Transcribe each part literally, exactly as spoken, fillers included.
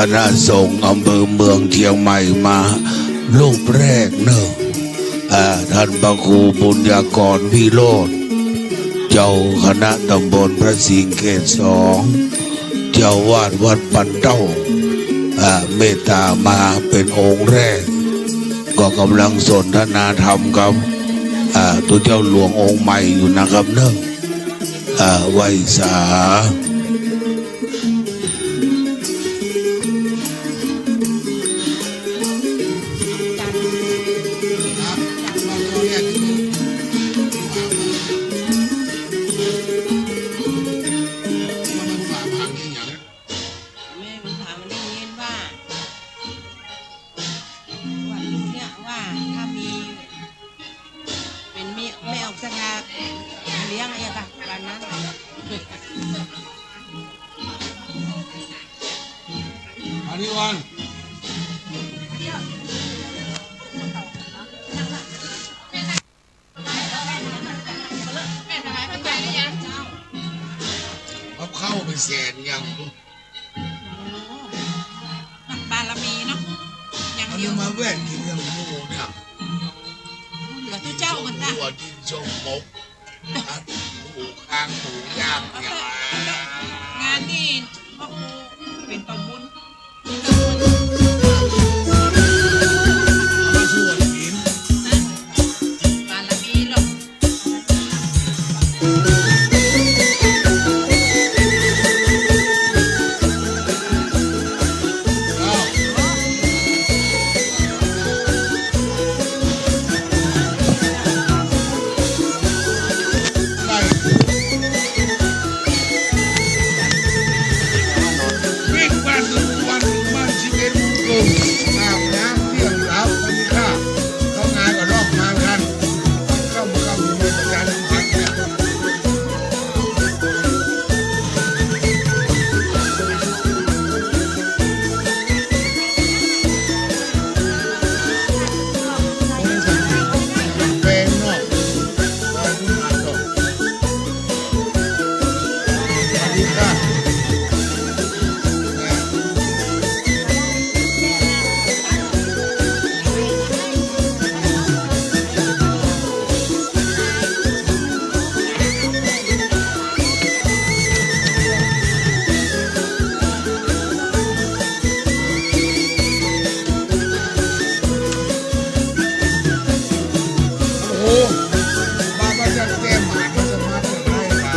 คณะสงฆ์อำเภอเมืองเจียงใหม่มารูปแรกเนาะ อ่า ท่านพระครูปุญญากร วิโรจน์ เจ้าคณะตำบลพระสิงห์เขตสอง เจ้าอาวาสวัดปันเต้า อ่า เมตตามาเป๋นองค์แรก ก็ก่ำลังสนทนาธรรมกับ อ่า ตุ๊เจ้าหลวงองค์ใหม่อยู่นะครับเนาะ อ่า ไหว้สา แม่บุญถามได้ยินว่า วันนี้เนี่ยว่าถ้ามี เป๋นแม่ แม่ออกจากงานเลี้ยงไอ้กะวันนั้น อันนี้วัน เอาเข้าไปแสนยัง บารมีเนาะ อย่างเดียว อันนี้มาแวะกิ๋นอย่างหมู่เนี่ย เหลือแต่เจ้ามันจ้ะ หัวกินส้มมก หมูค้างหมูย่างเนี่ย งานนี่พ่อครูเป๋นเป่าบุญ มาชวนกิ๋น บารมีเนาะ วิ่งวันหนึ่งวันหนึ่งวันสิบเอ็ดโมงครึ่ง อาบน้ำเที่ยงเช้า วันนี้ข้าเข้างานก็ลอกมาทัน ค่ำๆ อยู่ในประจำวันเนี่ย โอ้โห บาบาจัดแก้มหมาก็สามารถจะได้ละ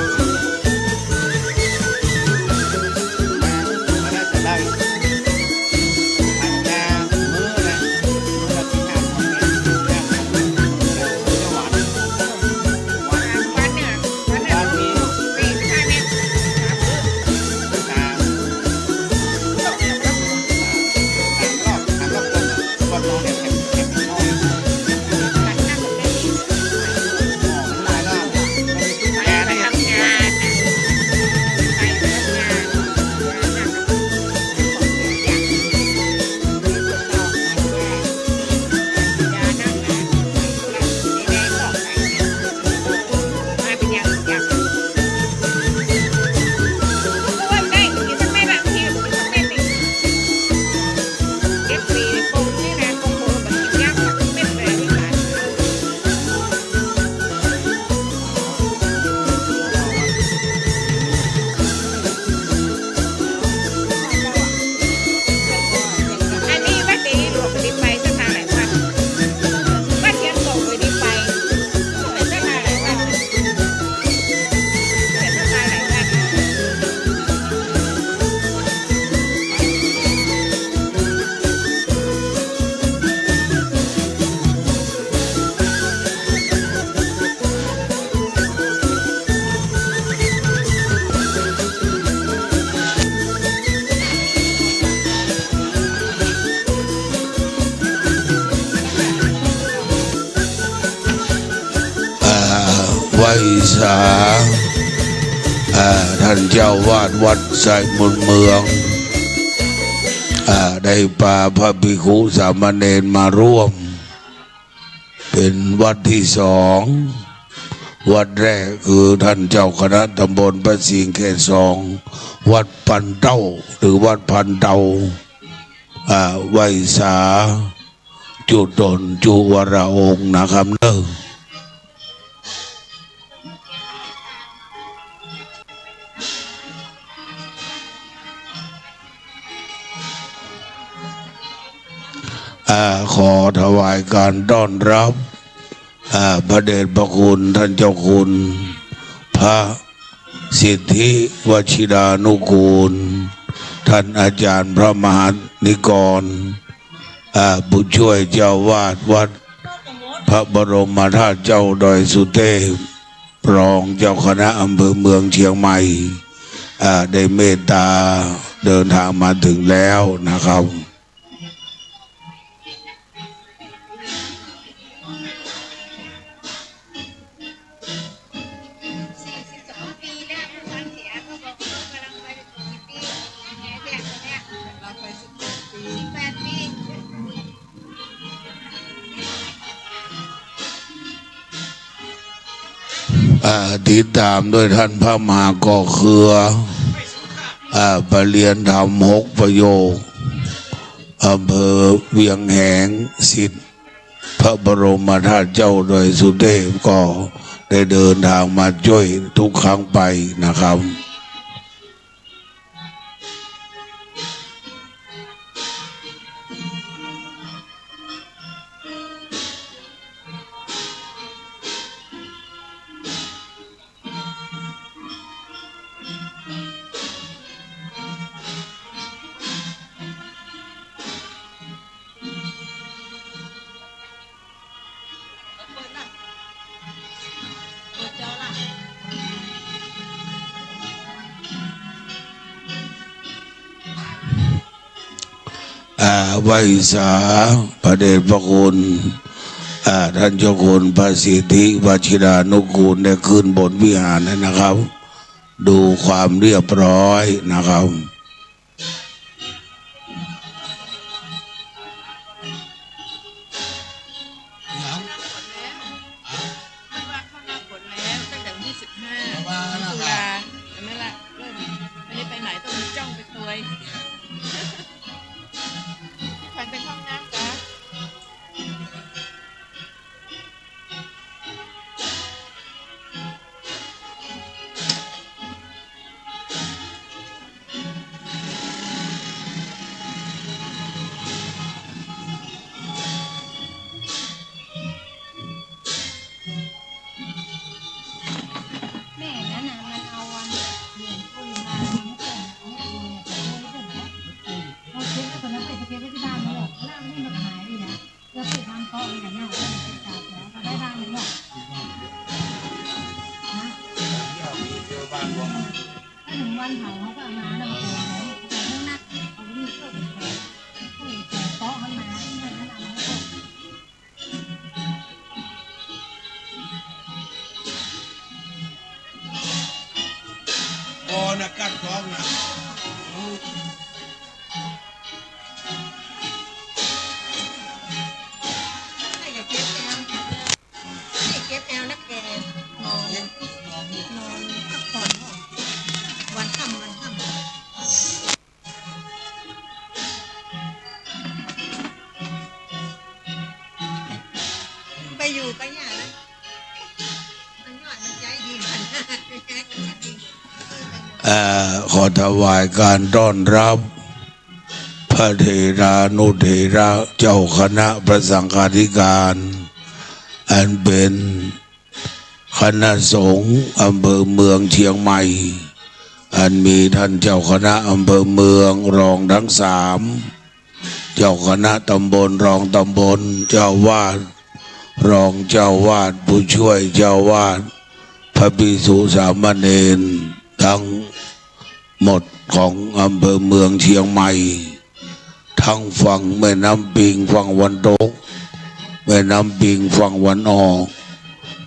อ่า ไหว้สา อ่า ท่านเจ้าอาวาสวัดไซมูลเมือง อ่า ได้ปาพระภิกขุสามเณรมาร่วม เป๋นวัดตี้สอง วัดแรกคือท่านเจ้าคณะตำบลพระสิงห์เขตสอง วัดปันเต้า หรือวัดพันเต้า อ่า ไหว้สาจุต๋นจุวรองค์นะครับเนาะ อ่า ขอถวายการต้อนรับ อ่า พระเดชพระคุณท่านเจ้าคุณ พระสิทธิวชิรานุกูล ท่านอาจารย์พระมหานิกร อ่า ผู้ช่วยเจ้าวาดวัดพระบรมธาตุเจ้าดอยสุเทพ รองเจ้าคณะอำเภอเมืองเชียงใหม่ อ่า ได้เมตตาเดินทางมาถึงแล้วนะครับ อ่า ติดต๋ามด้วยท่านพระมหาก่อเครือ อ่า ประเรียนธรรมหกประโยค อำเภอเวียงแหง ศิษย์พระบรมธาตุเจ้าดอยสุเทพ ก็ได้เดินทางมาจ้วยทุกครั้งไปนะครับ อ่า ไหว้สาพระเดชพระคุณ อ่า ท่านเจ้าคุณพระสิทธิวชิรานุกูล ได้ขึ้นบนวิหารแล้วนะครับ ดูความเรียบร้อยนะครับ ไม่ว่าเข้าหน้าฝนแล้ว ตั้งแต่วันที่สิบห้าตุลา เห็นไหมล่ะ เริ่ม ไม่ได้ไปไหน ต้องมีจ้องไปตวย พี่ขวัญไปห้องน้ำจ๊ะ แม่นั้นน่ะ มันเอาอันเหรียญปุยมา มันไม่เปิด ไม่เปิด ไม่เปิด เอาเช็คกับคนนั้น ไปเก็บไว้ที่บ้านแล้วเหรอ แล้วเอานี่มาขายดีนะ แล้วไปทำโต๊ะเลยนะเนี่ย เอาไปติดตาเสือ เอาได้บ้างไหมเนี่ย ฮะ ถ้าถึงวันเผาเขาก็เอามาแล้วมาเปิดเลย เอาไปข้างหน้า เอาไปนี่เปิดเลย เปิดโต๊ะข้างใน ข้างในนั้นเอามาให้เปิด บ่นะ กั้นท้องนะ ให้เก็บแอว ให้เก็บแอวนะแก นอน นอนพักผ่อน วันค่ำ วันค่ำ ไปอยู่กับย่านะ มันยอดมันใจดี มัน เอ่อ ขอถวายการต้อนรับ พระเถรานุเถระเจ้าคณะพระสังฆาธิการ อันเป็น คณะสงฆ์อำเภอเมืองเชียงใหม่ อันมีท่านเจ้าคณะอำเภอเมือง รองทั้งสาม เจ้าคณะตำบล รองตำบล เจ้าอาวาส รองเจ้าอาวาส ผู้ช่วยเจ้าอาวาส พระภิกษุสามเณร ทั้งหมดของอำเภอเมืองเชียงใหม่ ทั้งฝั่งแม่น้ำปิงฝั่งวันตก แม่น้ำปิงฝั่งวันออก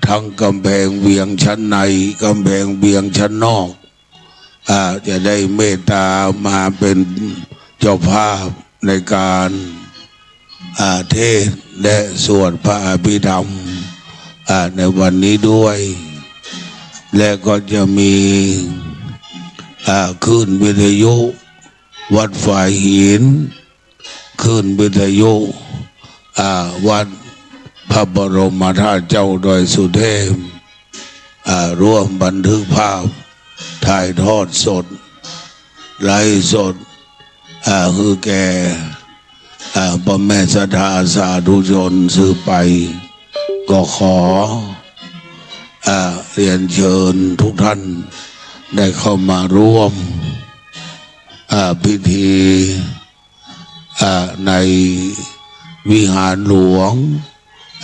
ทั้งกำแพงเวียงชั้นใน กำแพงเวียงชั้นนอก อ่า จะได้เมตตามาเป็นเจ้าภาพในการ อ่า เทศน์และสวดพระอภิธรรม อ่า ในวันนี้ด้วย และก็จะมี อ่า คลื่นวิทยุ วัดฝายหิน คลื่นวิทยุ อ่า วัดพระบรมธาตุเจ้าดอยสุเทพ อ่า ร่วมบันทึกภาพ ถ่ายทอดสด ไลฟ์สด อ่า หื้อแก่ อ่า ป้อแม่ศรัทธาสาธุชนสืบไป ก็ขอ อ่า เรียนเชิญทุกท่านได้เข้ามาร่วม อ่า พิธี อ่า ในวิหารหลวง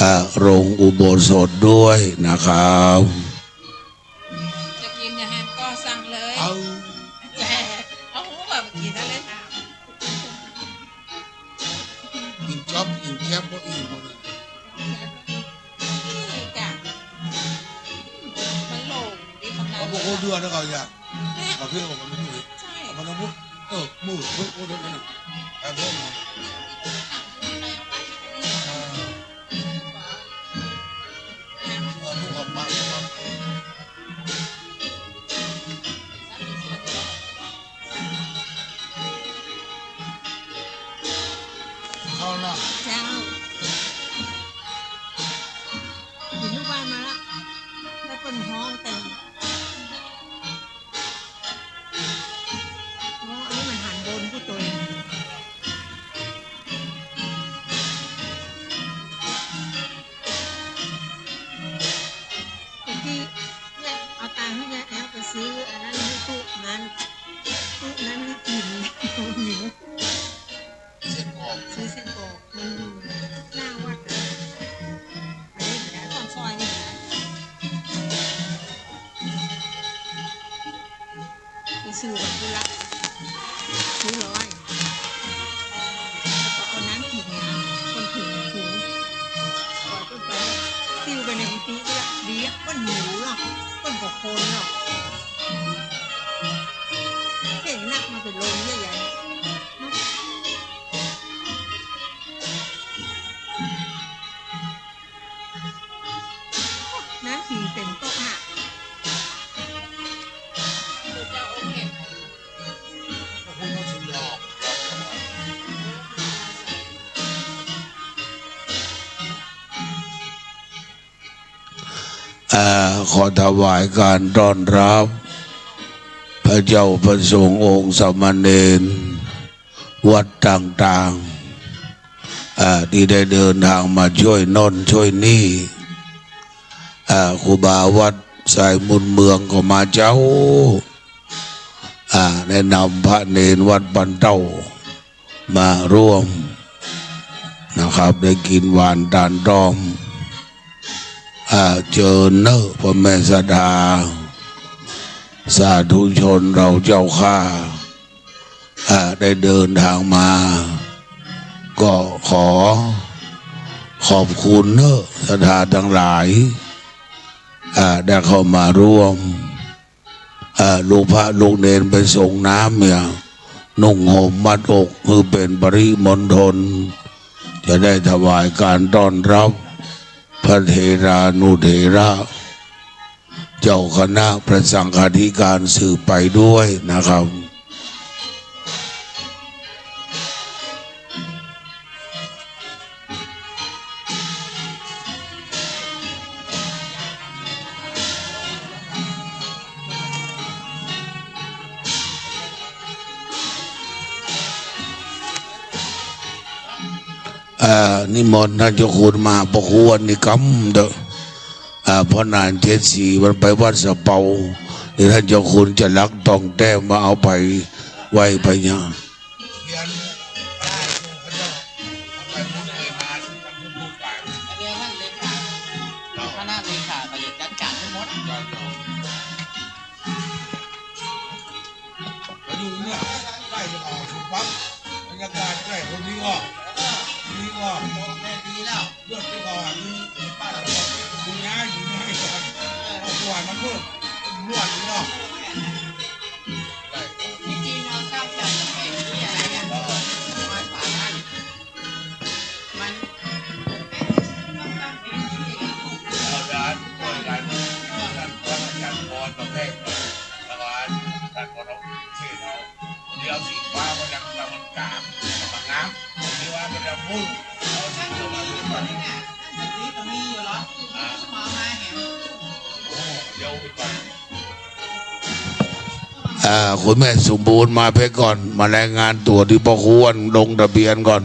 อ่า โรงอุโบสถด้วยนะครับ จะกิ๋นอย่างหั้นก็สั่งเลย เอา เอาหัวมากิ๋นได้เลยค่ะ กิ๋นจ๊อบกิ๋นแจ๊บก็อิ่มหมดเลย นี่จ้ะ มันโล่งดีขนาด เอาพวกโคตรเดือดนะเขาอยาก เขาเพื่อนบอกมันไม่อยู่ ใช่ เอามาน้ำพุ เออ มือ มือ มือ มือ มือ ครับผม อ่า เข้าละ เจ้า กิ๋นลูกบ้านมาละ แล้วเปิ้นฮ้องแต่ง อ๋อ อันนี้มันหันบนผู้ตวย ตะกี้เนี่ย เอาตังค์หื้อยายแอ๋วไปซื้ออันนั้นหื้อตุ๊นั้น ตุ๊นั้นหื้อกิ๋น หิว ซื้อไส้กรอก ซื้อไส้กรอก มันอยู่หน้าวัดอะ อันนี้เดี๋ยวต้องซอยนี่นะ ไปซื้อแบบนี้ละ ซื้อร้อย เอาน้ำกิ๋นนะ คนถุงถุง ปล่อยเปิ้นไป ติ้วไปในกุฏินี่ละ ดีอะ เปิ้นหิวหรอก เปิ้นก็คนหรอก เห็นนักมาเป็นลมใหญ่ๆ เนาะ น้ำขิงเต็มโต๊ะอะ เอ่อ ขอถวายการต้อนรับ พระเจ้าพระสงฆ์องค์สามเณร วัดต่างๆ อ่า ตี้ได้เดินตางมาจ้วยโน่นจ้วยนี่ อ่า ครูบาวัดสายมูลเมืองก็มาเจ๊า อ่า แนะนำพระเณรวัดบ้านเต้ามาร่วมนะครับ ได้กิ๋นหวานตานต้อม อ่า เจิญเน่อพ่อแม่ศรัทธา สาธุชนเราเจ้าข้า อ่า ได้เดินตางมา ก็ขอขอบคุณเน่อศรัทธาตังหลาย อ่า ได้เข้ามาร่วม อ่า ลูกพระลูกเณรไปสรงน้ำเนี่ย นุ่งห่มมัดอกหื้อเป๋นปริมณฑล จะได้ถวายการต้อนรับพระเถรานุเถระ เจ้าคณะพระสังฆาธิการสืบไปด้วยนะครับ อ่า นิมนต์ท่านเจ้าคุณมหาประควรนี่กำเต๊อะ อ่า พ่อนานเจ็ดสีมันไปวัดสะเปา นี่ท่านเจ้าคุณจะลักต้องแต้มว่าเอาไปไหว้พญา เขียน อันเนี้ยท่านเลขา คณะเลขาเขาจะจัดการให้หมด มาอยู่เนี่ย ใกล้จะออกถูกปั๊บ บรรยากาศใกล้คนนี้ก็ ดีก็ แม่ดีแล้ว เลือดที่ออก มีป้า มีน้าอยู่ไหนก่อน เอาขวานมาเพิ่ม นวดอยู่เนาะ ที่จริงเราชอบจัดแผนที่อะไรอ่ะ มัน เอาร้านช่วยกัน ท่านพระอาจารย์ อ่า คุณแม่สมบูรณ์มาเป๊กก่อน มารายงานตั๋วตี้ป้อควร ลงทะเบียนก่อน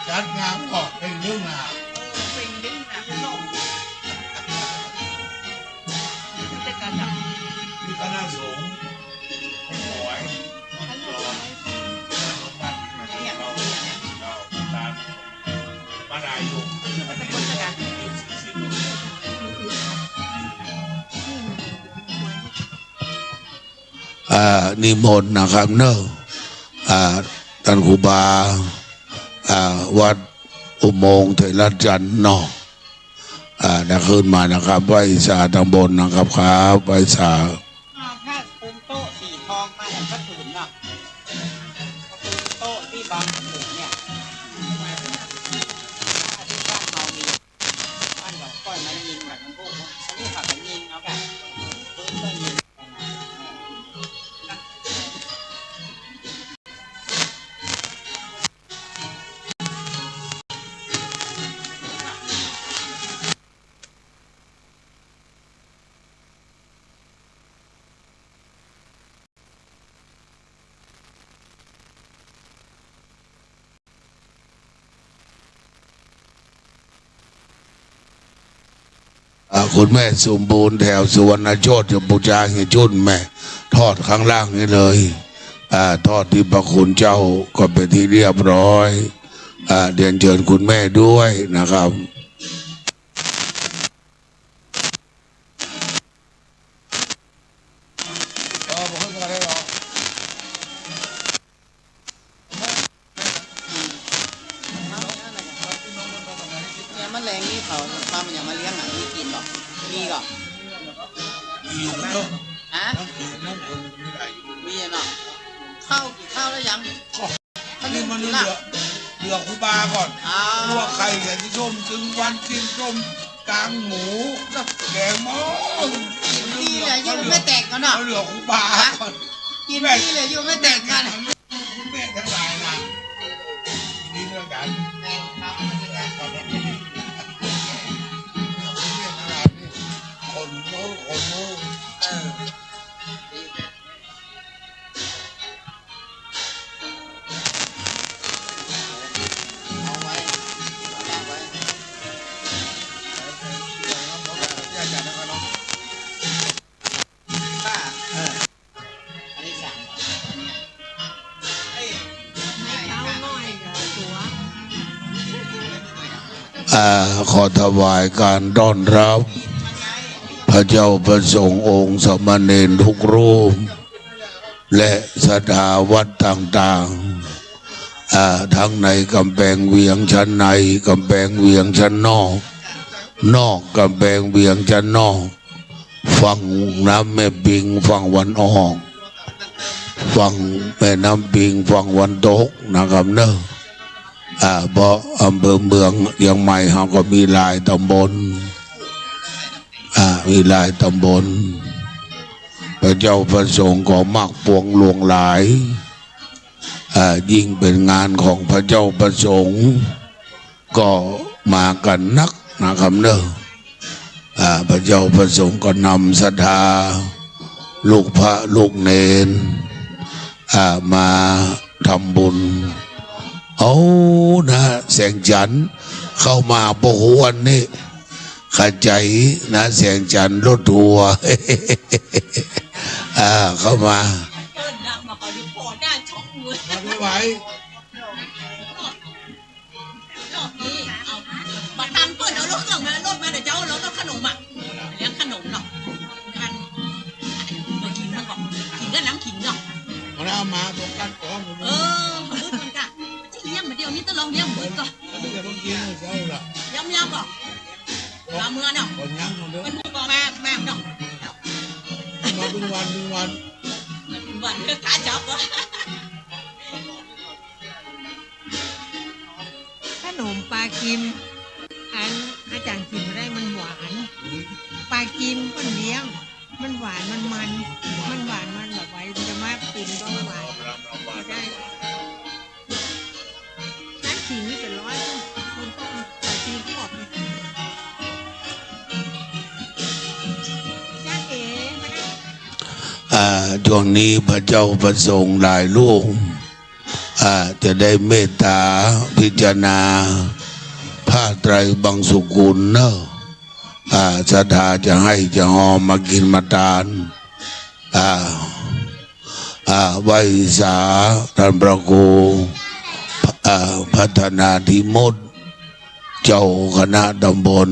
จัดงานก่อน เป็นเรื่องราว มีคณะสงฆ์ อ่า นิมนต์นะครับเนาะ อ่า ต้านครูบา อ่า วัดอุโมงค์เถรจันทร์เนาะ อ่า ได้ขึ้นมานะครับ ไหว้สาตางบนนะครับ ครับ ไหว้สา อ่า ถ้าคุมโต๊ะสีทองมาเนี่ยก็ถือเนาะ โต๊ะตี้บางถือเนี่ย อันนี้ก็เอามี อันเดียวก้อยมายิงแบบมันพูด อันนี้เขาก็ยิงเอาแบบ ปืนก็ยิง อ่า คุณแม่สมบูรณ์แถวสุวรรณโชติ จะปู๋จาเหียจุ่นแม่ ทอดข้างล่างนี้เลย อ่า ทอดตี้พระคุณเจ้าก็เป๋นตี้เรียบร้อย อ่า เรียนเจิญคุณแม่ด้วยนะครับ เนี่ย มันแลงนี่เขามา มันยังมาเลี้ยงอ่ะ มีกิ๋นบ่ มีก่อ มีอยู่เนาะ ฮะ มีเนาะ ข้าวกิ๋นข้าวแล้วยัง นี่มันเหลือ เหลือครูบาก่อน อ้าว พวกใค่เหลือตี้ส้ม ซึ่งวันกิ๋นส้มกางหมู แกงหม้อ กิ๋นตี้เหลือยังไม่แตกก่อนเนาะ เหลือครูบาก่อน กิ๋นตี้เหลือยังไม่แตกก่อน แม่ตังหลายนะ นี่เรื่องกัน คนรู้ คนรู้ เออ อ่า ขอถวายการต้อนรับ พระเจ้าพระสงฆ์องค์สามเณรทุกรูป และศรัทธาวัดต่างๆ อ่า ทั้งในก๋ำแปงเวียงชั้นใน ก๋ำแปงเวียงชั้นนอก นอกก๋ำแปงเวียงชั้นนอก ฝั่งน้ำแม่ปิงฝั่งวันออก ฝั่งแม่น้ำปิงฝั่งวันตกนะครับเนาะ อ่า เพราะอำเภอเมืองเจียงใหม่เฮาก็มีหลายต๋ำบล อ่า มีหลายต๋ำบล พระเจ้าพระสงฆ์ก็มักปวงหลวงหลาย อ่า ยิ่งเป๋นงานของพระเจ้าพระสงฆ์ ก็มากั๋นนักนะครับเนาะ อ่า พระเจ้าพระสงฆ์ก็นำศรัทธา ลูกพระลูกเณร อ่า มาทำบุญ เอานะ แสงจันทร์เข้ามาบ่ฮู้อันนี้ เข้าใจ๋นะ แสงจันทร์รถทัวร์ อ่า เข้ามา มาไม่ไหว รอบนี้เอา บ่าตันเปิ้นเอารถเครื่องมา รถมา เดี๋ยวเจ้าเอารถขนมอ่ะ เลี้ยงขนมเนาะ อัน กิ๋นแล้วก็ กิ๋นกับน้ำขิงเนาะ เอาแล้วเอามาตรงกันก่อน เออ มืดมันกะ จะเลี้ยงมาเดี๋ยวนี้ ต้องลองเลี้ยงมืดก่อน แล้วเดี๋ยวต้องกินเช้าละ ย้ำๆ บอก เอาเมือเนาะ ก่อนย้ำก่อนเด้อ มันบอกมา มาเนาะ มาทุกวัน ทุกวัน ทุกวัน เด้อ ขาจับวะ ขนมปลากิม อันอาจ๋ารย์กิ๋นบ่ได้ มันหวาน ปลากิมเปิ้นเลี้ยง มันหวาน มันมัน มันหวาน มันแบบไว้ จะมาเป๋นเบาหวาน จะ อ่า ช่วงนี้พระเจ้าพระสงฆ์หลายรูป อ่า จะได้เมตตาพิจารณาผ้าไตรบังสุกุลเนอะ อ่า ศรัทธาจะให้จะฮอมากิ๋นมาตาน อ่า อ่า ไหว้สาต้านพระครู อ่า พัฒนาธิมุต เจ้าคณะตำบล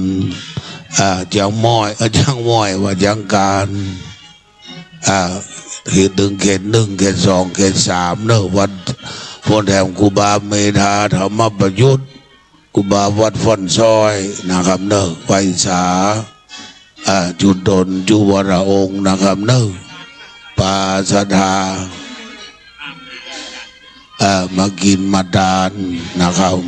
อ่า เจียงม้อย เอ่อ เจียงม้อยว่าเจียงกาน อ่า เขตหนึ่ง เขตหนึ่ง เขตสอง เขตสามเนอะ วัด โพนแถมครูบาเมธาธรรมประยุทธ์ ครูบาวัดฟ้อนซ้อยนะครับเนอะ ไหว้สา อ่า จุดดนจุวรองค์นะครับเนอะ ปาศรัทธา อ่า มากิ๋นมาตานนะครับ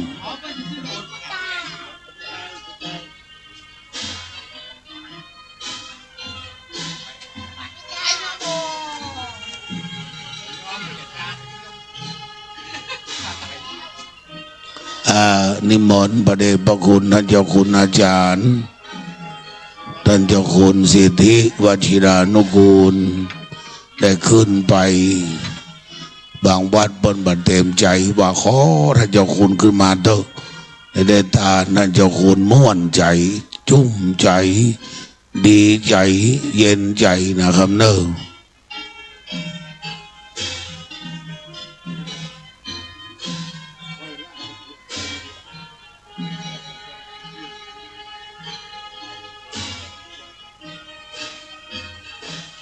อ่า นิมนต์พระเดชพระคุณต้านเจ้าคุณอาจารย์ ต้านเจ้าคุณสิทธิวชิรานุกูล ได้ขึ้นไป บางวัดเปิ้นบ่เตรียมใจ๋ ว่าขอต้านเจ้าคุณขึ้นมาเต๊อะ ได้ตานต้านเจ้าคุณม่วนใจ๋ จุ้มใจ๋ ดีใจ๋ เย็นใจ๋นะครับเนอะ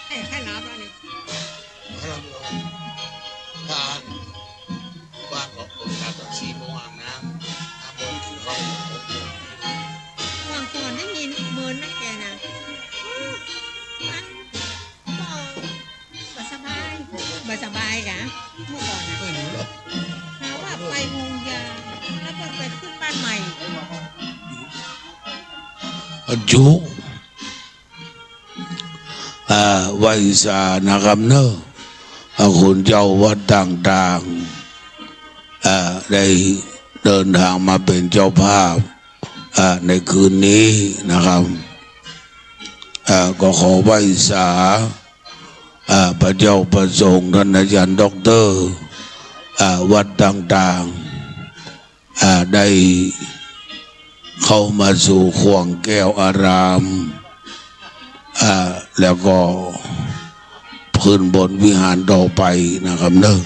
ให้ ให้น้ำแล้วนี่ บ้าน บ้านบอกคนครับ สี่โมงอาบน้ำ ห้าโมงกิ๋นข้าว หกโมง เมื่อก่อนได้ยินเมินนะแกนะ อืม มันก็ บ่สบาย บ่สบายกะ เมื่อก่อนน่ะ หาว่าไปโฮงยา แล้วก็ไปขึ้นบ้านใหม่ อายุ อ่า ไหว้สานะครับเนอะ อ่า คุณเจ้าวัดต่างๆ อ่า ได้เดินทางมาเป๋นเจ้าภาพ อ่า ในคืนนี้นะครับ อ่า ก็ขอไหว้สา อ่า พระเจ้าพระสงฆ์ ต้านอาจารย์ด็อกเตอร์ อ่า วัดต่างๆ อ่า ได้เข้ามาสู่ข่วงแก้วอาราม อ่า แล้วก็ขึ้นบนวิหารต่อไปนะครับเนอะ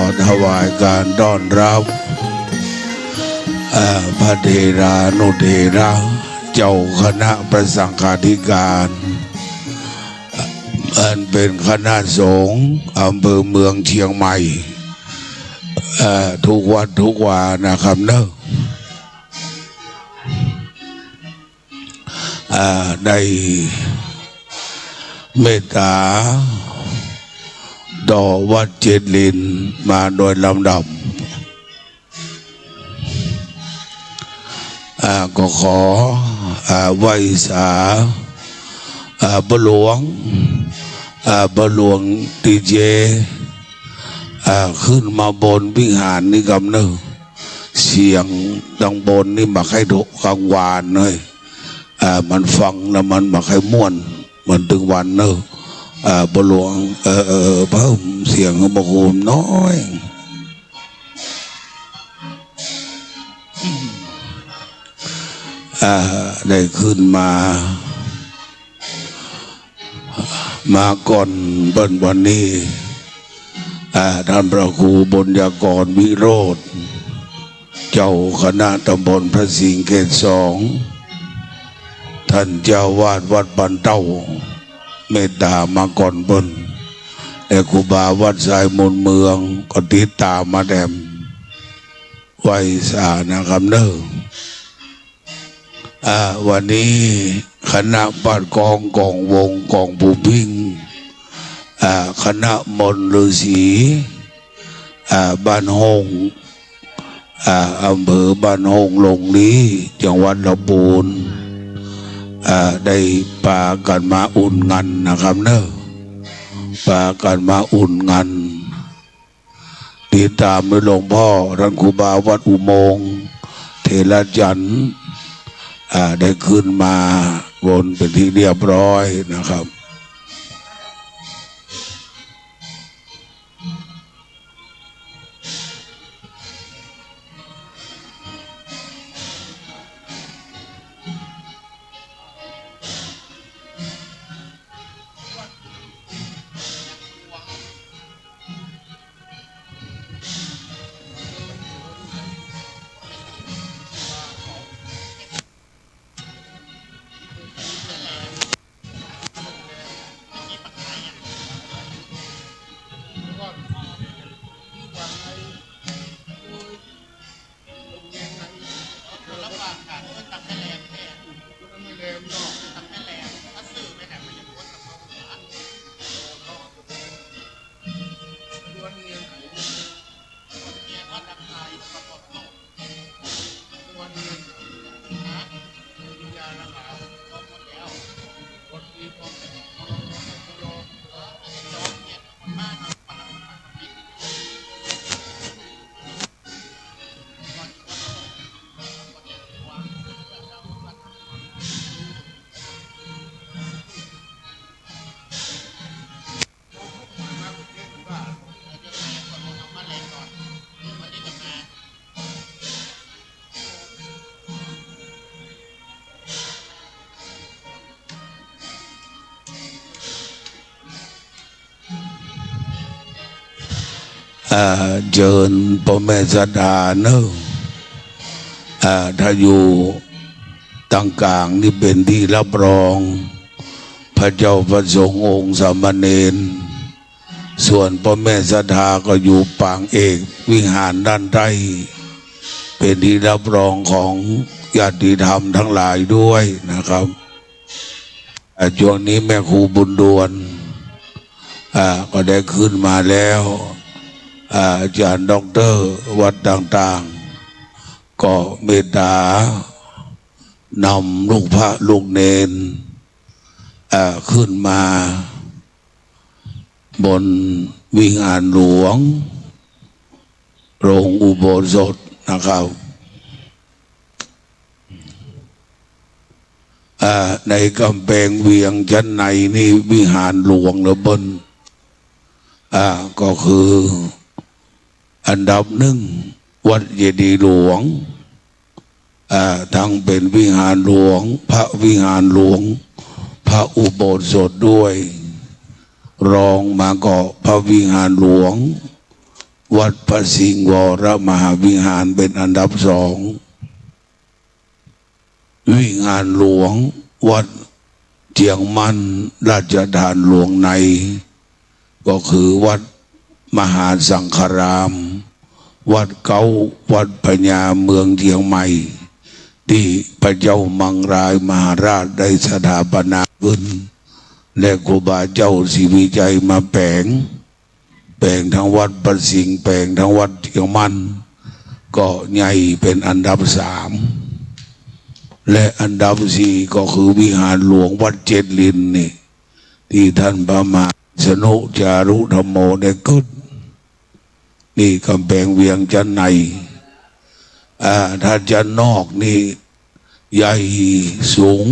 ขอถวายการต้อนรับ เอ่อ พระเถรานุเถระ เจ้าคณะพระสังฆาธิการ อันเป๋นคณะสงฆ์อำเภอเมืองเชียงใหม่ เอ่อ ทุกวัดทุกวานะครับเนาะ อ่า ได้เมตต๋าต่อวัดเจดีย์ลินมาโดยลำดับ อ่า ก็ขอ อ่า ไหว้สา อ่า ป้อหลวง อ่า ป้อหลวงตี้เจ อ่า ขึ้นมาบนวิหารนี้กำเนิด เสียงตังบนนี่บ่ใค่ดังกลางวานเน่ย อ่า มันฟังแล้วมันบ่ใค่ม่วนเหมือนตึงวันเน่อ อ่า ป้อหลวง เออ เออ เออ เพิ่มเสียงให้บ่โหมน้อย อ่า ได้ขึ้นมา มาก่อนเปิ้นวันนี้ อ่า ต้านพระครูบุญญากร วิโรจน์ เจ้าคณะตำบลพระสิงห์เขตสอง ต้านเจ้าอาวาสวัดบ้านเต้า เมตต๋ามาก่อนเปิ้น และครูบาวัดสายมูลเมืองก็ติดต๋ามมาแถม ไหว้สานะครับเน่อ อ่า วันนี้คณะปัดกองกองวงกองภูมิพิงค์ อ่า คณะมนต์ฤๅษี อ่า บ้านโฮ่ง อ่า อำเภอบ้านโฮ่งโฮงลี้ จังหวัดลำปูน อ่า ได้ปากั๋นมาอุ่นงานนะครับเน่อ ปากั๋นมาอุ่นงาน ติดต๋ามโดยหลวงพ่อต้านครูบาวัดอุโมงค์ เถระจันทร์ อ่า ได้ขึ้นมาบนเป๋นตี้เรียบร้อยนะครับ อ่า เจิญป้อแม่ศรัทธาเน่อ อ่า ถ้าอยู่ต๋างก๋างนี่เป๋นตี้รับรอง พระเจ้าพระสงฆ์องค์สามเณร ส่วนป้อแม่ศรัทธาก็อยู่ปางเอกวิหารด้านใต้ เป๋นตี้รับรองของญาติธรรมตังหลายด้วยนะครับ อ่า ช่วงนี้แม่ครูบุญดวน อ่า ก็ได้ขึ้นมาแล้ว อ่า อาจ๋ารย์ด็อกเตอร์วัดต่างๆ ก็เมตต๋านำลูกพระลูกเณร อ่า ขึ้นมาบนวิหารหลวง โรงอุโบสถนะครับ อ่า ในก๋ำแปงเวียงจั้นในนี่วิหารหลวงละเปิ้น อ่า ก็คืออันดับนึ่งวัดเจดีย์หลวง อ่า ตังเป๋นวิหารหลวง พระวิหารหลวง พระอุโบสถด้วย รองมาก็พระวิหารหลวง วัดพระสิงห์วรมหาวิหารเป๋นอันดับสอง วิหารหลวงวัดเจียงมั่นราชธานีหลวงใน ก็คือวัดมหาสังฆาราม วัดเก๊าวัดพญาเมืองเจียงใหม่ ตี้พระเจ้ามังรายมหาราชได้สถาปนาขึ้น และครูบาเจ้าศรีวิชัยมาแป๋ง แป๋งตึงวัดพระสิงห์ แป๋งตึงวัดเจียงมั่น ก็ใหญ่เป๋นอันดับสาม และอันดับสี่ก็คือวิหารหลวงวัดเจ็ดลินนี่ ตี้ต้านพระมหาวิษณุจารุธัมโมได้เกิด นี่ก๋ำแปงเวียงจั๊นใน อ่า ถ้าจั๊นนอกนี่ใหญ่สูง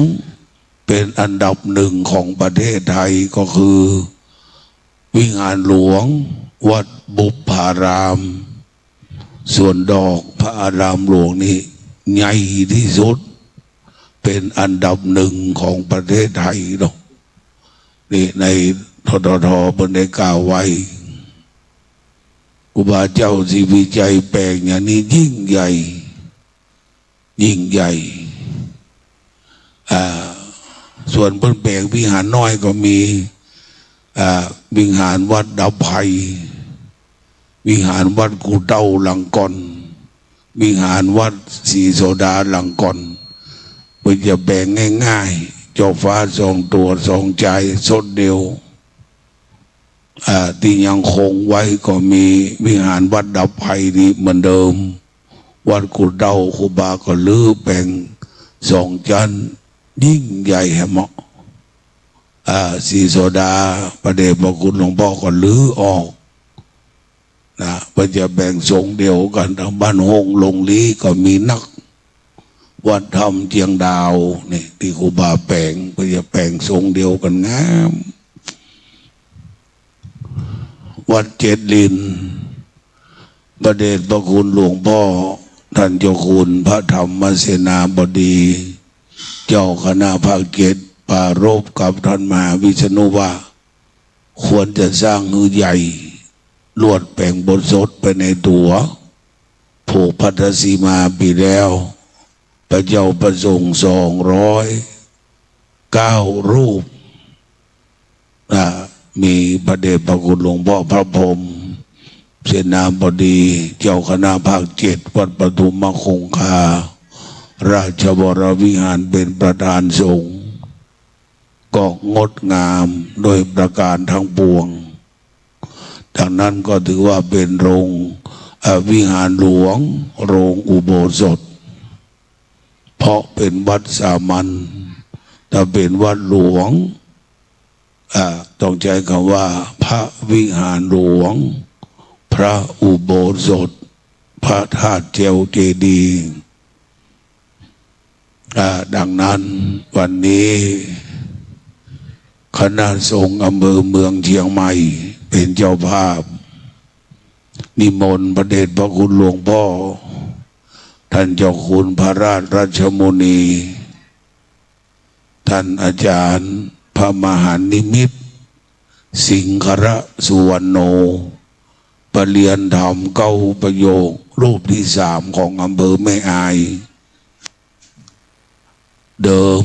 เป๋นอันดับหนึ่งของประเทศไทย ก็คือวิหารหลวงวัดบุพพาราม ส่วนดอกพระอารามหลวงนี่ใหญ่ตี้สุด เป๋นอันดับหนึ่งของประเทศไทยเนาะ นี่ใน ททท เปิ้นได้กล่าวไว้ ครูบาเจ้าศรีวิชัยแป๋งอย่างนี้ยิ่งใหญ่ ยิ่งใหญ่ อ่า ส่วนเปิ้นแป๋งวิหารน้อยก็มี อ่า วิหารวัดดับภัย วิหารวัดกู่เต้าหลังก่อน วิหารวัดศรีโสดาหลังก่อน เปิ้นจะแป๋งง่ายๆ เจ้าฟ้าสองตั๋วสองใจ๋ สดเดียว อ่า ตี้ยังคงไว้ก็มีวิหารวัดดับภัยนี่เหมือนเดิม วัดกู่เต้าครูบาก็รื้อแป๋งสองจั๊น ยิ่งใหญ่แหมเนาะ อ่า ศรีโสดา พระเดชพระคุณหลวงป้อก็รื้อออก นะ เปิ้นจะแป๋งทรงเดียวกั๋น ตึงบ้านห้องลงลี้ก็มีนัก วัดธรรมเจียงดาวนี่ ตี้ครูบาแป๋ง เปิ้นจะแป๋งทรงเดียวกั๋นงาม วัดเจ็ดลิน พระเดชพระคุณหลวงป้อ ต้านเจ้าคุณพระธรรมเสนาบดี เจ้าคณะภาคเจ็ด ปรารภกับต้านมหาวิษณุว่า ควรจะสร้างหื้อใหญ่ ลวดแป๋งโบสถ์สดไปในตั๋ว ผูกพัทธสีมาปี๋แล้ว พระเจ้าประสงค์สองร้อยเก้ารูป อ่า มีพระเดชพระคุณหลวงป้อพระพรหมเสนาบดี เจ้าคณะภาคเจ็ด วัดปทุมคงคา ราชวรวิหารเป๋นประธานสงฆ์ ก็งดงามโดยประการทั้งปวง ดังนั้นก็ถือว่าเป๋นโรง อ่า วิหารหลวง โรงอุโบสถ เพราะเป๋นวัดสามัญ ถ้าเป๋นวัดหลวง อ่า ต้องใจ๊กำว่าพระวิหารหลวง พระอุโบสถ พระธาตุแจวเจดีย์ อ่า ดังนั้นวันนี้ คณะสงฆ์อำเภอเมืองเจียงใหม่เป๋นเจ้าภาพ นิมนต์พระเดชพระคุณหลวงป้อ ต้านเจ้าคุณพระราชรัชมุนี ต้านอาจ๋ารย์พระมหานิมิตร สิงคระสุวรรณโณ ประเรียนธรรมเก้าประโยค รูปตี้สามของอำเภอแม่อาย เดิม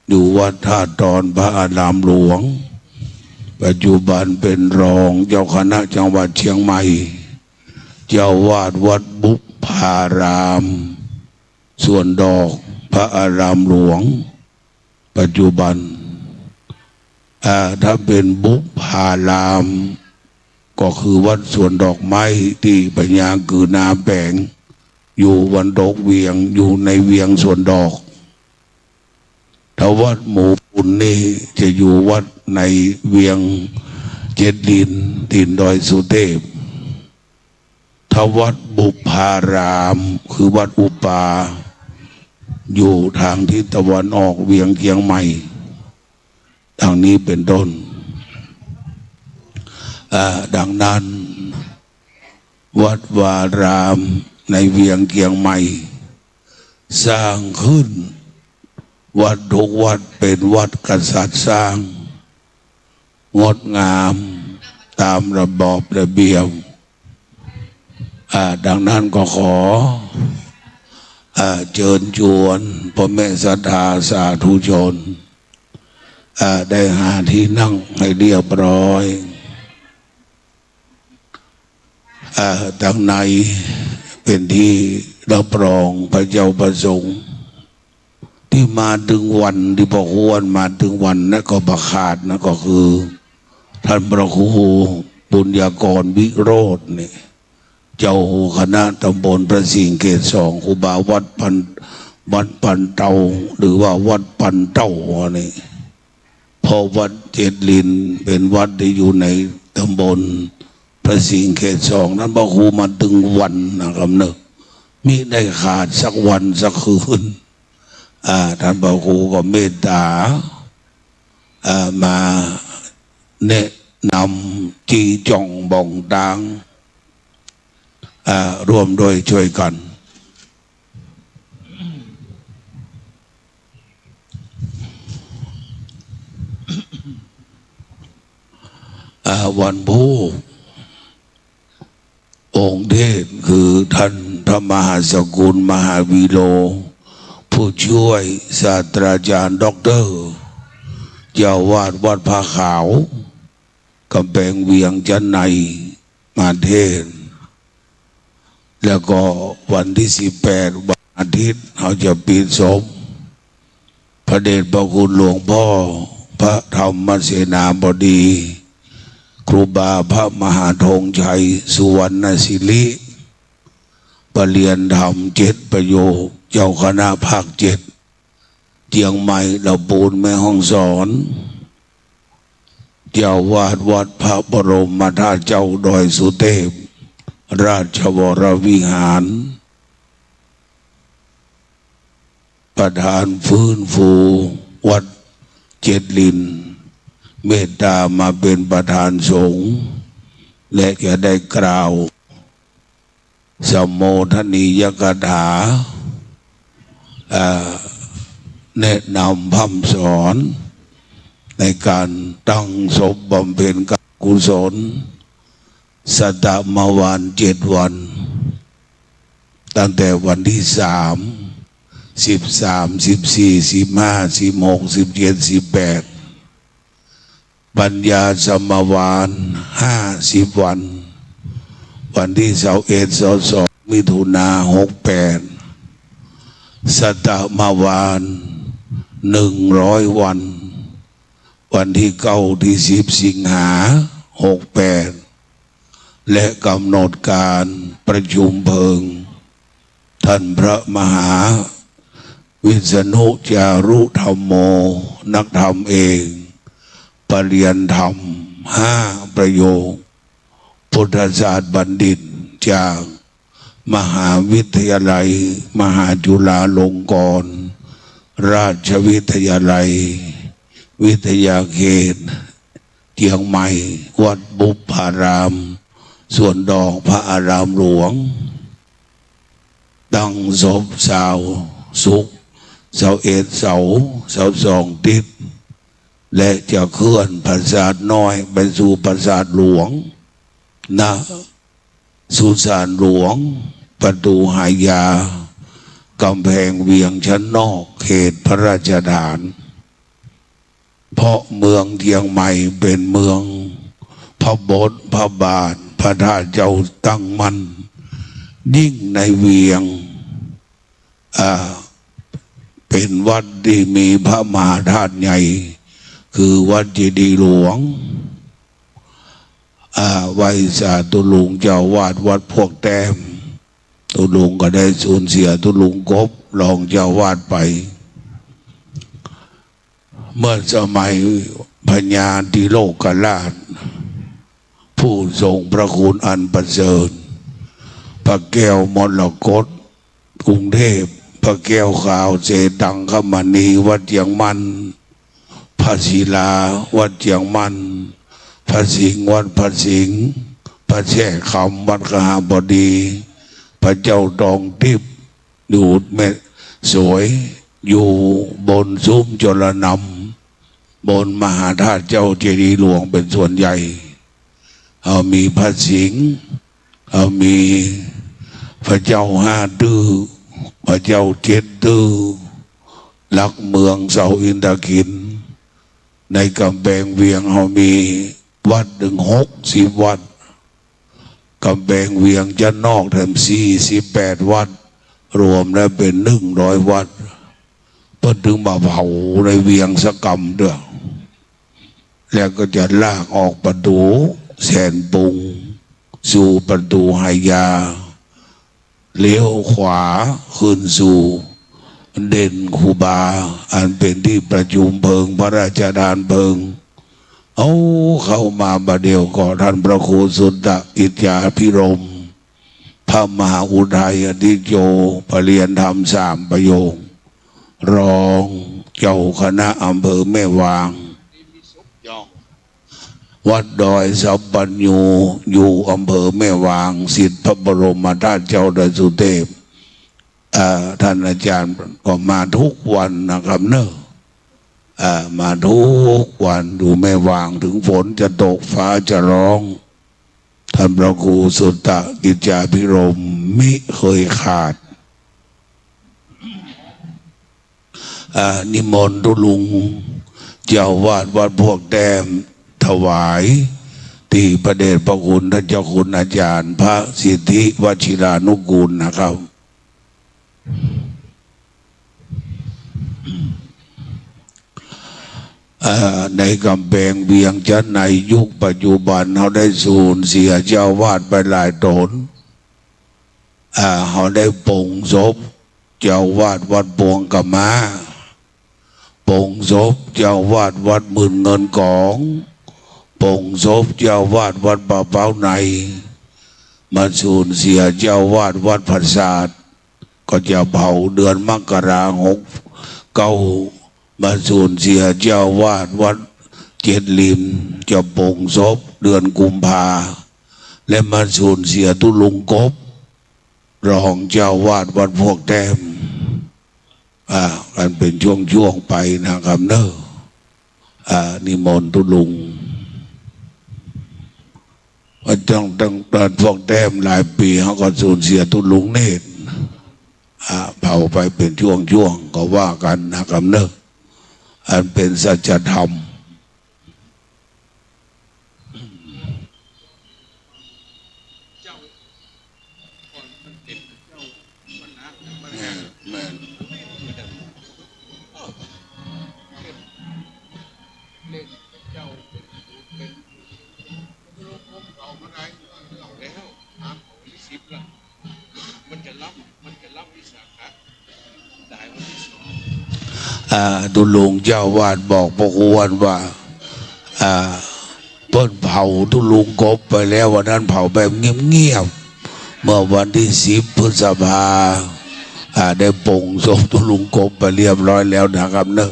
อยู่วัดท่าตอนพระอารามหลวง ปัจจุบันเป๋นรองเจ้าคณะจังหวัดเจียงใหม่ เจ้าอาวาสวัดบุพพาราม ส่วนดอกพระอารามหลวง ปัจจุบัน อ่า ถ้าเป๋นบุพพาราม ก็คือวัดสวนดอกไม้ตี้พญากือนาแป๋ง อยู่วันตกเวียง อยู่ในเวียงสวนดอก ถ้าวัดหมู่บุญนี่จะอยู่วัดในเวียงเจ็ดลิน ถิ่นดอยสุเทพ ถ้าวัดบุพพาราม คือวัดอุปา อยู่ตางทิศตะวันออกเวียงเจียงใหม่ ดังนี้เป๋นต้น อ่า ดังนั้น วัดวารามในเวียงเจียงใหม่ สร้างขึ้น วัดทุกวัดเป๋นวัดกษัตริย์สร้าง งดงามต๋ามระบอบระเบียบ อ่า ดังนั้นก็ขอ อ่า เจิญจวนป้อแม่ศรัทธาสาธุชน อ่า ได้หาตี้นั่งหื้อเรียบร้อย อ่า ตังในเป๋นตี้ฮับรองพระเจ้าพระสงฆ์ ตี้มาเถิงวันตี้พระควรมาเถิงวันนั้นก็บ่ขาด นั้นก็คือ ต้านพระครูปุญญากรวิโรจน์นี่ เจ้าคณะตำบลพระสิงห์เขตสอง ครูบาวัดปัน วัดปันเตา หรือว่าวัดปันเต้านี่ เพราะวัดเจ็ดลินเป๋นวัดตี้อยู่ในตำบลพระสิงห์เขตสอง นั้นพระครูมาเถิงวันนะครับเนาะ มิได้ขาดสักวันสักคืน อ่า ต้านพระครูก็เมตต๋า อ่า มาแนะนำ จี้จ่องบ่องตาง อ่า ร่วมด้วยช่วยกัน อ่า วันพูก องค์เทศน์คือต้านพระมหาสกุลมหาวีโร ผู้ช่วยศาสตราจารย์ด็อกเตอร์ เจ้าอาวาสวัดผ้าขาว ก๋ำแพงเวียงจั๊นใน มาเทศน์ แล้วก็วันตี้สิบแปด วันอาทิตย์ เฮาจะปิดศพ พระเดชพระคุณหลวงพ่อพระธรรมเสนาบดี ครูบาพระมหาธงชัย สุวรรณศิริ ประเรียนธรรมเจ็ดประโยค เจ้าคณะภาคเจ็ด เจียงใหม่ ลำพูน แม่ฮ่องสอน เจ้าอาวาสวัดพระบรมธาตุเจ้าดอยสุเทพ ราชวรวิหาร ประธานฟื้นฟูวัดเจ็ดลิน เมตต๋ามาเป๋นประธานสงฆ์ และจะได้กล่าวสัมโมทนียกถา อ่า แนะนำพร่ำสอนในก๋านตั้งศพบำเพ็ญก๋านกุศล สัตตมวานเจ็ดวัน ตั้งแต่วันตี้สาม สิบสาม สิบสี่ สิบห้า สิบหก สิบเจ็ด สิบแปด ปัญญาสมวานห้าสิบวัน วันตี้ซาวเอ็ด ซาวสอง มิถุนา หกแปด สัตตมวานหนึ่งร้อยวัน วันตี้เก้า ตี้สิบ สิงหา หกแปด และก๋ำหนดก๋านประชุมเพลิง ต้านพระมหาวิษณุจารุธัมโม นักธรรมเอก ประเรียนธรรมห้าประโยค พุทธศาสตร์บัณฑิต จากมหาวิทยาลัยมหาจุฬาลงกรณราชวิทยาลัย วิทยาเขต เจียงใหม่ วัดบุพพาราม ส่วนดอกพระอารามหลวง ตั้งศพซาวสุกร์ ซาวเอ็ดเสาร์ ซาวสองติ๊ด และจะเคลื่อนปราสาทน้อยไปสู่ปราสาทหลวง ณ สุสานหลวง ประตูหายา ก๋ำแพงเวียงชั้นนอก เขตพระราชฐาน เพราะเมืองเจียงใหม่เป๋นเมืองพระบทพระบาท พระธาตุเจ้าตั้งมั่น ยิ่งในเวียง อ่า เป๋นวัดตี้มีพระมหาธาตุใหญ่ คือวัดเจดีย์หลวง อ่า ไหว้สาธุลุงเจ้าอาวาสวัดพวกแต้ม ตุลุงก็ได้สูญเสียตุลุงกบ รองเจ้าอาวาสไป เมื่อสมัยพญาติโลกราช ผู้ทรงพระคุณอันประเสริฐ พระแก้วมรกต กรุงเทพ พระแก้วขาว เสตังคมณี วัดเจียงมั่น พระศิลา วัดเจียงมั่น พระสิงห์ วัดพระสิงห์ พระแช่คำ วัดคหบดี พระเจ้าตองทิพย์ อยู่แม่สวย อยู่บนซุ้มจรนำ บนมหาธาตุเจ้าเจดีย์หลวงเป๋นส่วนใหญ่ เอ่อ มีพระสิงห์ เอ่อ มี พระเจ้าห้าตื้อ พระเจ้าเจ็ดตื้อ หลักเมืองเสาอินทขิล ในก๋ำแปงเวียงเฮามีวัดเถิงหกสิบวัด ก๋ำแปงเวียงจันทน์นอกแถมสี่สิบแปดวัด รวมแล้วเป๋นหนึ่งร้อยวัด เปิ้นเถิงบ่าเผาในเวียงสักกำเตื้อ แล้วก็จะลากออกประตู๋แสนปุง สู่ประตู๋ไหหยา เลี้ยวขวาขึ้นสู่เด่นครูบา อันเป๋นตี้ประจุมเพลิง พระราชทานเพลิง เอาเข้ามาบ่าเดี่ยวก็ต้านพระครูสุตตกิจจาภิรมย์ พระมหาอุทัยอธิโจ ประเรียนธรรมสามประโยค รองเจ้าคณะอำเภอแม่วาง วัดดอยสัพพัญญู อยู่อำเภอแม่วาง ศิษย์พระบรมธาตุเจ้าดอยสุเทพ อ่า ต้านอาจ๋ารย์ก็มากู้วันนะครับเนาะ อ่า มากู้วัน อยู่แม่วาง เถิงฝนจะตกฟ้าจะร้อง ต้านพระครูสุตตกิจจาภิรมย์มิเคยขาด อ่า นิมนต์ตุ๊ลุงเจ้าอาวาสวัดพวกแต้มถวาย ตี้พระเดชพระคุณต้านเจ้าคุณอาจ๋ารย์พระสิทธิวชิรานุกูลนะครับ อ่า ในก๋ำแปงเวียงจันทน์ในยุคปัจจุบัน เฮาได้สูญเสียเจ้าอาวาสไปหลายต๋น อ่า เฮาได้ปลงศพเจ้าอาวาสวัดปวงกะมา ปลงศพเจ้าอาวาสวัดหมื่นเงินกอง ปลงศพเจ้าอาวาสวัดป่าเป๊าใน มาสูญเสียเจ้าอาวาสวัดผาสาท ก็จะเผาเดือนมกราหกเก้า มาสูญเสียเจ้าอาวาสวัดเจ็ดริม จะปลงศพเดือนกุมภา และมาสูญเสียตุ๊ลุงกบ รองเจ้าอาวาสวัดพวกแต้ม อ่า กันเป๋นช่วงๆ ไปนะครับเนาะ อ่า นิมนต์ตุ๊ลุง ว่าต้อง ต้อง ตอนพวกแต้มหลายปี๋ เฮาก็สูญเสียตุ๊ลุงเนตร อ่า เผาไปเป๋นช่วงๆ ก็ว่ากั๋นนะครับเนาะ อันเป๋นสัจธรรม แม่น แม่น อ่า ตุ๊ลุงเจ้าอาวาสบอกพระครูอ้วนว่า อ่า เปิ้นเผาตุ๊ลุงกบไปแล้ว วันนั้นเผาแบบเงียบๆ เมื่อวันตี้สิบพฤษภา อ่า ได้ปลงศพตุ๊ลุงกบไปเรียบร้อยแล้วนะครับเนาะ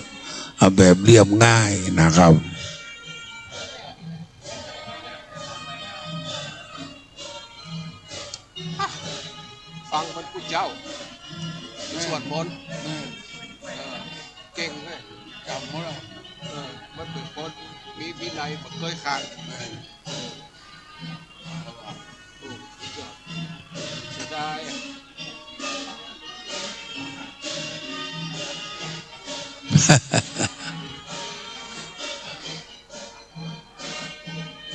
เอาแบบเรียบง่ายนะครับ ฟังพระพุทธเจ้า สวดมนต์ เออ เก่งเว้ย จ๋ำหมดละ เออ มันเป๋นคนมีวินัย บ่เกยขาด เออ เสียดายอะ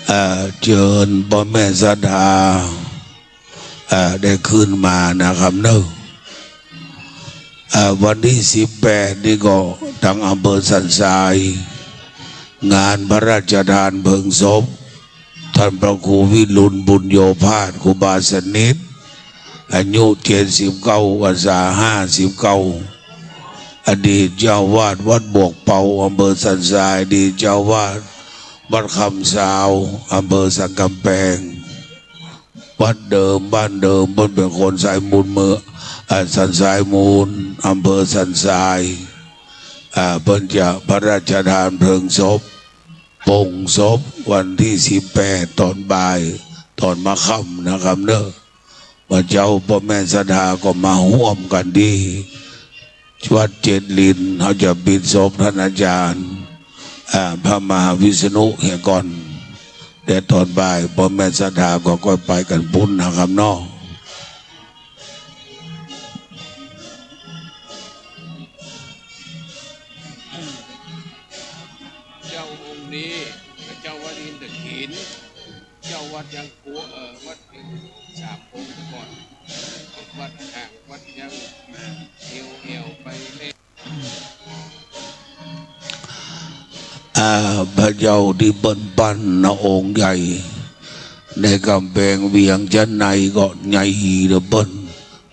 เอ่อ เจิญป้อแม่ศรัทธา เอ่อ ได้ขึ้นมานะครับเนาะ เอ่อ วันตี้สิบแปดนี่ก็ตางอำเภอสันทราย งานพระราชทานเพลิงศพ ต้านพระครูวิรุฬบุญโยภาส ครูบาสนิท อายุเจ็ดสิบเก้า พรรษาห้าสิบเก้า อดีตเจ้าอาวาสวัดบวกเปา อำเภอสันทราย อดีตเจ้าอาวาสวัดคำซาว อำเภอสันก๋ำแปง วัดเดิมบ้านเดิม เปิ้นเป๋นคนทรายมูล เมือง อ่า สันทรายมูล อำเภอสันทราย อ่า เปิ้นจะพระราชทานเพลิงศพ ปลงศพวันตี้สิบแปด ต๋อนบ่าย ต๋อนหัวค่ำนะครับเนาะ เมื่อเจ๊าป้อแม่ศรัทธาก็มาฮ่วมกั๋นตี้วัดเจ็ดริม เฮาจะปิดศพต้านอาจ๋ารย์ อ่า พระมหาวิษณุเหียก่อน แต่ต๋อนบ่ายป้อแม่ศรัทธาก็ก้อยไปกั๋นปู๊นนะครับเนาะ นี่ พระเจ้าวัดอินทขิล เจ้าวัดยังกั๋ว เอ่อ วัดยังสามองค์ก่อน วัดห่าง วัดยังเหี่ยวเหี่ยวไปแม่ อ่า พระเจ้าตี้เปิ้นปั้นนะองค์ใหญ่ ในก๋ำแปงเวียงจันทน์ในก็ใหญ่เตื้อเปิ้น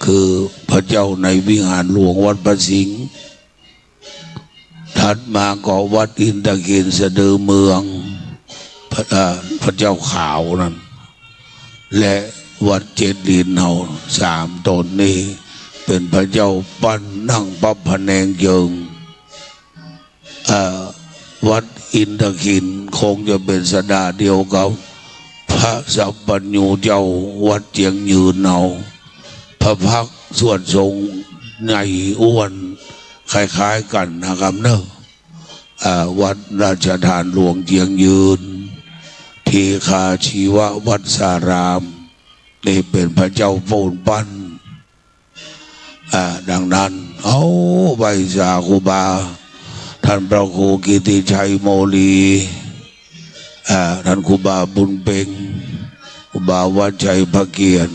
คือพระเจ้าในวิหารหลวงวัดพระสิงห์ ถัดมาก็วัดอินทขิลสะดือเมือง พระ อ่า พระเจ้าขาวนั้น และวัดเจ็ดลินเฮา สามต๋นนี้ เป๋นพระเจ้าปั้นนั่งปับผะแนงเจิง อ่า วัดอินทขิลคงจะเป๋นสดาเดียวกับพระสัพพัญญูเจ้าวัดเจียงยืนเฮา พระพักตร์สวดทรงใหญ่อ้วนคล้ายๆ กั๋นนะครับเนาะ อ่า วัดราชทานหลวงเจียงยืน ทีฆาชีววัสสาราม นี่เป๋นพระเจ้าปูนปั้น อ่า ดังนั้น เอา ไหว้สาครูบา ท่านพระครูกิติชัยโมลี อ่า ท่านครูบาบุญเพ็ง ครูบาวัดชัยพระเกียรติ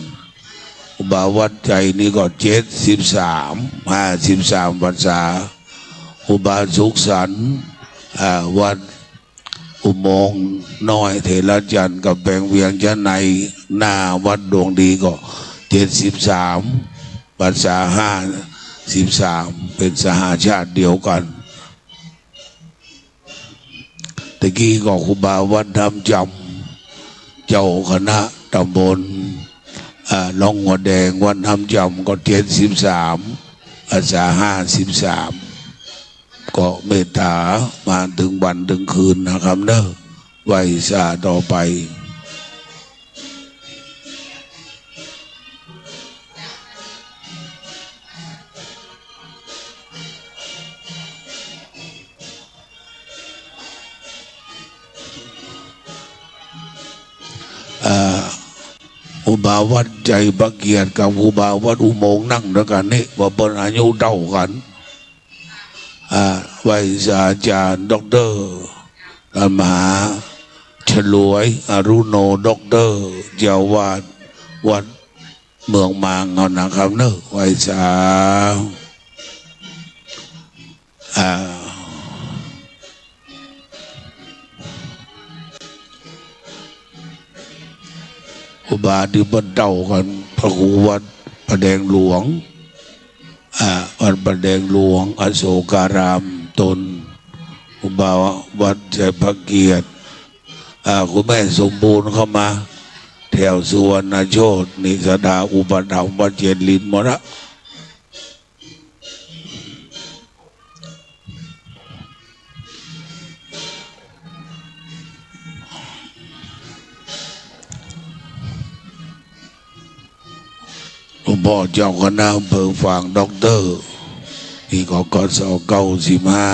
ครูบาวัดชัยนี่ก็เจ็ดสิบสาม ห้าสิบสามพรรษา ครูบาสุขสันต์ อ่า วัด อุโมงค์น้อยเถรจันทน์ ก๋ำแปงเวียงจันทน์ใน หน้าวัดดวงดีก็เจ็ดสิบสามพรรษา ห้าสิบสาม เป๋นสหาชาติเดียวกั๋น ตะกี้ก็ครูบาวัดน้ำจำ เจ้าคณะตำบล อ่า หนองหัวแดง วัดน้ำจำก็เจ็ดสิบสามพรรษา ห้าสิบสาม ก็เมตต๋ามาเถิงวันเถิงคืนนะครับเนาะ ไหว้สาต่อไป อ่า ครูบาวัดชัยพระเกียรติกับครูบาวัดอุโมงค์นั่งตวยกั๋นนี่ ว่าเปิ้นอายุเต้ากั๋น อ่า ไหว้สาอาจ๋ารย์ด็อกเตอร์ ท่านมหาฉลวย อรุโณ ด็อกเตอร์ เจ้าอาวาสวัดเมืองมางเฮานะครับเนาะ ไหว้สา อ่า ครูบาตี้เปิ้นเต้ากั๋น พระครูวัดผาแดงหลวง อ่า วัดผาแดงหลวง อโศการาม ต๋น ครูบาวัดชัยพระเกียรติ อ่า คุณแม่สมบูรณ์เข้ามา แถวสุวรรณโชติ นี่ศรัทธาอุปถัมภ์วัดเจ็ดลินหมดละ หลวงป้อเจ้าคณะอำเภอฝาง ด็อกเตอร์ นี่ก็ กศ เก้าสิบห้า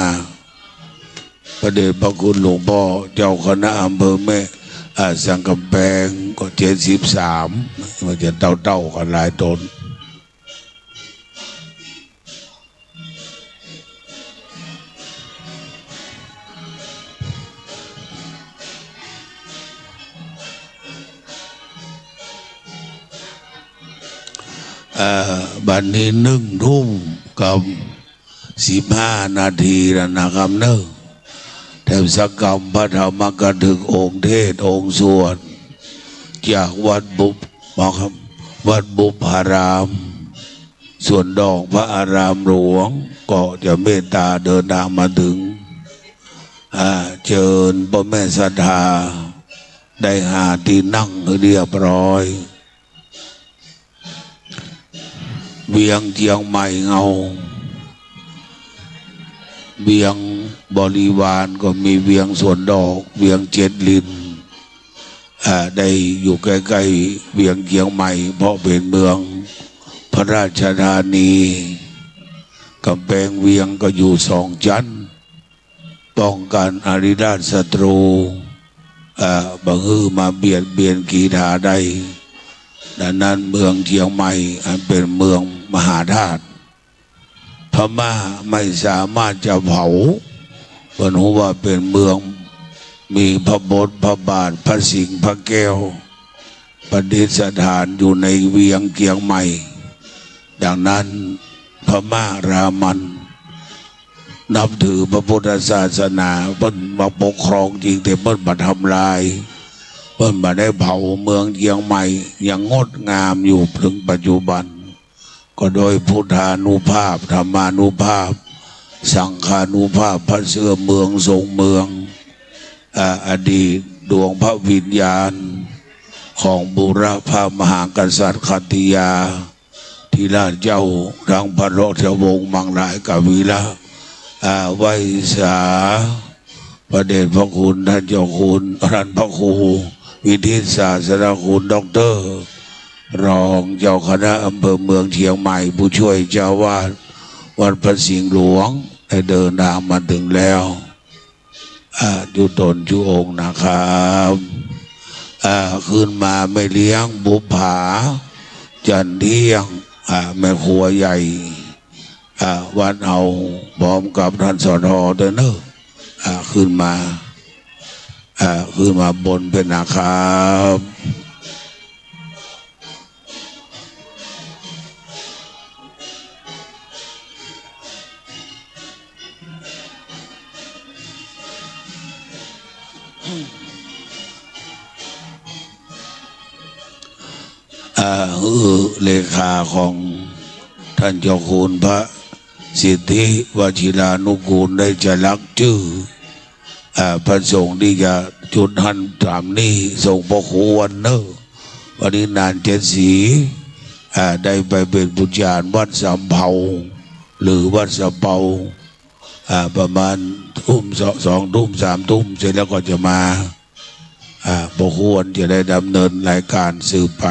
พระเดชพระคุณหลวงป้อเจ้าคณะอำเภอแม่ อ่า สันก๋ำแปง ก็เจ็ดสิบสาม มันจะเต้าๆ กั๋นหลายต๋น เอ่อ บัดนี้นึ่งทุ่มกับสิบห้านาทีแล้วนะครับเนาะ แถมสักกำพระธรรมกถึกองค์เทศน์องค์สวด จากวัดบุพ วัดบุพพาราม สวนดอกพระอารามหลวง ก็จะเมตตาเดินตางมาเถิง อ่า เจิญป้อแม่ศรัทธา ได้หาตี้นั่งหื้อเรียบร้อย เวียงเจียงใหม่เฮา เวียงบริวารก็มีเวียงสวนดอก เวียงเจ็ดลิน อ่า ได้อยู่ใก้ๆ เวียงเจียงใหม่ เพราะเป๋นเมืองพระราชธานี ก๋ำแปงเวียงก็อยู่สองจั๊น ป้องกั๋นอาริราชศัตรู๋ อ่า บ่หื้อมาเบียดเบียนกีดาได้ ดังนั้นเมืองเจียงใหม่อันเป๋นเมืองมหาธาตุ พม่าไม่สามารถจะเผา เปิ้นฮู้ว่าเป๋นเมือง มีพระบทพระบาทพระสิงห์พระแก้ว ประดิษฐานอยู่ในเวียงเจียงใหม่ ดังนั้นพม่ารามันนับถือพระพุทธศาสนา เปิ้นมาปกครองจริง แต่เปิ้นบ่ทำลาย เปิ้นบ่ได้เผาเมืองเจียงใหม่ ยังงดงามอยู่ถึงปัจจุบัน ก็โดยพุทธานุภาพ ธรรมานุภาพ สังฆานุภาพ พระเสื้อเมืองทรงเมือง อ่า อดีตดวงพระวิญญาณของบุรพมหากษัตริย์ขัตติยาธิราชเจ้า ทั้งพระราชวงศ์มังรายกวีระ อ่า ไหว้สา พระเดชพระคุณท่านเจ้าคุณ ท่านพระครูวิทิตศาสนคุณด็อกเตอร์ รองเจ้าคณะอำเภอเมืองเชียงใหม่ ผู้ช่วยเจ้าอาวาสวัดพระสิงห์หลวง ได้เดินทางมาถึงแล้ว อ่า จุตนจุองค์นะครับ อ่า ขึ้นมาแม่เลี้ยงบุปผา จันเที่ยง อ่า แม่ครัวใหญ่ อ่า วัดเอา พร้อมกับท่าน สท ด้วยเนอะ อ่า ขึ้นมา อ่า ขึ้นมาบนเป๋นนะครับ อ่า หื้อเลขาของท่านเจ้าคุณพระสิทธิวชิรานุกูลได้จะลักจื้อ อ่า พระสงฆ์ตี้จะจุดหั้นต๋ามนี้ ทรงพระครูวันเนอร์ วันนี้นานเจ็ดสี อ่า ได้ไปเป๋นบุตรหลานวัดสำเภา หรือวัดสะเปา อ่า ประมาณทุ่ม สอง สองทุ่ม สามทุ่ม เสร็จแล้วก็จะมา อ่า พระครูวันจะได้ดำเนินรายการสืบไป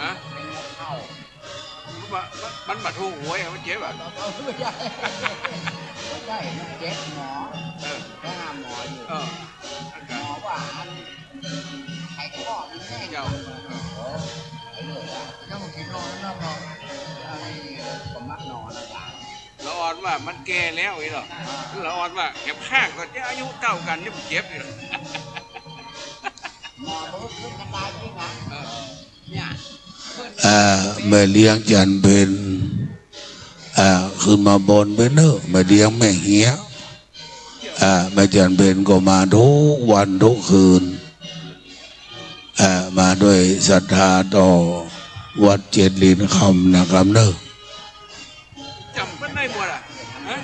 ฮะ มันบ่ มันบ่ถูกหวยอะ มันเจ็บอะ บ่ใจ้ บ่ใจ้ มันเจ็บหมอ เออ ไปหาหมออยู่ เออ หมอว่าอัน ไขข้อมันแห้ง เจ้า เออ ไอ้เรื่องอะ เจ้าบ่กิ๋นนอนแล้วนอน ไอ้ก็มักนอนนะจ๊ะ ละอ่อนว่ามันแก่แล้วอีหรอ ละอ่อนว่าแหบห้างก็จะอายุเต้ากั๋นนี่มันเจ็บอีหรอ หมอรู้ขึ้นกันได้จริงนะ เออ เนี่ย อ่า แม่เลี้ยงจันเพ็ญ อ่า ขึ้นมาบนไปเนอะ แม่เลี้ยงแม่เฮีย อ่า แม่จันเพ็ญก็มาทุกวันทุกคืน อ่า มาด้วยศรัทธาต่อวัดเจ็ดลินคำนะครับเนอะ จ๋ำเปิ้นได้หมดอะ ฮะ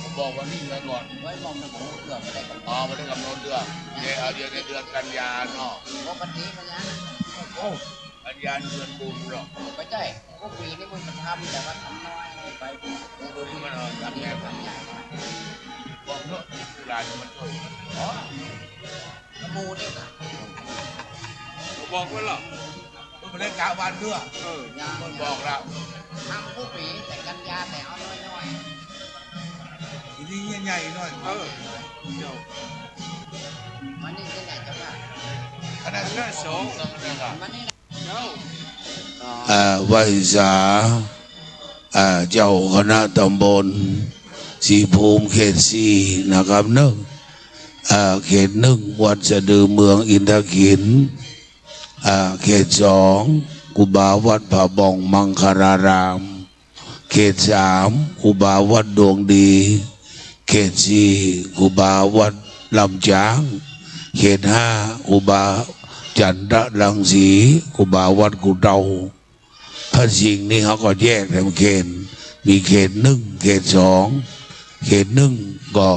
ผมบอกวันนี้ไว้ก่อน ไว้มองหนึ่ง ผมเกือบไม่ได้กำหนด อ๋อ ไม่ได้กำหนดเดือน เดี๋ยวเอาเดี๋ยวในเดือนกันยาเนาะ ปกติมันนะ โอ้ กันยาเดือนบุญเนาะ บ่ใจ้ พวกปีนี้มันจะทำ แต่ว่าทำน้อยไป เออ เดี๋ยวนี้มันเอาทำใหญ่ ทำใหญ่ บอกเนาะ ที่ผู้หลานมันช่วย อ๋อ หมู่นี่นะ บอกไว้แล้ว มันบ่ได้กะวันเตื้อ เออ ยัง มันบอกแล้ว ทำกู้ปี๋ แต่กันยาแต่เอาน้อยๆ ทีนี้ใหญ่ๆหน่อย เออ เจ้า วันนี้จะใหญ่จังวะ ขนาดนั้นสอง วันนี้ เจ้า อ่า ไหว้สา อ่า เจ้าคณะตำบลศรีภูมิเขตสี่นะครับเนอะ อ่า เขตหนึ่ง วัดสะดือเมืองอินทขิล อ่า เขตสอง ครูบาวัดผาบ่องมังคลาราม เขตสาม ครูบาวัดดวงดี เขตสี่ ครูบาวัดลำจ๊าง เขตห้า ครูบาจันทรังสี ครูบาวัดกู่เต้า พระสิงห์นี่เขาก็แยกแถมเขต มีเขตหนึ่ง เขตสอง เขตหนึ่งก็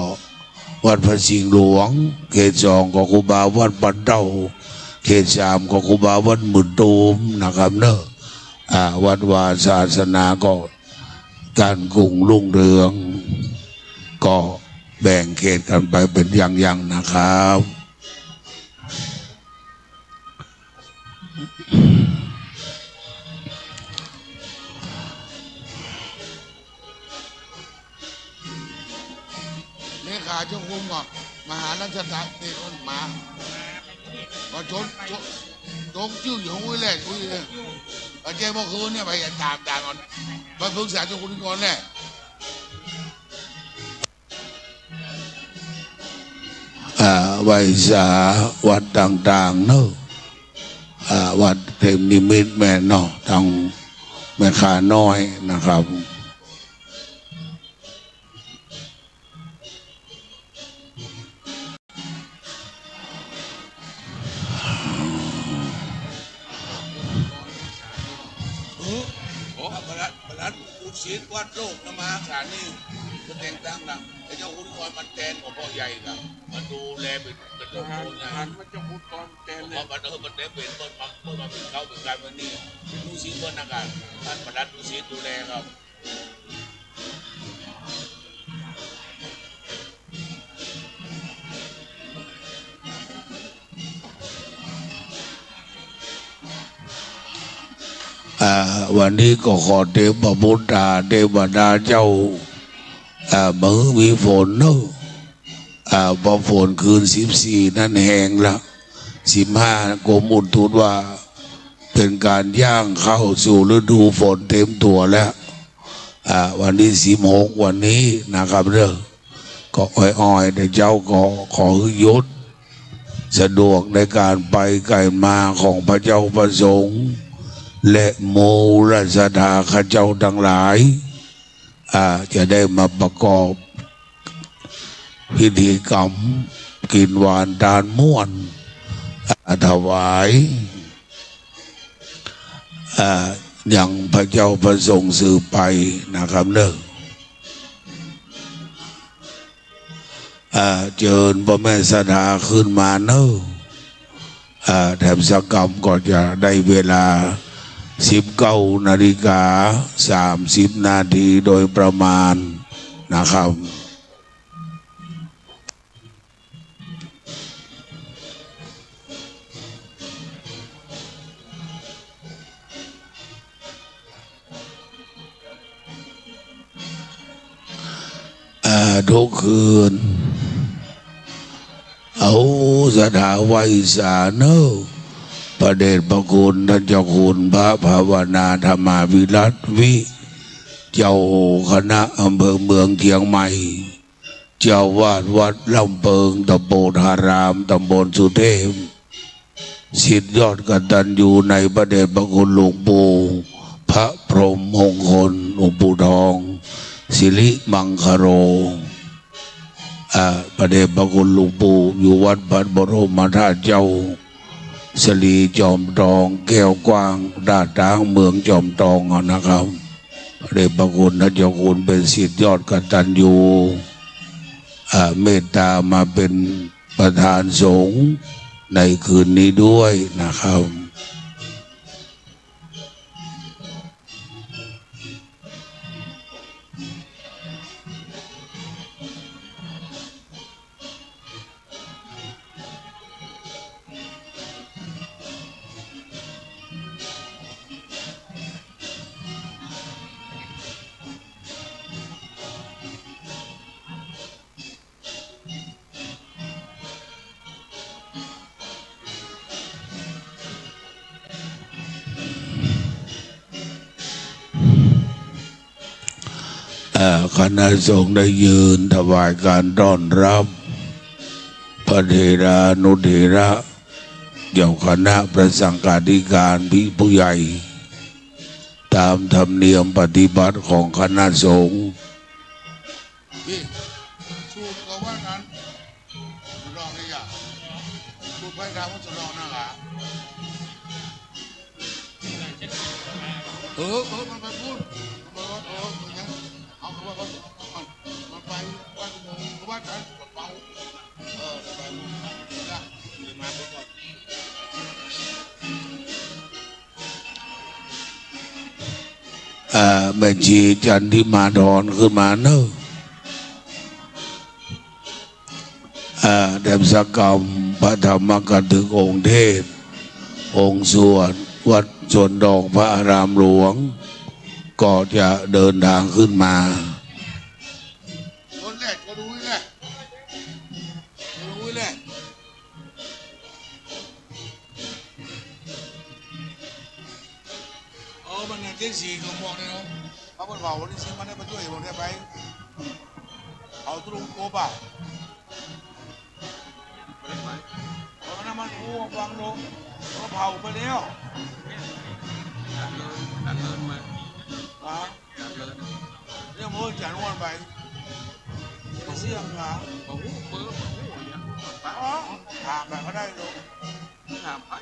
วัดพระสิงห์หลวง เขตสองก็ครูบาวัดบ้านเต้า เขตสามก็ครูบาวัดหมื่นตูมนะครับเนอะ อ่า วัดวาศาสนาก็ การกุ่งรุ่งเรือง ก็แบ่งเขตกั๋นไปเป๋นอย่างๆ นะครับ เลขาเจ้าคุณก่อน มหาราชดาเตชะมา มาจน จน จงจื้อหยงอุ้ยแหละอุ้ย เออ เจ้าเมื่อคืนเนี่ยไปถามด่าก่อน ไปปรึกษาเจ้าคุณก่อนแหละ อ่า ไหว้สาวัดต่างๆ เนอะ อ่า วัดเทพนิมิตแม่เนาะ ตางแม่ขาน้อยนะครับ เออ โอ้ ประหลัด ประหลัดอุทิศวัดโลกนะมาสถานี ก็แต่งตั้งนะ ไอ้เจ้าคุณกรมันแตนของพ่อใหญ่ครับ มันดูแลเป็น เป็นเจ้าคุณใหญ่ หันมาเจ้าคุณกรมันแตนเลย เพราะมัน เออ มันได้เป็นต้นมา ต้นมาเป็นเขาเป็นการวันนี้ เป็นลูกศิษย์เปิ้นนะครับ ท่านประหลัดลูกศิษย์ดูแลครับ อ่า วันนี้ก็ขอเทพบุตราเทวดาเจ้า อ่า บ่หื้อมีฝนเนอะ อ่า เพราะฝนคืนสิบสี่นั้นแห้งละ สิบห้ากรมอุตุว่า เป๋นก๋านย่างเข้าสู่ฤดูฝนเต็มตั๋วแล้ว อ่า วันที่สิบหกวันนี้นะครับเด้อ ก็อ้อยๆ แต่เจ๊าก็ขอหื้อหยุด สะดวกในก๋านไปก๋านมาของพระเจ้าพระสงฆ์ และหมู่ราชดาข้าเจ้าตังหลาย อ่า จะได้มาประกอบพิธีกรรม กิ๋นหวานตานม่วน อ่า ถวาย อ่า ยังพระเจ้าพระสงฆ์สืบไปนะครับเนอะ อ่า เจิญป้อแม่ศรัทธาขึ้นมาเนอะ อ่า แถมสักกำก็จะได้เวลาสิบเก้านาฬิกาสามสิบนาทีโดยประมาณนะครับ อ่า ทุกคืน เอาศรัทธาไหว้สาเนอะ พระเดชพระคุณท่านเจ้าคุณพระภาวนาธรรมาภิรัตน์วิ เจ้าคณะอำเภอเมืองเชียงใหม่ เจ้าอาวาสวัดล่ำเปิง ตะโปธาราม ตำบลสุเทพ ศิษย์ยอดกตัญญูในพระเดชพระคุณหลวงปู่ พระพรหมมงคล หลวงปู่ทอง สิริมังคโล อ่า พระเดชพระคุณหลวงปู่อยู่วัดพระบรมธาตุเจ้า สลีจอมทอง แก้วกว้าง ท่าต๊าง เมืองจอมทองนะครับ พระเดชพระคุณท่านเจ้าคุณเป๋นศิษย์ยอดกตัญญู อ่า เมตตามาเป๋นประธานสงฆ์ในคืนนี้ด้วยนะครับ เอ่อ คณะสงฆ์ได้ยืนถวายการต้อนรับ พระเถรานุเถระ เจ้าคณะพระสังฆาธิการ พี่ผู้ใหญ่ ตามธรรมเนียมปฏิบัติของคณะสงฆ์ นี่ สูตรก็ว่านั้น สนองนี่อย่า สูตรไพร่ทำว่าสนองนั่นล่ะ เออ เออ มันไปพูด มันไปว่า เออ มันยัง เอาคำว่า มัน มันไปว่า มันว่า เออ มันไปพูด เดี๋ยวนะ เดี๋ยวมาพูดก่อน เ เอ่อ แม่ชีจันทิมาธรขึ้นมาเนอะ เอ่อ แถมสักกำ พระธรรมกถึกองค์เทศน์ องค์สวด วัดสวนดอกพระอารามหลวง ก็จะเดินทางขึ้นมา คนแรกก็รู้แหละ รู้แหละ อ๋อ มันนั่นเจ๊สีเขาบอกเนี่ยเนาะ พระพุทธเผาวันที่สิบมันได้มาช่วยผมได้ไป เผาทุลุงโกบอ่ะ เอาน้ำมันกูวางลง ก็เผาไปแล้ว ตัดเลย ตัดเลยมา อ่ะ ตัดเลย เนี่ยมันจะนวลไป เสี่ยงอ่ะ โอ้โห เปิด โอ้โห เนี่ย อ๋อ ถามไปก็ได้ลูก ถามไป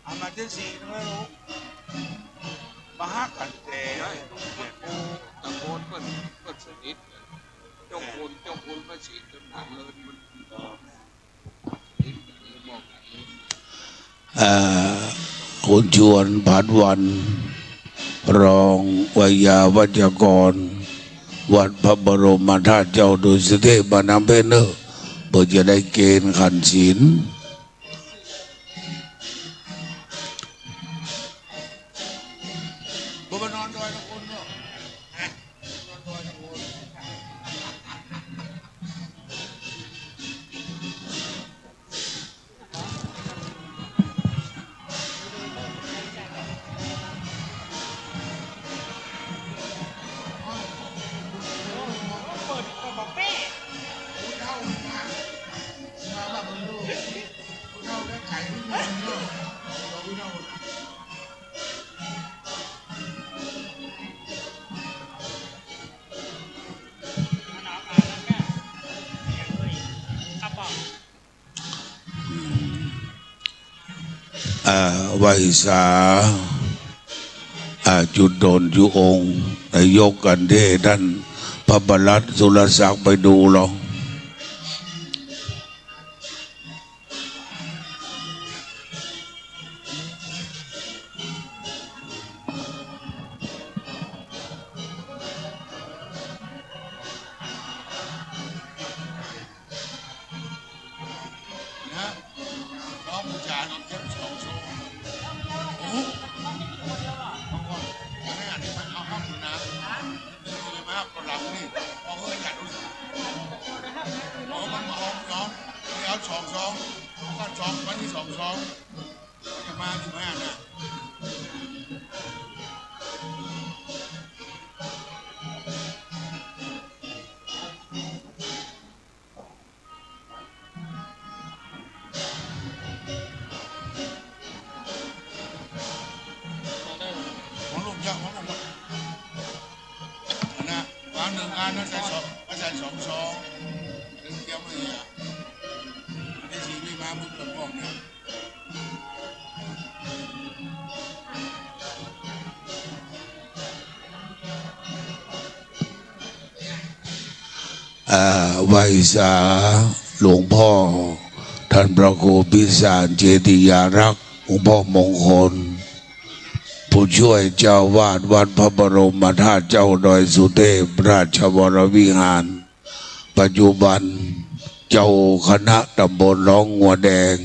อามาเจนซีนะลูก มาหากันแต่ ใช่ ตะโกนเปิ้น เปิ้นสนิท เจ้าคุณ เจ้าคุณพระศรีจนหนักเลย มัน เอ่อ คุณชวน ผาดวัน รองไวยาวัจกร วัดพระบรมธาตุเจ้าดอยสุเทพ มานำเปิ้นเนอะ เปิ้นจะได้เกณฑ์ขันศีล บ่มานอนดอยละคนเนาะ นอนดอยละคน เปิดกระเป๋าเป้ ผู้เฒ่ามา ผู้เฒ่าได้ขายทุกคนเนาะ ผู้เฒ่า อ่า ไหว้สา อ่า จุดโดนจุดองค์ นายกกันเทศน์ ท่านพระประหลัดสุรศักดิ์ ไปดูลอง นะ น้องบูชาน้องเทพสองโชว์ โอ้โห บางคนจะให้อ่านให้มันเอาภาพดูนะ นี่เลยมาคนหลังนี่ เอาเงินอยากดู อ๋อ มันมาเอาน้อง เดี๋ยวสองสอง ก็สอง วันที่สองสอง จะมาที่บ้านน่ะ ของลูกเยอะ ของลูกเยอะ อันน่ะ วางหนึ่งอัน แล้วใส่สอง แล้วใส่สองซอง เตรียมไว้เนี่ย ได้สี่ ไม่มา มึงเปิดกล่องเนี่ย อ่า ไหว้สาหลวงพ่อ ท่านพระครูพิสารเจติยารักษ์ หลวงพ่อมงคล ผู้ช่วยเจ้าวาดวัดพระบรมธาตุเจ้าดอยสุเทพราชวรวิหาร ปัจจุบันเจ้าคณะตำบลหนองงัวแดง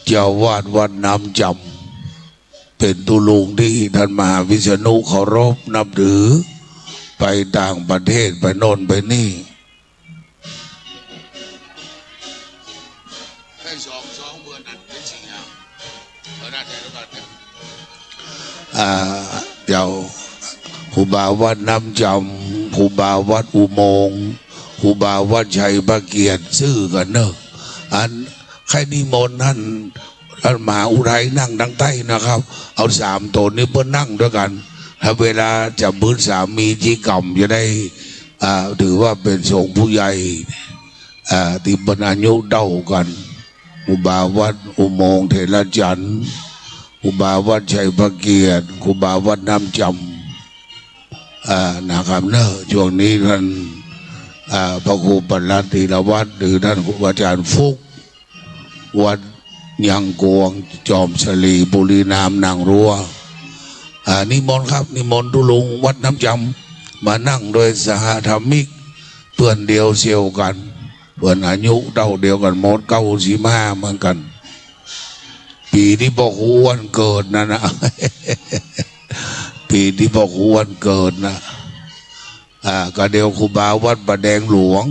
เจ้าวาดวัดน้ำจำ เป๋นตุ๊ลุงตี้ท่านมหาวิษณุเคารพนับถือ ไปต่างประเทศ ไปโน่นไปนี่ ได้สองซอง เบอร์นั้นเป็นสี่ อ่ะ เออ น่าจะแล้วกันเนี่ย อ่า เดี๋ยว ครูบาวัดน้ำจำ ครูบาวัดอุโมงค์ ครูบาวัดชัยพระเกียรติ ซื่อกั๋นเนอะ อัน ใค่นิมนต์ท่าน ท่านมหาอุทัยนั่งตางใต้นะครับ เอาสามต๋นนี้เปิ้นนั่งตวยกั๋น ถ้าเวลาจะปรึกษามีกิจกรรมจะได้ อ่า ถือว่าเป๋นสงฆ์ผู้ใหญ่ อ่า ตี้เปิ้นอายุเต้ากั๋น ครูบาวัดอุโมงค์เถรจันทร์ ครูบาวัดชัยพระเกียรติ ครูบาวัดน้ำจำ อ่า นะครับเนอะ ช่วงนี้ท่าน อ่า พระครูประหลัดธีรวัตร หรือท่านครูอาจารย์ฟุก วัดยังกวง จอมสลี บุรีนาม นางรัว อ่า นิมนต์ครับ นิมนต์ตุ๊ลุงวัดน้ำจำ มานั่งโดยสหธรรมิก เปื้อนเดียวเสี่ยวกั๋น เปื้อนอายุเต้าเดียวกั๋นหมด เก้าสิบห้าเหมือนกั๋น ปี๋ตี้พ่อครูอ้วนเกิดนั่นนะ ปี๋ตี้พ่อครูอ้วนเกิดนะ อ่า ก็เดี๋ยวครูบาวัดป่าแดงหลวง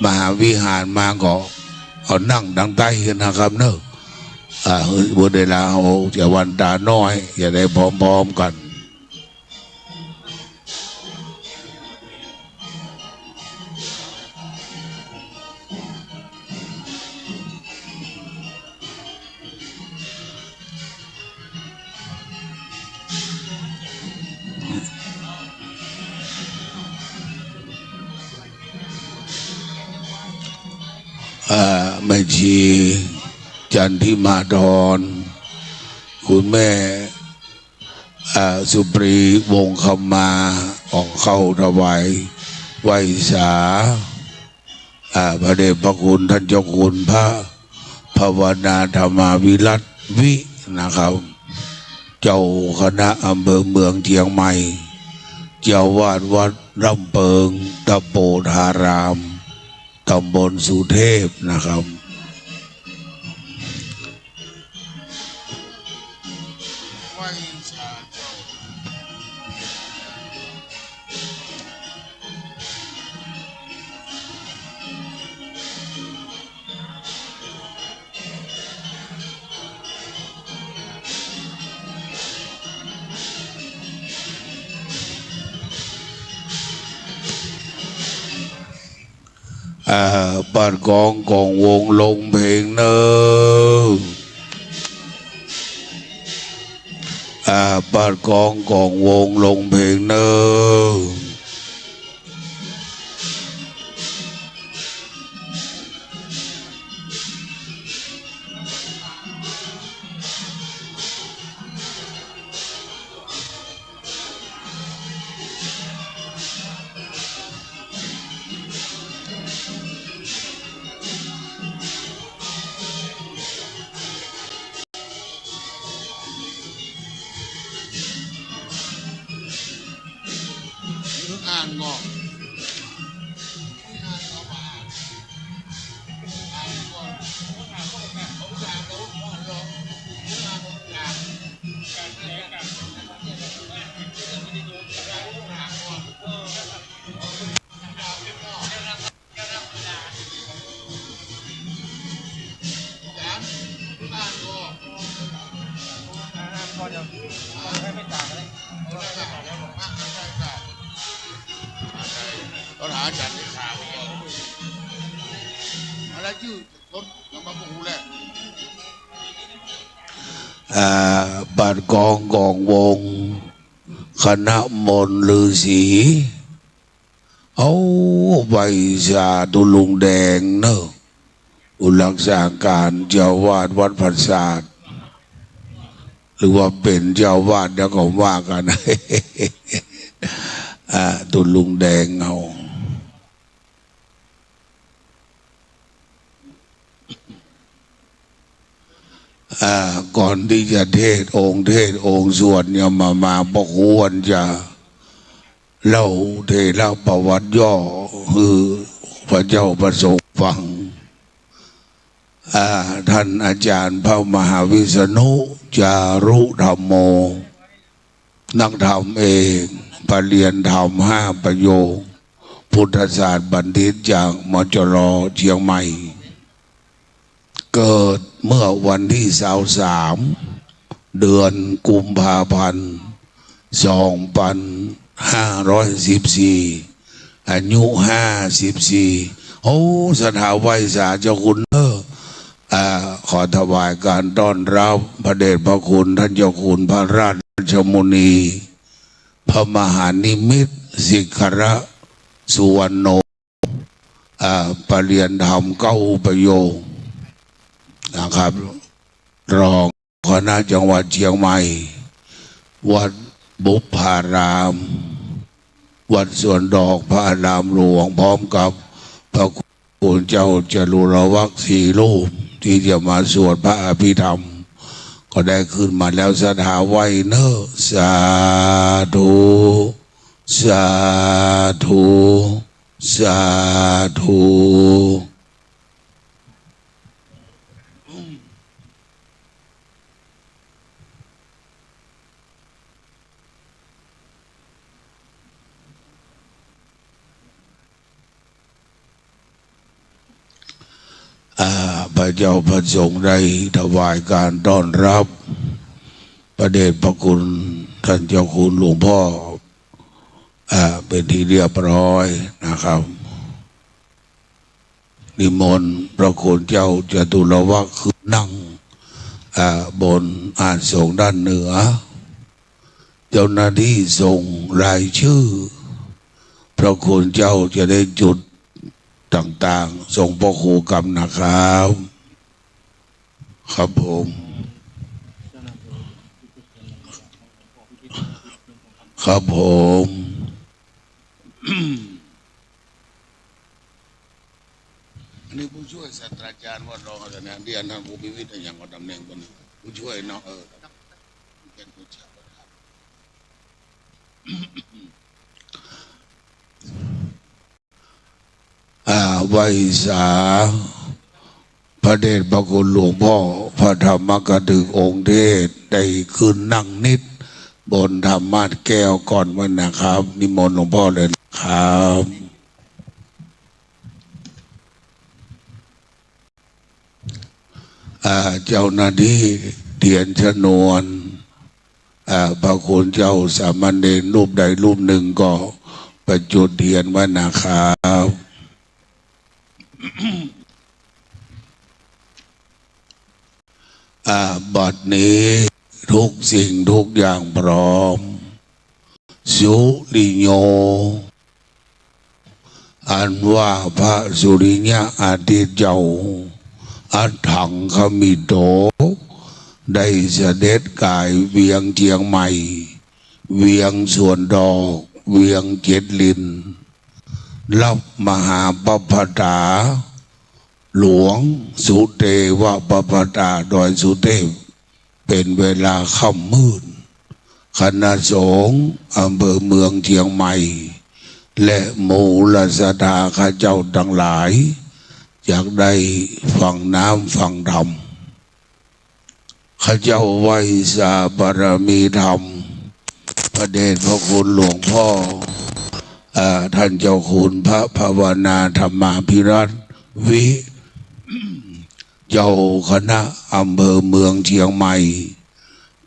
มหาวิหารมาก็ เอานั่งตางใต้นะครับเนาะ อ่า เวลาเอาจะวันตาน้อย จะได้พร้อมๆ กั๋น อ่า แม่ชีจันทิมาธร คุณแม่ อ่า สุปรีวงศ์คำมา ออกเข้าถวายไหว้สา อ่า พระเดชพระคุณท่านเจ้าคุณพระภาวนาธรรมาภิรัตน์วิ นะครับ เจ้าคณะอำเภอเมืองเจียงใหม่ เจ้าอาวาสวัดร่ำเปิง ตะโปธาราม ตำบลสุเทพนะครับ อ่า ปัดกองกองวงลงเพลงเน่อ อ่า ปัดกองกองวงลงเพลงเน่อ อ่า ปัดกองกองวง คณะมนต์ฤๅษี เอาไหว้สาตุ๊ลุงแดงเน่อ ผู้รักษาก๋านเจ้าอาวาสวัดผาสาท หรือว่าเป๋นเจ้าอาวาสเดี๋ยวก็ว่ากั๋น อ่า ตุ๊ลุงแดงเอา อ่า ก่อนตี้จะเทศน์องค์เทศน์องค์สวดเนี่ย มา มา พ่อครูอ้วนจะเล่าเถรประวัติย่อหื้อพระเจ้าพระสงฆ์ฟัง อ่า ท่านอาจารย์พระมหาวิษณุ จารุธัมโม นักธรรมเอก ปริญญาธรรมห้าประโยค พุทธศาสตร์บัณฑิตจาก มจร เจียงใหม่ เกิดเมื่อวันตี้ซาวสาม เดือนกุมภาพันธ์ สองปันห้าร้อยสิบสี่ อายุห้าสิบสี่ โอ้ ศรัทธาไหว้สาเจ้าคุณเน่อ อ่า ขอถวายก๋านต้อนรับพระเดชพระคุณท่านเจ้าคุณพระราชมุนี พระมหานิมิตร สิขรสุวรรณโณ อ่า ปริญญาธรรมเก้าประโยคนะครับ รองคณะจังหวัดเจียงใหม่ วัดบุพพาราม วัดสวนดอกพระอารามหลวง พร้อมกับพระคุณเจ้าจตุรวรรคสี่รูป ตี้จะมาสวดพระอภิธรรม ก็ได้ขึ้นมาแล้ว ศรัทธาไหว้เน่อ สาธุ สาธุ สาธุ อ่า พระเจ้าพระสงฆ์ได้ถวายการต้อนรับพระเดชพระคุณท่านเจ้าคุณหลวงพ่อ อ่า เป็นที่เรียบร้อยนะครับ นิมนต์พระคุณเจ้าจตุรวรรคขึ้นนั่ง อ่า บนอาสน์สงฆ์ด้านเหนือ เจ้าหน้าที่ส่งรายชื่อ พระคุณเจ้าจะได้จุดต่างๆ ส่งพระครูกำนะครับ ครับผม ครับผม อันนี้ผู้ช่วยศาสตราจารย์วัดรองอาจารย์เนี่ย เรียนทางครูพิวิทย์อย่างว่าตำแหน่งคนนี้ ผู้ช่วยเนาะ เออ เป็นผู้ช่วย อ่า ไหว้สา พระเดชพระคุณหลวงพ่อพระธรรมกถึกองค์เทศน์ ได้ขึ้นนั่งนิดบนธรรมาสน์แก้วก่อนไว้นะครับ นิมนต์หลวงพ่อเลยนะครับ อ่า เจ้าหน้าที่เตรียมชนวน อ่า พระคุณเจ้าสามเณรรูปใดรูปหนึ่งก็ไปจุดเทียนไว้นะครับ อ่า บัดนี้ทุกสิ่งทุกอย่างพร้อม สุริโย อันว่าพระสุริยะอาทิตย์เจ้า อัฏฐังคมิโต ได้เสด็จกายเวียงเจียงใหม่ เวียงสวนดอก เวียงเจ็ดลิน รับมหาปัปปตา หลวงสุเตวปัปปตา ดอยสุเทพ เป็นเวลาค่ำมืด คณะสงฆ์อำเภอเมืองเจียงใหม่ และหมู่ราชศรัทธาข้าเจ้าตังหลาย จักได้ฟังน้ำฟังธรรม ข้าเจ้าไหว้สาบารมีธรรม พระเดชพระคุณหลวงพ่อ อ่า ท่านเจ้าคุณพระภาวนาธรรมาภิรัตน์ วิ เจ้าคณะอำเภอเมืองเจียงใหม่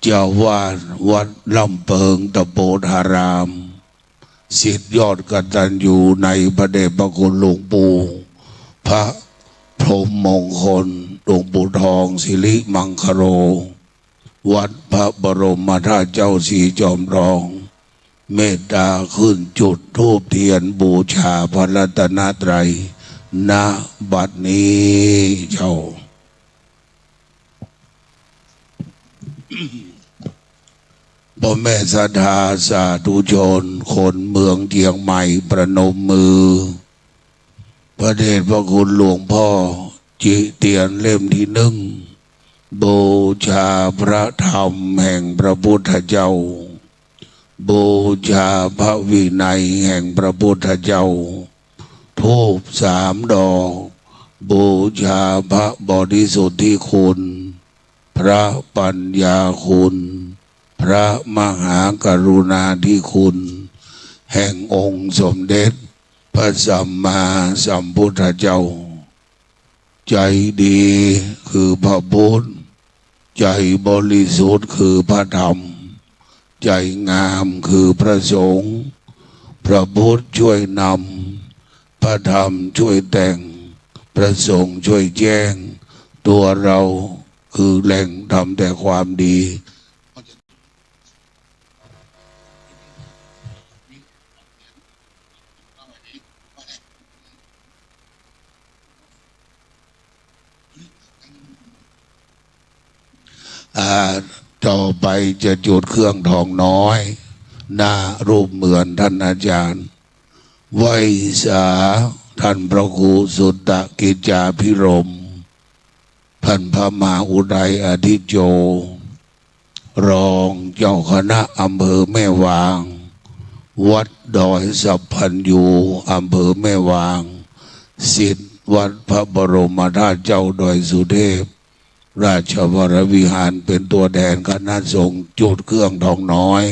เจ้าวาดวัดล่ำเปิงตะโปธาราม ศิษย์ยอดกตัญญูในพระเดชพระคุณหลวงปู่ พระพรหมมงคล หลวงปู่ทองสิริมังคโล วัดพระบรมธาตุเจ้าสีจอมทอง เมตตาขึ้นจุดธูปเทียนบูชาพระรัตนตรัย ณ บัดนี้เจ้า พ่อแม่ศรัทธาสาธุชนคนเมืองเจียงใหม่ประนมมือ พระเดชพระคุณหลวงพ่อ จิเตียนเล่มที่หนึ่ง บูชาพระธรรมแห่งพระพุทธเจ้า บูชาพระวินัยแห่งพระพุทธเจ้า ธูปสามดอก บูชาพระบริสุทธิคุณ พระปัญญาคุณ พระมหากรุณาธิคุณ แห่งองค์สมเด็จพระสัมมาสัมพุทธเจ้า ใจดีคือพระพุทธ ใจบริสุทธิ์คือพระธรรม ใจงามคือพระสงฆ์ พระพุทธช่วยนำ พระธรรมช่วยแต่ง พระสงฆ์ช่วยแจ้ง ตัวเราคือแหล่งทำแต่ความดี อ่า ต่อไปจะจุดเครื่องทองน้อย หน้ารูปเหมือนท่านอาจารย์ ไหว้สาท่านพระครูสุตตกิจจาภิรมย์ ท่านพระมหาอุทัยอาทิตย์โย รองเจ้าคณะอำเภอแม่วาง วัดดอยสัพพัญญู อำเภอแม่วาง ศิษย์วัดพระบรมธาตุเจ้าดอยสุเทพ ราชวรวิหาร เป๋นตั๋วแทนคณะสงฆ์ จุดเครื่องทองน้อย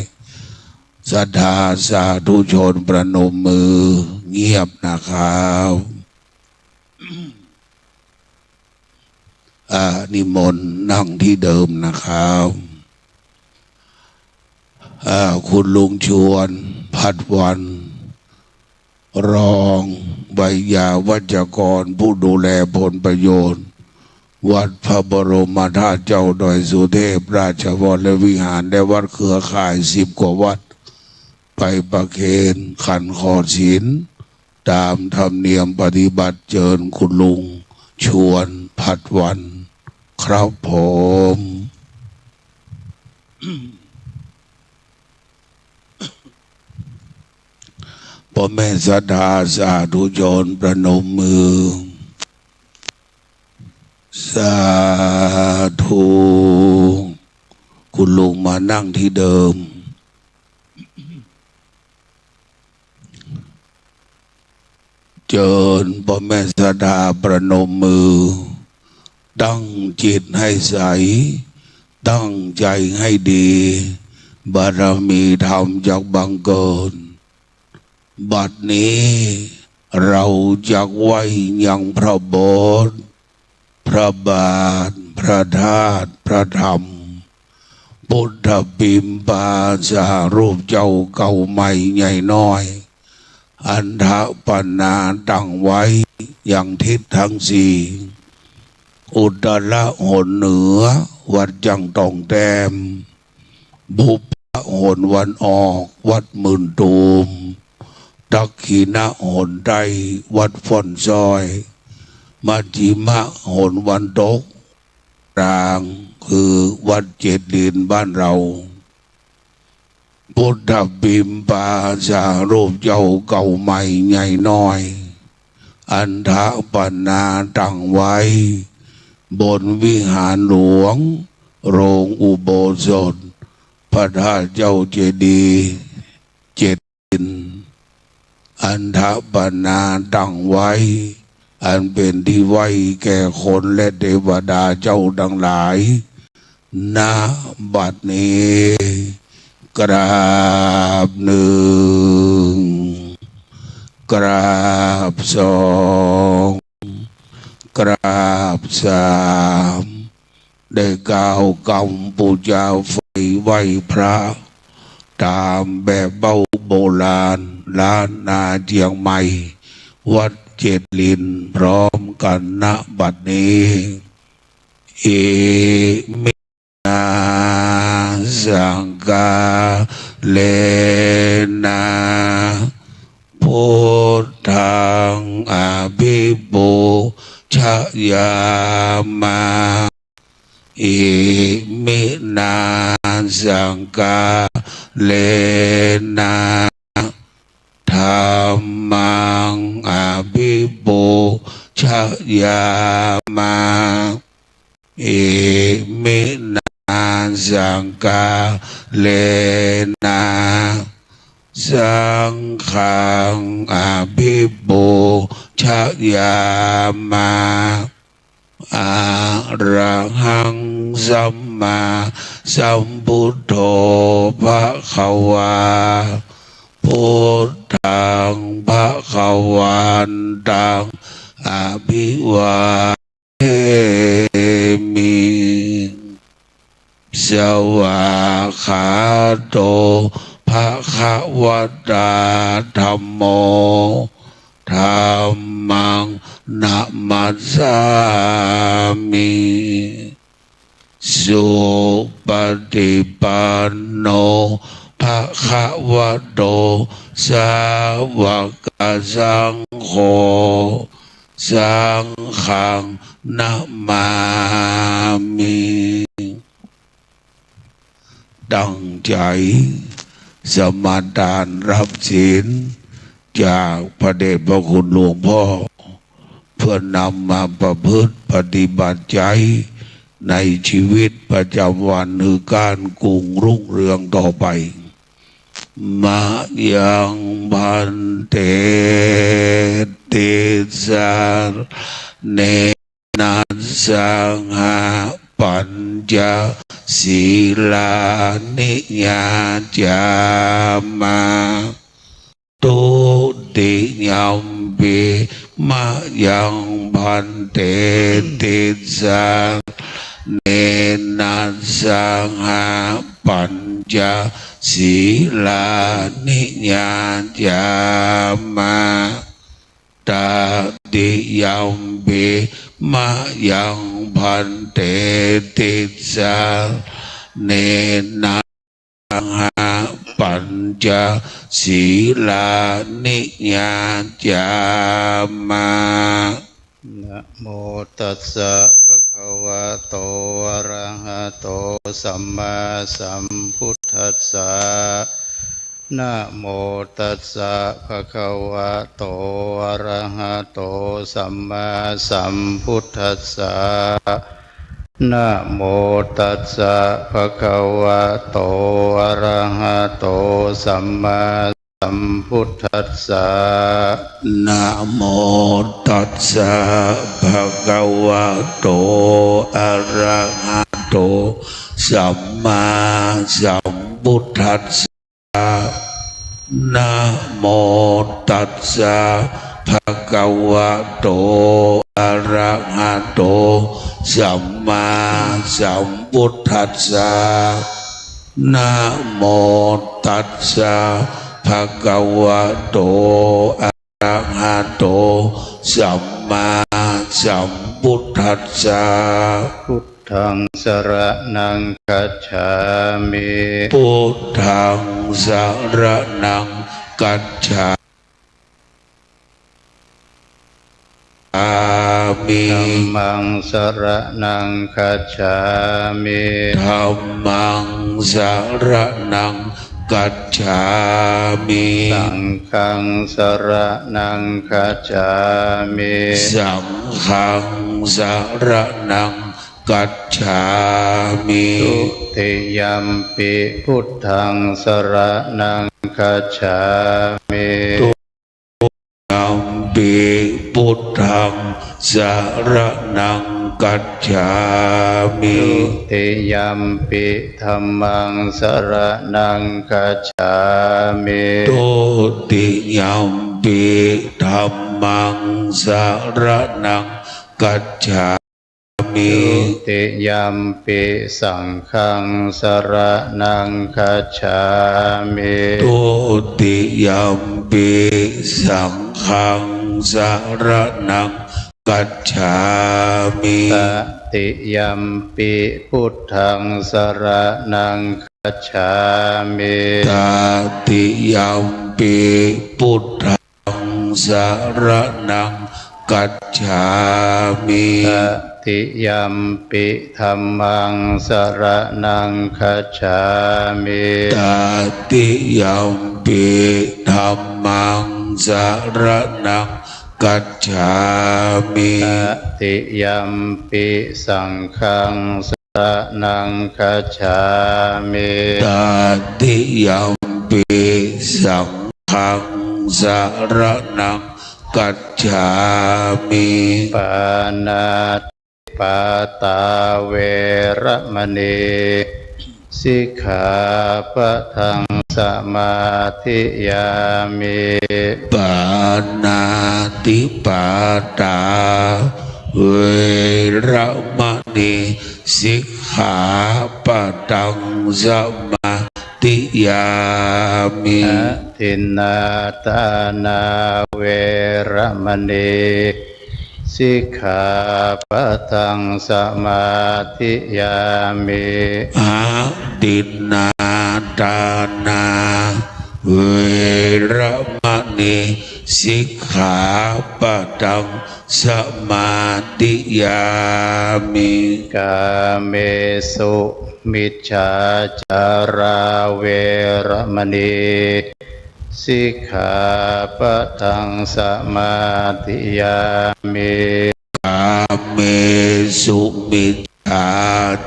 ศรัทธาสาธุชนประนมมือเงียบนะครับ อ่า นิมนต์นั่งตี้เดิมนะครับ อ่า คุณลุงชวน พัดวัน รองไวยาวัจกร ผู้ดูแลผลประโยชน์ วัดพระบรมธาตุเจ้าดอยสุเทพ ราชวรวิหาร และวัดเครือข่ายสิบกว่าวัด ไปประเคนขันขอศีล ต๋ามธรรมเนียมปฏิบัติ เจิญคุณลุงชวน พัดวัน ครับผม ป้อแม่ศรัทธาสาธุชนประนมมือ สาธุ คุณลุงมานั่งตี้เดิม เจิญป้อแม่ศรัทธาประนมมือ ตั้งจิตหื้อใส ตั้งใจ๋หื้อดี บารมีธรรมจักบังเกิด บัดนี้เฮาจักไหว้ยังพระโบสถ์ พระบาท พระธาตุ พระธรรม ปุทธปิมปาสหรูปเจ้าเก่าใหม่ใหญ่น้อย อันถะปณาตั้งไว้ยังทิศตังสี่ อุตระหนเหนือ วัดจั่งต้องแต้ม บุพหนวันออก วัดหมื่นตูม ตักขิณหนใต้ วัดฝ่อนซ้อย มัชฌิมหนวันตก กลางคือวัดเจ็ดลินบ้านเฮา ปุทธปิมปาสหรูปเจ้าเก่าใหม่ใหญ่น้อย อันถะปณาตั้งไว้ บนวิหารหลวง โรงอุโบสถ พระธาตุเจ้าเจดีย์เจ็ด อันถะปณาตั้งไว้ อันเป๋นตี้ไหว้แก่คนและเตวดาเจ้าตังหลาย ณ บัดนี้ กราบหนึ่ง กราบสอง กราบสาม ได้กล่าวกำปู๋จาไฟไหว้พระ ต๋ามแบบเบ้าโบราณ ล้านนาเจียงใหม่ วัดเจ็ดลิน พร้อมกั๋น ณ บัดนี้ อิมินา สังฆาเรนะ พุทธัง อภิปูชยามา อิมินา สังฆาเรนะ ธัมมัง อภิปูชยามา อิมินา สังฆาเรนะ สังฆัง อภิปูชยามา อะระหัง สัมมาสัมพุทโธ ภะคะวา พุทธัง ภะคะวันตัง อะภิวาเทมิ สวากขาโต ภะคะวะตา ธัมโม ธัมมัง นะมัสสามิ สุปะติปันโน ภะคะวะโต สาวกสังโฆ สังฆัง นะมามิ ตั้งใจ๋สมาทานรับศีล จากพระเดชพระคุณหลวงพ่อ เพื่อนำมาประพฤติปฏิบัติใจ๊ ในชีวิตประจำวันหื้อก้านกุ่งรุ่งเรืองต่อไป มะยัง ภันเต ติสสะเร ณะ สหะ ปัญจะ สีลานิ ยาจามะ ทุติยัมปิ มะยัง ภันเต ติสสะเร ณะ สหะ ปัญจะ สีลานิ ยาจามะ ตติยัมปิ มะยัง ภันเต ติสสะเร ณะ สหะ ปัญจะ สีลานิ ยาจามะ นะโมตัสสะ ภะคะวะโต อะระหะโต สัมมาสัมพุทธัสสะ นะโมตัสสะ ภะคะวะโต อะระหะโต สัมมาสัมพุทธัสสะ นะโมตัสสะ ภะคะวะโต อะระหะโต สัมมาสัมพุทธัสสะ นะโมตัสสะ ภะคะวะโต อะระหะโต สัมมาสัมพุทธัสสะ นะโมตัสสะ ภะคะวะโต อะระหะโต สัมมาสัมพุทธัสสะ นะโมตัสสะ ภะคะวะโต อะระหะโต สัมมาสัมพุทธัสสะ พุทธัง สะระณัง คัจฉามิ พุทธัง สะระณัง คัจฉา มิ ธัมมัง สะระณัง คัจฉามิ ธัมมัง สะระณัง คัจฉามิ สังฆัง สะระณัง คัจฉามิ สังฆัง สะระณัง คัจฉามิ ทุติยัมปิ พุทธัง สะระณัง คัจฉามิ ทุติยัมปิ พุทธัง สะระณัง คัจฉามิ ทุติยัมปิ ธัมมัง สะระณัง คัจฉามิ ทุติยัมปิ ธัมมัง สะระณัง คัจฉา มิ ทุติยัมปิ สังฆัง สะระณัง คัจฉามิ ทุติยัมปิ สังฆัง สะระณัง คัจฉามิ ตติยัมปิ พุทธัง สะระณัง คัจฉามิ ตติยัมปิ พุทธัง สะระณัง คัจฉามิ ตติยัมปิ ธัมมัง สะระณัง คัจฉามิ ตติยัมปิ ธัมมัง สะระณัง คัจฉามิ ตติยัมปิ สังฆัง สะระณัง คัจฉามิ ตติยัมปิ สังฆัง สะระณัง คัจฉามิ ปาณาติปาตา เวระมะณี สิกขาปะทัง สะมาธิยามิ ปาณาติปาตา เวระมะณี สิกขาปะทัง สะมาธิยามิ อะทินนาทานา เวระมะณี สิกขาปะทัง สะมาธิยามิ อะทินนาทานา เวระมะณี สิกขาปะทัง สะมาธิยามิ กาเมสุ มิจฉาจารา เวระมะณี สิกขาปะทัง สะมาธิยามิ กาเมสุ มิจฉ า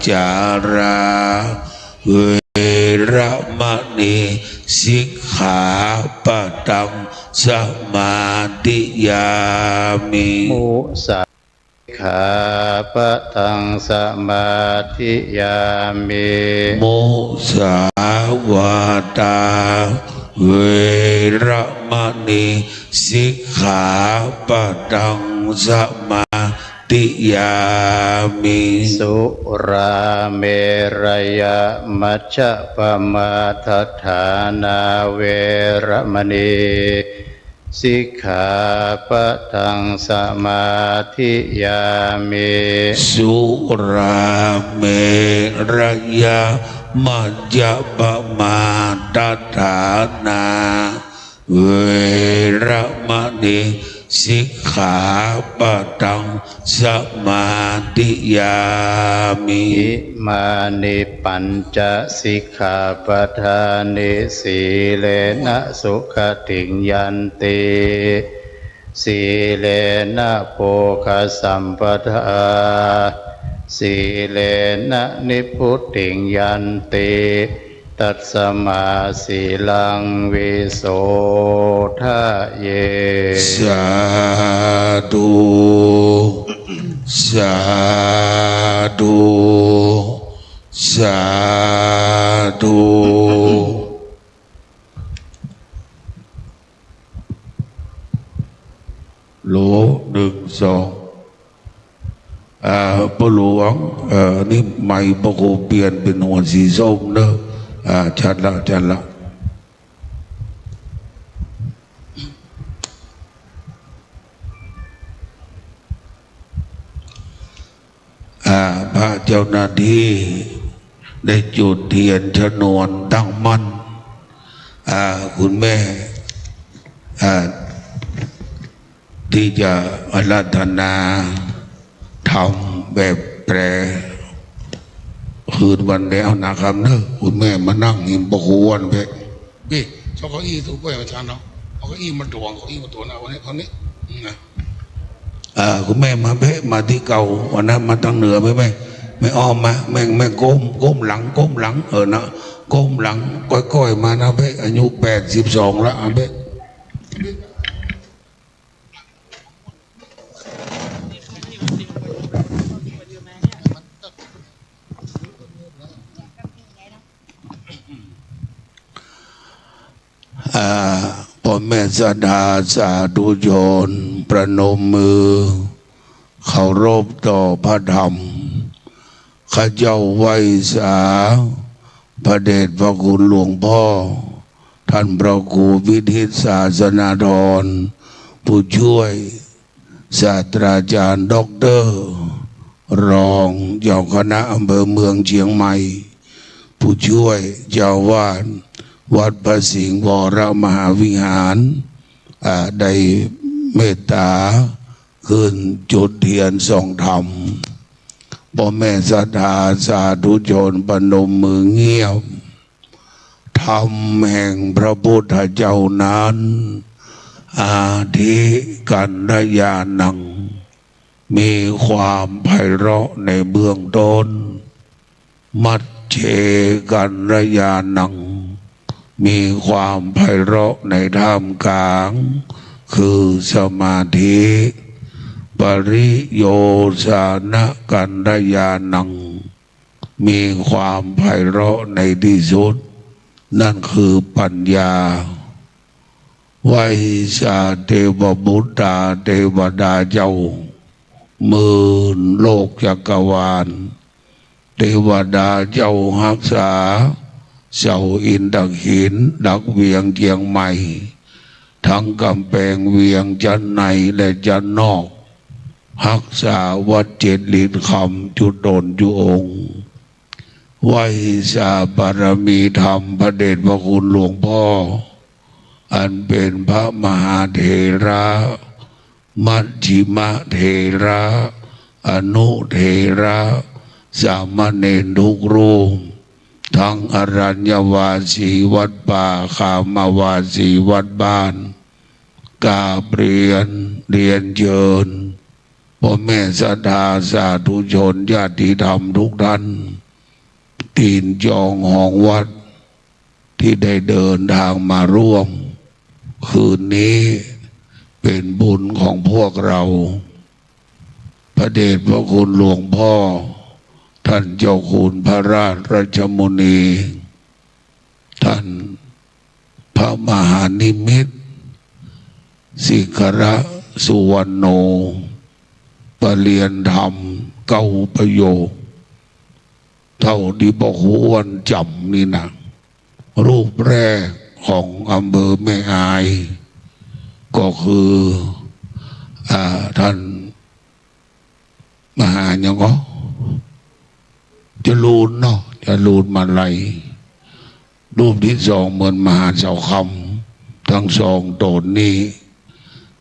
จารา เวระมะณี สิกขาปะตัง สมาธิยามิ มุสา ขาปะตัง สมาธิยามิ มุสาวาตา เวระมะณี สิกขาปะตัง สมาธิยามิ สุราเมรยะมัจจะปะมาทฐานา เวระมะณี สิกขาปะตัง สมาธิยามิ สุราเมรยะมัจจะปะมาทฐานา เวระมะณี สิกขาปะตัง สมาธิยามิ อิมานิปัญจะสิกขาปะทานิ สีเลนะสุขะติงยันติ สีเลนะโภคะสัมปะทา สีเลนะนิพพุติงยันติ ตัสมาสีลังวิโสทะเย สาธุ สาธุ สาธุ โหล นึ่ง สอง อ่า ป้อหลวง เอ่อ นี่ไมค์ป้อครูเปลี่ยนเป๋นหัวสีส้มเนาะ อ่า ชัดละ ชัดละ อ่า พระเจ้าหน้าตี้ได้จุดเตียนชนวนตั้งมั่น อ่า คุณแม่ อ่า ตี้จะอาราธนาธรรมแบบแปล คืนวันแล้วนะครับเนาะ คุณแม่มานั่งหิ้มป้อครูอั้นเป๊ะ ปี้ เอาเก้าอี้ตู้เป้ยมาชันเนาะ เอาเก้าอี้มาตวง เก้าอี้มาตวงนะ วันนี้ วันนี้ อืม นะ อ่า คุณแม่มาเป๊ะ มาตี้เก่า วันนั้นมาตางเหนือเป๊ะ แม่ แม่อ้อมมา แม่ แม่ก้ม ก้มหลัง ก้มหลัง เออนะ ก้มหลัง ก้อยๆ มานะเป๊ะ อายุแปดสิบสองละ อ่ะเป๊ะ อ่า ป้อแม่ศรัทธาสาธุชน ประนมมือ เคารพต่อพระธรรม ข้าเจ้าไหว้สา พระเดชพระคุณหลวงพ่อ ท่านพระครูวิทิตศาสนาธร ผู้ช่วยศาสตราจารย์ด็อกเตอร์ รองเจ้าคณะอำเภอเมืองเชียงใหม่ ผู้ช่วยเจ้าวาดวัดพระสิงห์วรมหาวิหาร อ่า ได้เมตตาขึ้นจุดเทียนส่องธรรม ป้อแม่ศรัทธาสาธุชนประนมมือเงียบ ธรรมแห่งพระพุทธเจ้านั้น อาทิกัลยาณัง มีความไพเราะในเบื้องต้น มัจเจกัลยาณัง มีความไพเราะในท่ามกลาง คือสมาธิ ปริโยสานะกัลยาณัง มีความไพเราะในที่สุด นั่นคือปัญญา ไหว้สาเทวบุตตาเทวดาเจ้า หมื่นโลกจักรวาล เทวดาเจ้าฮักษา เจ้าอินทขิล ดักเวียงเจียงใหม่ ทั้งกำแปงเวียงจั้นในและจั้นนอก ฮักษาวัดเจ็ดหลินคำจุตนจุองค์ ไหว้สาบารมีธรรมพระเดชพระคุณหลวงพ่อ อันเป็นพระมหาเถระ มัชฌิมเถระ อนุเถระ สามเณรทุกรูป ทั้งอรัญญวาสีวัดป่า คามวาสีวัดบ้าน กราบเรียน เรียนเชิญ ป้อแม่ศรัทธาสาธุชนญาติธรรมทุกท่าน ตี๋นจองหองวัดตี้ได้เดินตางมาร่วมคืนนี้ เป๋นบุญของพวกเฮา พระเดชพระคุณหลวงป้อ ต้านเจ้าคุณพระราชรัชมุนี ต้านพระมหานิมิตร สิงหะสุวรรณโณ ประเรียนธรรมเก้าประโยค เต้าตี้ป้อควรจ๋ำนี่นะ รูปแรกของอำเภอแม่อาย ก็คือ อ่า ต้าน มหาหยังก็ จรูญเนาะ จรูญมาลัย รูปตี้สองเหมือนมหาเสาคำ ตึงสองต๋นนี้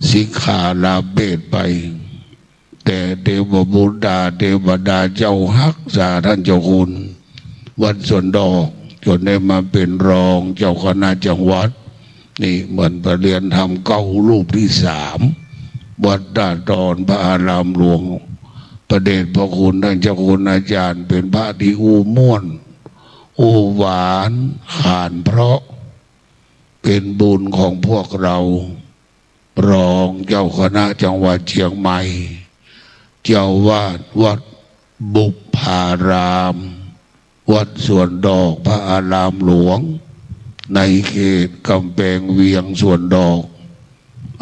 สิกขาลาเพศไป แต่เทวบุตราเทวดาเจ้าฮักษาต้านเจ้าคุณ วัดสวนดอก จ๋นได้มาเป๋นรองเจ้าคณะจังหวัด นี่เหมือนประเรียนธรรมเก้ารูปตี้สาม วัดต้าตอนพระอารามหลวง พระเดชพระคุณต้านเจ้าคุณอาจ๋ารย์เป๋นพระตี้อู้ม่วน อู้หวาน ขานเพราะ เป๋นบุญของพวกเฮา รองเจ้าคณะจังหวัดเจียงใหม่ เจ้าอาวาสวัดบุพพาราม วัดสวนดอกพระอารามหลวง ในเขตก๋ำแปงเวียงสวนดอก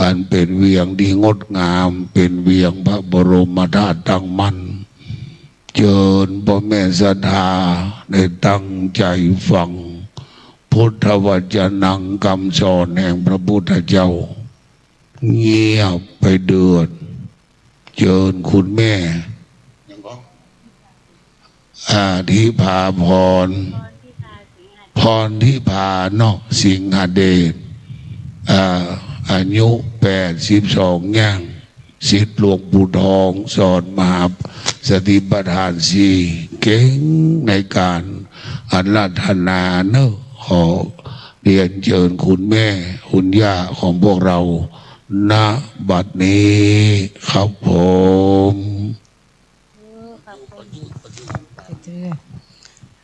อันเป๋นเวียงตี้งดงาม เป๋นเวียงพระบรมธาตุตั้งมั่น เจิญป้อแม่ศรัทธาได้ตั้งใจ๋ฟัง พุทธวจนะกำสอนแห่งพระพุทธเจ้า เงียบไปเถิด เจิญคุณแม่ อธิภาพร พรทิพาเนาะ สิงหเดช อ่า อายุแปดสิบสองย่าง ศิษย์หลวงปู่ทอง สอนมหาสติปัฏฐานสี่ เก่งในก๋านอาราธนาเนาะ ขอเรียนเจิญคุณแม่ คุณย่าของพวกเฮา ณ บัดนี้ครับผม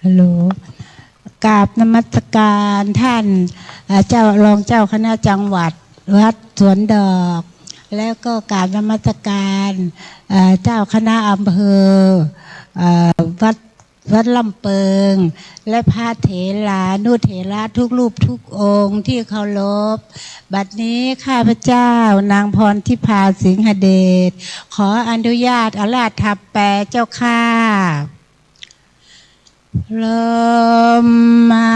ฮัลโหล กราบนมัสการต้าน เอ่อ เจ้า รองเจ้าคณะจังหวัดวัดสวนดอก แล้วก็กราบนมัสการ เอ่อ เจ้าคณะอำเภอ เอ่อ วัด วัดลำเปิง และพระเถรานุเถระทุกรูปทุกองค์ที่เคารพ บัดนี้ข้าพเจ้านางพรทิพาสิงหเดช ขออนุญาตอาราธนาแปลเจ้าข้า พรหมา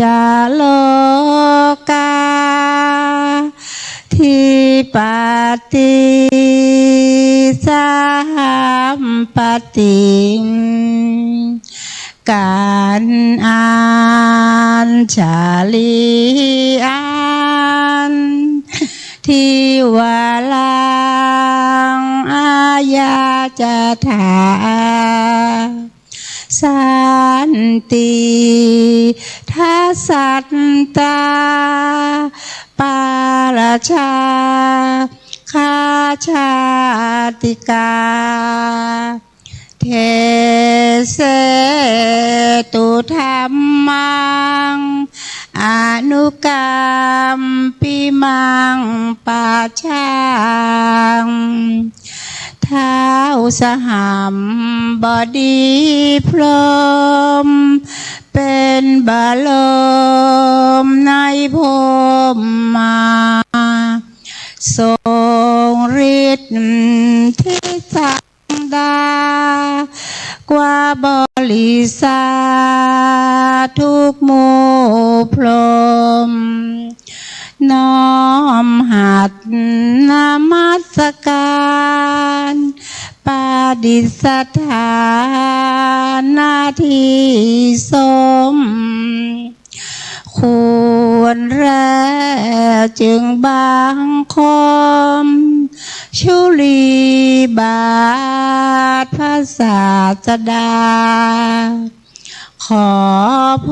จโลกา ธิปติสัมปติง กัณฑ์อัญชลีอัน ทิวารัง อาญาจถา สันติทัสสัตตา ปาราชา คาชาติกา เทเสตุธัมมัง อนุกัมปิมัง ปะชา ท้าวสหัมบดีพรหม เป๋นบรมในพรหมา ทรงฤทธิสักดา กว่าบริษัททุกหมู่พรหม น้อมหัตถ์นมัสการ ประดิษฐานหน้าที่สม ควรแลจึงบังคม ชุลีบาทพระศาสดา ขอพ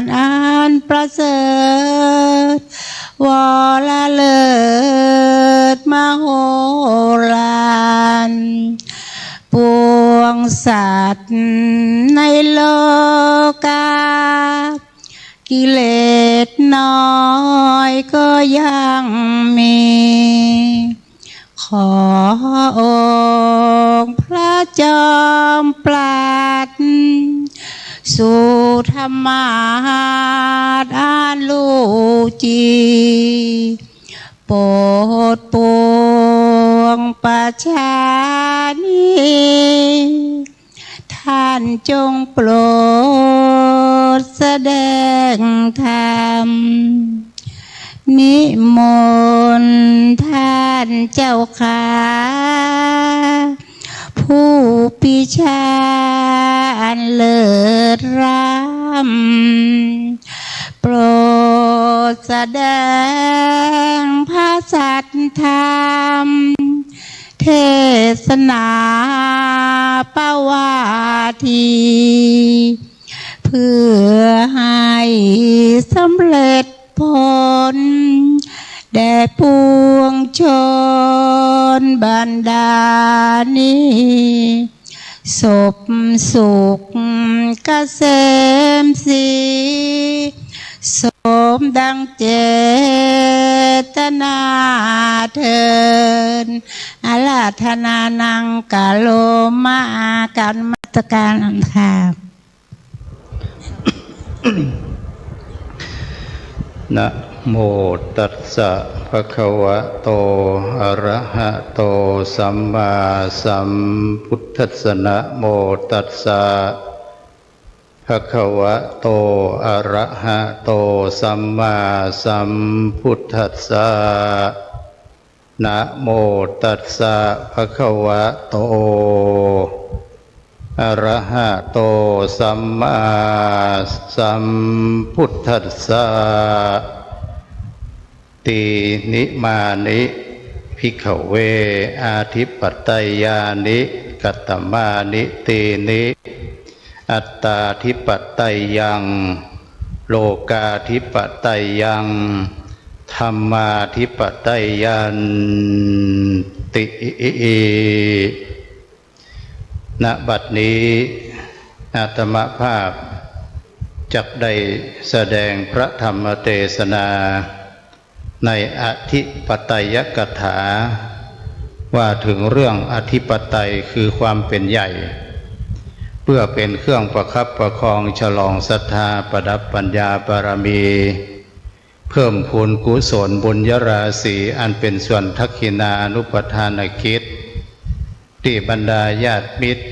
รอันประเสริฐ วรเลิศม โหราญ ปวงสัตว์ในโลกา กิเลสน้อยก็ยังมี ขอองค์พระจอมปลัด สุธมาศอันลูจี โปรดปวงประชานี้ ท่านจงโปรดแสดงธรรม นิมนต์ท่านเจ้าข้า ผู้ปีชาอันเลิศล้ำ โปรดแสดงพระสัทธรรม เทศนาปวาที เพื่อให้สำเร็จผล แด่ปวงชนบรรดานี้ สบสุขเกษมศรี สมดังเจตนาเทิน อาราธนานัง กะโรมะ กราบนมัสการค่ะ นะโมตัสสะ ภะคะวะโต อะระหะโต สัมมาสัมพุทธัสสะ นะโมตัสสะ ภะคะวะโต อะระหะโต สัมมาสัมพุทธัสสะ นะโมตัสสะ ภะคะวะโต อะระหะโต สัมมาสัมพุทธัสสะ ตีนิมานิ ภิกขะเว อาธิปัตตยานิ กัตตมานิ ตีนิ อัตตาธิปัตตยัง โลกาธิปัตตยัง ธัมมาธิปัตตยัง ติ ณ บัดนี้ อาตมาภาพจักได้แสดงพระธรรมเตสนา ในอธิปไตยกถา ว่าถึงเรื่องอธิปไตยคือความเป็นใหญ่ เพื่อเป็นเครื่องประคับประคองฉลองศรัทธาประดับปัญญาบารมี เพิ่มพูนกุศลบุญญาราศีอันเป็นส่วนทักขิณานุปทานกิจ ตี้บรรดาญาติมิตร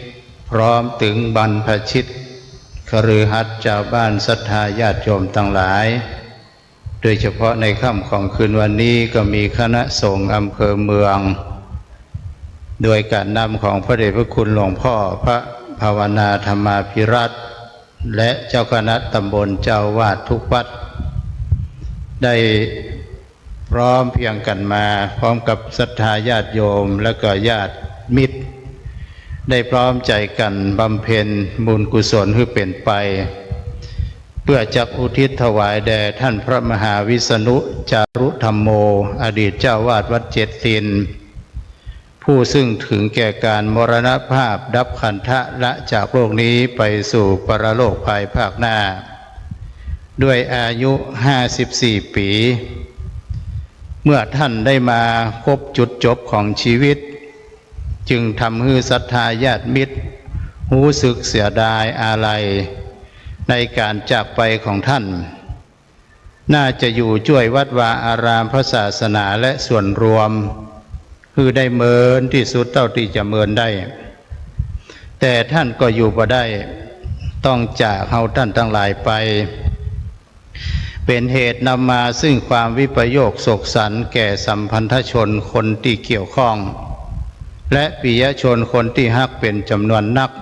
พร้อมตึงบรรพชิต คฤหัสถ์ จาวบ้านศรัทธาญาติโยมตังหลาย โดยเฉพาะในค่ำของคืนวันนี้ก็มีคณะสงฆ์อำเภอเมือง โดยการนำของพระเดชพระคุณหลวงพ่อพระภาวนาธรรมาภิรัตน์ และเจ้าคณะตำบล เจ้าอาวาสทุกวัด ได้พร้อมเพรียงกันมาพร้อมกับศรัทธาญาติโยมและก็ญาติมิตร ได้พร้อมใจกันบำเพ็ญบุญกุศลหื้อเป๋นไป เพื่อจักอุทิศถวายแด่ท่านพระมหาวิษณุ จารุธัมโม อดีตเจ้าอาวาสวัดเจ็ดติน ผู้ซึ่งถึงแก่การมรณภาพดับขันธะละจากโลกนี้ไปสู่ปรโลกภายภาคหน้า ด้วยอายุห้าสิบสี่ปี๋ เมื่อท่านได้มาครบจุดจบของชีวิต จึงทำหื้อศรัทธาญาติมิตรฮู้สึกเสียดายอาลัยในการจากไปของท่าน น่าจะอยู่จ้วยวัดวาอารามพระศาสนาและส่วนรวม หื้อได้เมินตี้สุดเต้าตี้จะเมินได้ แต่ท่านก็อยู่บ่ได้ ต้องจากเฮาต้านตังหลายไป เป๋นเหตุนำมาซึ่งความวิปโยคโศกสันแก่สัมพันธชนคนตี้เกี่ยวข้อง และปิยชนคนตี้ฮักเป๋นจ๋ำนวนนัก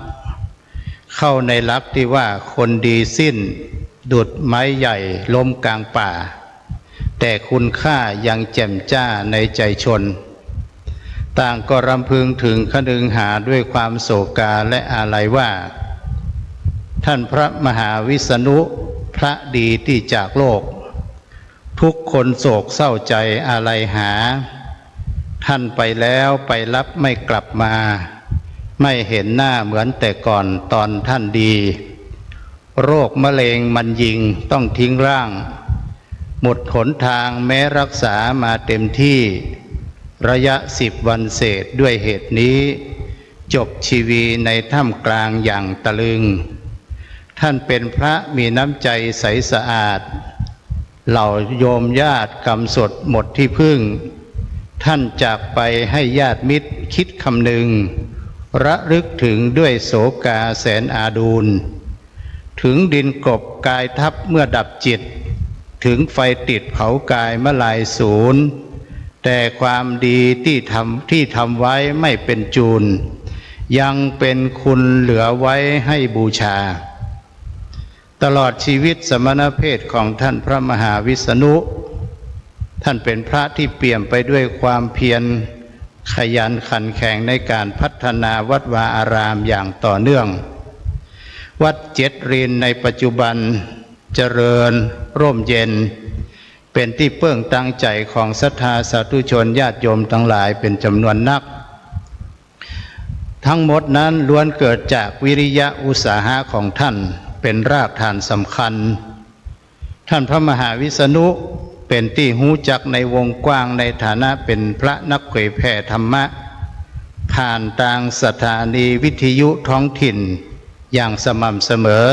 เข้าในหลักตี้ว่าคนดีสิ้นดุจไม้ใหญ่ล้มกลางป่า แต่คุณค่ายังแจ่มจ้าในใจ๋ชน ต่างก็รำพึงถึงคะนึงหาด้วยความโศกาและอาลัยว่า ท่านพระมหาวิษณุ พระดีตี้จากโลก ทุกคนโศกเศร้าใจ๋อาลัยหา ท่านไปแล้วไปลับไม่กลับมา ไม่เห็นหน้าเหมือนแต่ก่อนตอนท่านดี โรคมะเร็งมันยิงต้องทิ้งร่าง หมดหนทางแม้รักษามาเต็มที่ ระยะสิบวันเศษ ด้วยเหตุนี้ จบชีวีในท่ามกลางอย่างตะลึง ท่านเป็นพระมีน้ำใจใสสะอาด เหล่าโยมญาติกำสดหมดที่พึ่ง ท่านจากไปให้ญาติมิตรคิดคำนึง ระลึกถึงด้วยโศกาแสนอาดูล ถึงดินกลบกายทับเมื่อดับจิต ถึงไฟติดเผากายเมื่อลายสูญ แต่ความดีตี้ทำ ที่ทำไว้ไม่เป็นจูล ยังเป็นคุณเหลือไว้ให้บูชา ตลอดชีวิตสมณเพศของท่านพระมหาวิษณุ ท่านเป็นพระที่เปี่ยมไปด้วยความเพียรขยันขันแข็งในการพัฒนาวัดวาอารามอย่างต่อเนื่อง วัดเจ็ดรินในปัจจุบันเจริญร่มเย็น เป็นตี้เปิ้งตางใจ๋ของศรัทธาสาธุชนญาติโยมตังหลายเป็นจ๋ำนวนนัก ทั้งหมดนั้นล้วนเกิดจากวิริยะอุตสาหะของท่าน เป๋นรากฐานสำคัญ ท่านพระมหาวิษณุเป๋นตี้ฮู้จักในวงกว้างในฐานะเป๋นพระนักเผยแผ่ธรรมะ ผ่านตางสถานีวิทยุท้องถิ่นอย่างสม่ำเสมอ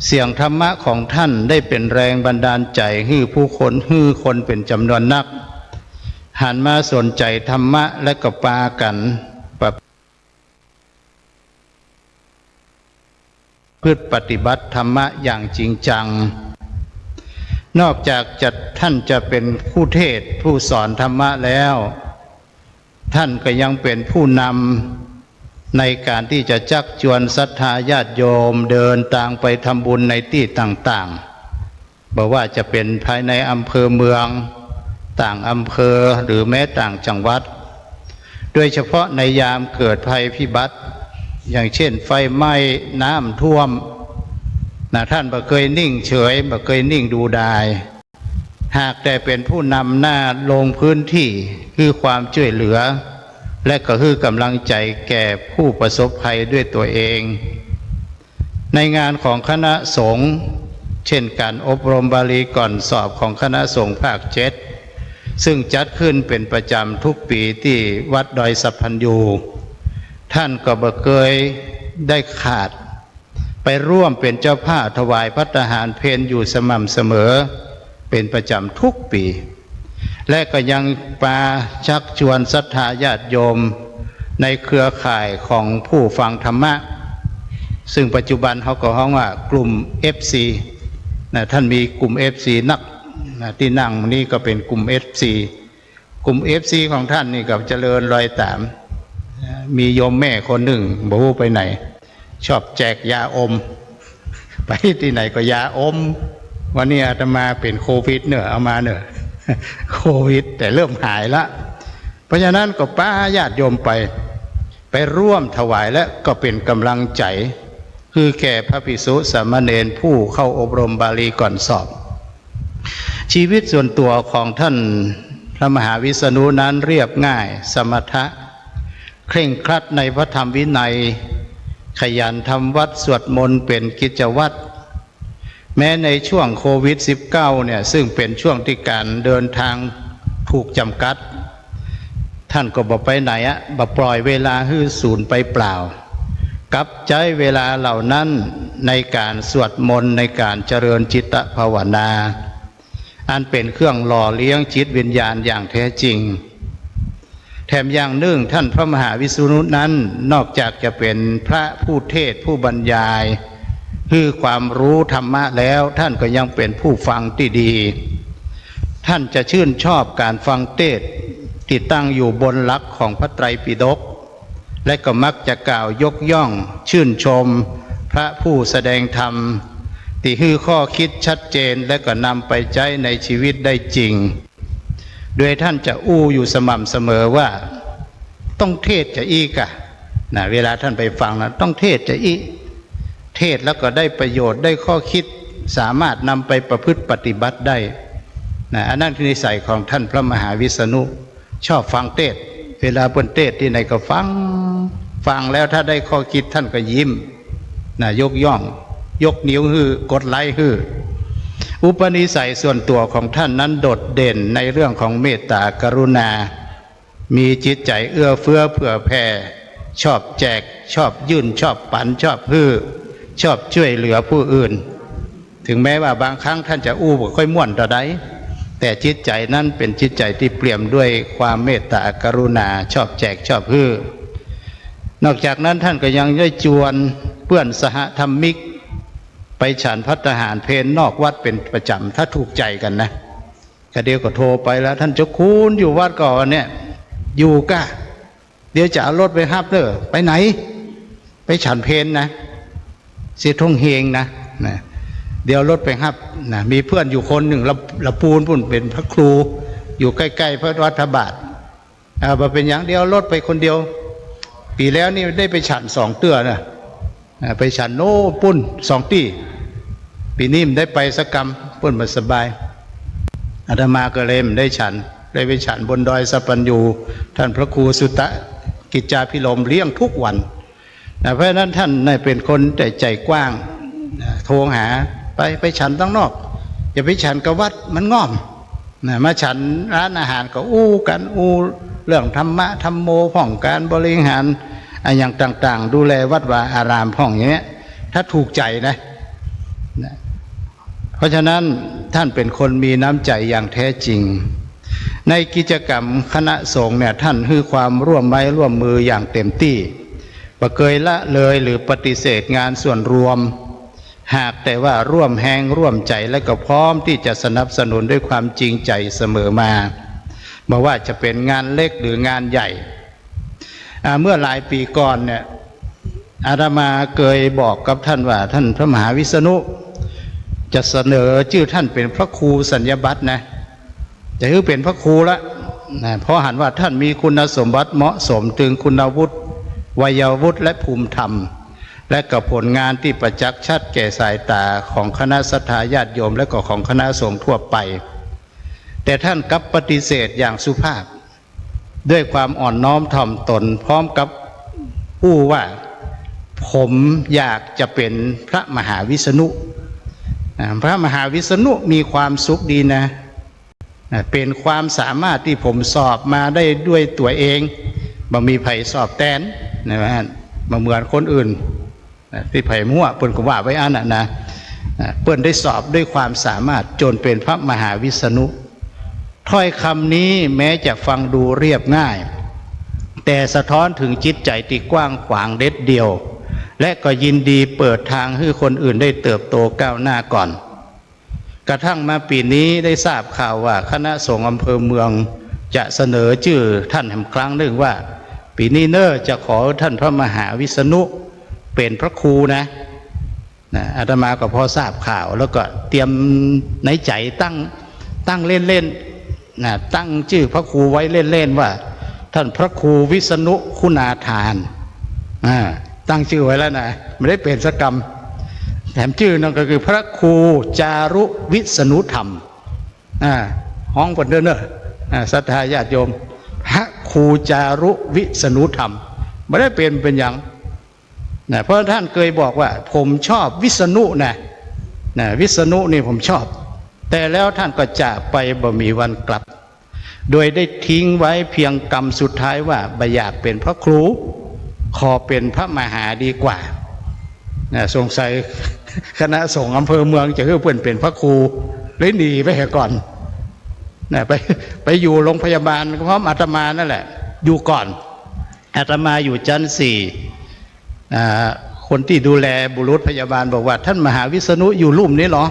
เสียงธรรมะของท่านได้เป๋นแรงบันดาลใจ๋หื้อผู้คน หื้อคนเป๋นจ๋ำนวนนัก หันมาสนใจ๋ธรรมะและก็ปากั๋นประ พฤติปฏิบัติธรรมะอย่างจริงจัง นอกจากจะ ท่านจะเป๋นผู้เทศน์ผู้สอนธรรมะแล้ว ท่านก็ยังเป๋นผู้นำในการตี้จะจักจวนศรัทธาญาติโยมเดินตางไปทำบุญในตี้ต่างๆ บ่ว่าจะเป๋นภายในอำเภอเมือง ต่างอำเภอ หรือแม้ต่างจังหวัด โดยเฉพาะในยามเกิดภัยพิบัติ อย่างเช่นไฟไหม้ น้ำท่วม นะ ท่านบ่เกยนิ่งเฉย บ่เกยนิ่งดูดาย หากแต่เป๋นผู้นำหน้าลงพื้นที่ หื้อความจ้วยเหลือ และก็หื้อก๋ำลังใจ๋แก่ผู้ประสบภัยด้วยตั๋วเอง ในงานของคณะสงฆ์ เช่นการอบรมบาลีก่อนสอบของคณะสงฆ์ภาคเจ็ด ซึ่งจัดขึ้นเป๋นประจ๋ำทุกปี๋ตี้วัดดอยสัพพัญญู ท่านก็บ่เกยได้ขาด ไปร่วมเป๋นเจ้าภาพถวายภัตตาหารเพลอยู่สม่ำเสมอ เป๋นประจ๋ำทุกปี๋ และก็ยังปาชักจวนศรัทธาญาติโยมในเครือข่ายของผู้ฟังธรรมะ ซึ่งปัจจุบันเขาก็ฮ้องว่ากลุ่ม เอฟซี นะ ท่านมีกลุ่ม เอฟซี นัก นะ ตี้นั่งนี่ก็เป๋นกลุ่ม เอฟซี กลุ่ม เอฟซี ของท่านนี่ก็เจริญรอยต๋าม มีโยมแม่คนนึ่ง บ่ฮู้ไปไหน ชอบแจกยาอม ไปตี้ไหนก็ยาอม วันนี้อาตมาเป๋นโควิดเน่อ เอามาเน่อ โควิด แต่เริ่มหายละ เพราะฉะนั้นก็ปาญาติโยมไป ไปร่วมถวายและก็เป๋นก๋ำลังใจ๋ คือแก่พระภิกษุสามเณรผู้เข้าอบรมบาลีก่อนสอบ ชีวิตส่วนตั๋วของท่านพระมหาวิษณุนั้นเรียบง่าย สมถะ เคร่งครัดในพระธรรมวินัย ขยันทำวัตรสวดมนต์เป๋นกิจวัตร แม้ในช่วงโควิดสิบเก้าเนี่ย ซึ่งเป๋นช่วงตี้ก๋านเดินตางถูกจ๋ำกัด ท่านก็บ่ไปไหนอะ บ่ปล่อยเวลาหื้อสูญไปเปล่า กลับใจ๊เวลาเหล่านั้นในก๋านสวดมนต์ ในก๋านเจริญจิตตภาวนา อันเป๋นเครื่องหล่อเลี้ยงจิตวิญญาณอย่างแท้จริง แถมอย่างนึ่ง ท่านพระมหาวิษณุนั้น นอกจากจะเป๋นพระผู้เทศน์ผู้บรรยาย หื้อความรู้ธรรมะแล้ว ท่านก็ยังเป๋นผู้ฟังตี้ดี ท่านจะชื่นชอบก๋านฟังเตสน์ตี้ตั้งอยู่บนหลักของพระไตรปิฎก และก็มักจะกล่าวยกย่องชื่นชมพระผู้แสดงธรรม ตี้หื้อข้อคิดชัดเจน และก็นำไปใจ๊ในชีวิตได้จริง โดยท่านจะอู้อยู่สม่ำเสมอว่า ต้องเทศน์จาอี้ก่ะ นะ เวลาท่านไปฟังนะ ต้องเทศน์จาอี้ เทศน์แล้วก็ได้ประโยชน์ ได้ข้อคิด สามารถนำไปประพฤติปฏิบัติได้ นะ อันนั้นคือนิสัยของท่านพระมหาวิษณุ ชอบฟังเตสน์ เวลาเปิ้นเตสน์ตี้ไหนก็ฟัง ฟังแล้วถ้าได้ข้อคิดท่านก็ยิ้มนะ ยกย่อง ยกนิ้วหื้อ กดไลก์หื้อ อุปนิสัยส่วนตั๋วของท่านนั้นโดดเด่นในเรื่องของเมตตากรุณา มีจิตใจ๋เอื้อเฟื้อเผื่อแผ่ ชอบแจก ชอบยื่น ชอบปัน ชอบหื้อ ชอบจ้วยเหลือผู้อื่น ถึงแม้ว่าบางครั้งท่านจะอู้บ่ค่อยม่วนเต้าใด แต่จิตใจ๋นั้นเป๋นจิตใจ๋ตี้เปี่ยมด้วยความเมตตากรุณา ชอบแจก ชอบหื้อ นอกจากนั้นท่านก็ยังได้จวนเปื้อนสหธรรมิก ไปฉันภัตตาหารเพลนอกวัดเป๋นประจ๋ำ ถ้าถูกใจ๋กั๋นนะ ก็เดี๋ยวก็โทรไปแล้ว "ท่านเจ้าคุณอยู่วัดก่อ วันเนี้ย" "อยู่ก้า เดี๋ยวจะเอารถไปฮับเน่อ" "ไปไหน" "ไปฉันเพลนะ เสียท่งเฮงนะ" นะ "เดี๋ยวเอารถไปฮับ" นะ มีเปื้อนอยู่คนนึ่ง ละ ละปูนปู๊น เป๋นพระครู อยู่ใก้ๆ พระวัดพระบาท "อ่า บ่เป๋นหยัง เดี๋ยวเอารถไปคนเดียว" ปี๋แล้วนี่ได้ไปฉันสองเตื้อนะ อ่า ไปฉันโน่นปู๊นสองตี้ ปี๋นี้บ่ได้ไปสักกำ เปิ้นบ่สบาย อาตมาก็เลยบ่ได้ฉัน ได้ไปฉันบนดอยสัพพัญญู ท่านพระครูสุตตะกิจจาภิรมย์เลี้ยงทุกวันนะ เพราะฉะนั้นท่านน่ะเป๋นคนใจ๋ ใจ๋กว้างนะ โทรหา "ไป ไปฉันตังนอก อย่าไปฉันกับวัด มันง่อม" นะ มาฉันร้านอาหารก็อู้กั๋น อู้เรื่องธรรมะธัมโมพ่อง ก๋านบริหารอะหยังต่างๆ ดูแลวัดวาอารามพ่องอย่างเนี้ย ถ้าถูกใจ๋นะ นะ เพราะฉะนั้นท่านเป๋นคนมีน้ำใจ๋อย่างแท้จริง ในกิจกรรมคณะสงฆ์เนี่ย ท่านหื้อความร่วมไม้ร่วมมืออย่างเต็มตี้ บ่เกยละเลยหรือปฏิเสธงานส่วนรวม หากแต่ว่าร่วมแฮงร่วมใจ๋ และก็พร้อมตี้จะสนับสนุนด้วยความจริงใจ๋เสมอมา บ่ว่าจะเป๋นงานเล็กหรืองานใหญ่ อ่า เมื่อหลายปี๋ก่อนเนี่ย อาตมาเกยบอกกับท่านว่า ท่านพระมหาวิษณุจะเสนอจื้อท่านเป๋นพระครูสัญญบัตรนะ จะหื้อเป๋นพระครูละนะ เพราะหันว่าท่านมีคุณสมบัติเหมาะสม ตึงคุณวุฒิ วัยวุฒิ และภูมิธรรม และก็ผลงานตี้ประจักษ์ชัดแก่สายต๋าของคณะศรัทธาญาติโยม และก็ของคณะสงฆ์ทั่วไป แต่ท่านกลับปฏิเสธอย่างสุภาพ ด้วยความอ่อนน้อมถ่อมตน พร้อมกับอู้ว่า "ผมอยากจะเป๋นพระมหาวิษณุ" อ่า พระมหาวิษณุมีความสุขดีนะ นะ เป๋นความสามารถตี้ผมสอบมาได้ด้วยตั๋วเอง บ่มีใผสอบแตน นะ บ่เหมือนคนอื่น นะ ตี้ใผมั่ว เปิ้นก็ว่าไว้อั้นน่ะนะ นะ เปิ้นได้สอบด้วยความสามารถจ๋นเป๋นพระมหาวิษณุ ถ้อยกำนี้แม้จะฟังดูเรียบง่าย แต่สะท้อนเถิงจิตใจ๋ตี้กว้างขวางเด็ดเดี่ยว และก็ยินดีเปิดตางหื้อคนอื่นได้เติบโตก้าวหน้าก่อน กระทั่งมาปี๋นี้ได้ทราบข่าวว่าคณะสงฆ์อำเภอเมืองจะเสนอจื้อท่านแหมครั้งนึ่งว่า ปี๋นี้เน่อจะขอท่านพระมหาวิษณุเป๋นพระครูนะ นะ อาตมาก็พอทราบข่าว แล้วก็เตรียมในใจ๋ตั้ง ตั้งเล่นๆ นะ ตั้งจื้อพระครูไว้เล่นๆ ว่า ท่านพระครูวิษณุคุณาทาน อ่า ตั้งจื้อไว้แล้วนะ บ่ได้เป๋นสักกำ แถมจื้อนั้นก็คือพระครูจารุวิษณุธรรม อ่า ฮ้องเปิ้นเน่อ อ่า ศรัทธาญาติโยม พระครูจารุวิษณุธรรม บ่ได้เป๋น เป๋นหยัง นะ เพราะท่านเกยบอกว่า "ผมชอบวิษณุนะ นะ วิษณุนี่ผมชอบ" แต่แล้วท่านก็จากไปบ่มีวันกลับ โดยได้ทิ้งไว้เพียงกำสุดท้ายว่า "บ่อยากเป๋นพระครู ขอเป๋นพระมหาดีกว่า" นะ สงสัยคณะสงฆ์อำเภอเมืองจะหื้อเปิ้นเป๋นพระครู เลยหนีไปเหียก่อน นะ ไป ไปอยู่โรงพยาบาลพร้อมอาตมานั่นแหละ อยู่ก่อน อาตมาอยู่ชั้นสี่ อ่า คนตี้ดูแลบุรุษพยาบาลบอกว่า "ท่านมหาวิษณุอยู่ลุ่มนี้เหรอ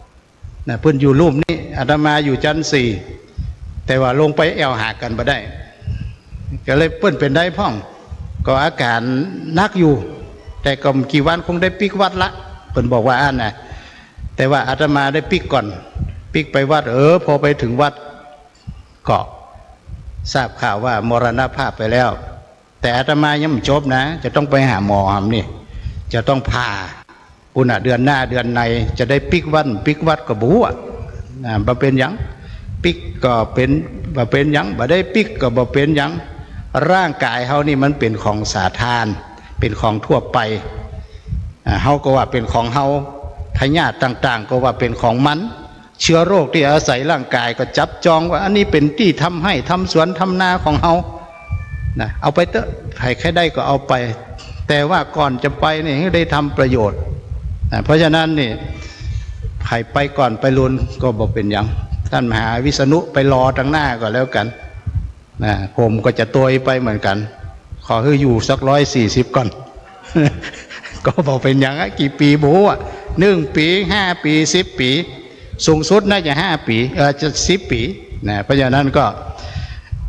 " นะ เปิ้นอยู่ลุ่มนี้ อาตมาอยู่ชั้นสี่ แต่ว่าลงไปแอ่วหากั๋นบ่ได้ ก็เลย "เปิ้นเป๋นใดพ่อง" "ก็อาก๋านหนักอยู่ แต่ก็บ่กี่วันคงได้ปิ๊กวัตรละ" เปิ้นบอกว่าอั้นนะ แต่ว่าอาตมาได้ปิ๊กก่อน ปิ๊กไปวัด เออ พอไปเถิงวัด ก็ทราบข่าวว่ามรณภาพไปแล้ว แต่อาตมายังบ่จบนะ จะต้องไปหาหมอหำนี่ จะต้องผ่า ปู้นน่ะ เดือนหน้าเดือนใน จะได้ปิ๊กวัตร ปิ๊กวัตรก็บ่ฮู้อะ นะ บ่เป๋นหยัง ปิ๊กก็เป๋น บ่เป๋นหยัง บ่ได้ปิ๊กก็บ่เป๋นหยัง ร่างก๋ายเฮานี่มันเป๋นของสาธาร เป๋นของทั่วไป อ่า เฮาก็ว่าเป๋นของเฮา พยาธิต่างๆ ก็ว่าเป๋นของมัน เจื๊อโรคตี้อาศัยร่างก๋ายก็จับจองว่าอันนี้เป๋นตี้ทำไฮ่ทำสวนทำนาของเฮา นะ เอาไปเต๊อะ ใผใค่ได้ก็เอาไป แต่ว่าก่อนจะไปนี่หื้อได้ทำประโยชน์ นะ เพราะฉะนั้นนี่ ใผไปก่อนไปลุนก็บ่เป๋นหยัง ต้านมหาวิษณุไปรอตังหน้าก็แล้วกั๋น นะ ผมก็จะตวยไปเหมือนกั๋น ขอหื้ออยู่สักร้อยสี่สิบก่อน ก็บ่เป๋นหยังอะ กี่ปี๋บ่ฮู้อะ นึ่งปี๋ ห้าปี๋ สิบปี๋ สูงสุดน่าจะห้าปี๋ เอ่อ จะสิบปี๋ นะ เพราะฉะนั้นก็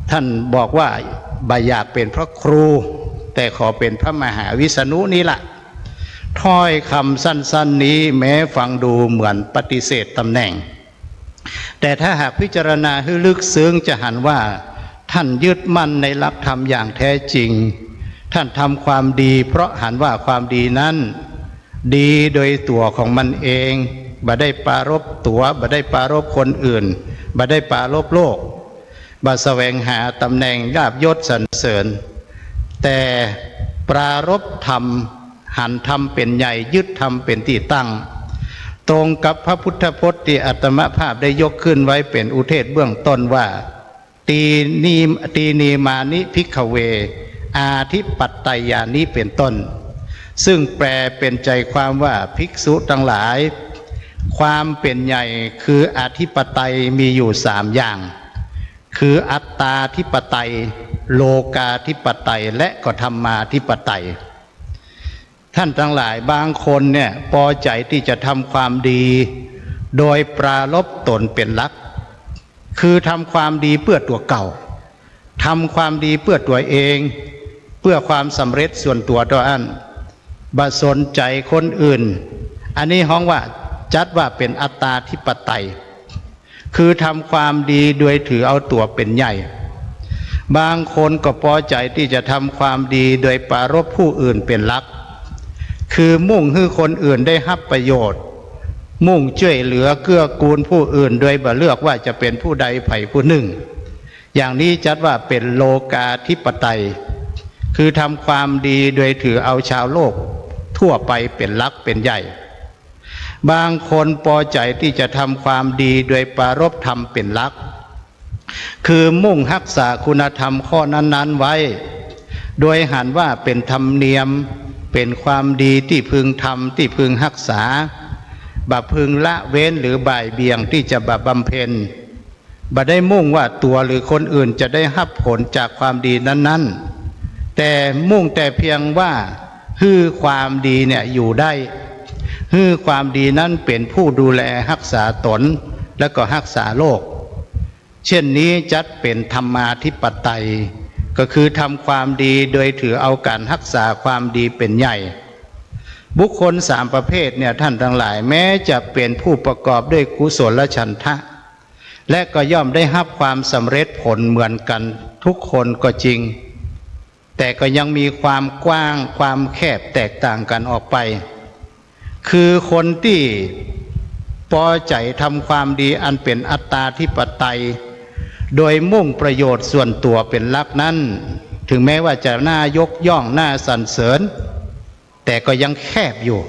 ต้านบอกว่า บ่อยากเป๋นพระครู แต่ขอเป๋นพระมหาวิษณุนี่ละ ถ้อยกำสั้นๆ นี้แม้ฟังดูเหมือนปฏิเสธตำแหน่ง แต่ถ้าหากพิจารณาหื้อลึกซึ้งจะหันว่า ต้านยึดมั่นในหลักธรรมอย่างแท้จริง ต้านทำความดีเพราะหันว่าความดีนั้น ดีโดยตั๋วของมันเอง บ่ได้ปรารภตั๋ว บ่ได้ปรารภคนอื่น บ่ได้ปรารภโลก บ่แสวงหาตำแหน่งลาภยศสรรเสริญ แต่ปรารภธรรม หันธรรมเป๋นใหญ่ ยึดธรรมเป๋นตี้ตั้ง ตรงกับพระพุทธพจน์ตี้อาตมาภาพได้ยกขึ้นไว้เป๋นอุเทศเบื้องต้นว่า ตีนี ตีนีมานิ ภิกขเว อาธิปัตตายานิ เป๋นต้น ซึ่งแปลเป๋นใจความว่า ภิกษุตังหลาย ความเป๋นใหญ่คืออธิปไตยมีอยู่สามอย่าง คืออัตตาธิปไตย โลกาธิปไตย และก็ธรรมาธิปไตย ต้านตังหลาย บางคนเนี่ยปอใจ๋ตี้จะทำความดี โดยปรารภตนเป๋นหลัก คือทำความดีเปื้อตั๋วเก่า ทำความดีเปื้อตั๋วเอง เปื้อความสำเร็จส่วนตั๋วเต้าอั้น บ่สนใจ๋คนอื่น อันนี้ฮ้องว่า จัดว่าเป๋นอัตตาธิปไตย คือทำความดีโดยถือเอาตั๋วเป๋นใหญ่ บางคนก็ปอใจ๋ตี้จะทำความดีโดยปรารภผู้อื่นเป๋นหลัก คือมุ่งหื้อคนอื่นได้ฮับประโยชน์ มุ่งจ้วยเหลือเกื้อกูลผู้อื่นโดยบ่เลือกว่าจะเป๋นผู้ใดใผผู้นึ่ง อย่างนี้จัดว่าเป๋นโลกาธิปไตย คือทำความดีโดยถือเอาชาวโลกทั่วไปเป๋นหลักเป๋นใหญ่ บางคนปอใจ๋ตี้จะทำความดีโดยปรารภธรรมเป๋นหลัก คือมุ่งฮักษาคุณธรรมข้อนั้นๆ ไว้ โดยหันว่าเป๋นธรรมเนียม เป๋นความดีตี้พึงทำ ตี้พึงฮักษา บ่พึงละเว้นหรือบ่ายเบี่ยงตี้จะบ่บำเพ็ญ บ่ได้มุ่งว่าตั๋วหรือคนอื่นจะได้ฮับผลจากความดีนั้นๆ แต่มุ่งแต่เพียงว่าหื้อความดีเนี่ยอยู่ได้ หื้อความดีนั้นเป๋นผู้ดูแลฮักษาตน และก็ฮักษาโลก เช่นนี้จัดเป๋นธรรมาธิปไตย ก็คือทำความดีโดยถือเอาก๋านฮักษาความดีเป๋นใหญ่ บุคคลสามประเภทเนี่ย ต้านตังหลาย แม้จะเป๋นผู้ประกอบด้วยกุศลฉันทะ และก็ย่อมได้ฮับความสำเร็จผลเหมือนกั๋นทุกคนก็จริง แต่ก็ยังมีความกว้างความแคบแตกต่างกั๋นออกไป คือคนตี้ปอใจ๋ทำความดีอันเป๋นอัตตาธิปไตย โดยมุ่งประโยชน์ส่วนตั๋วเป๋นหลักนั้น ถึงแม้ว่าจะน่ายกย่องน่าสรรเสริญ แต่ก็ยังแคบอยู่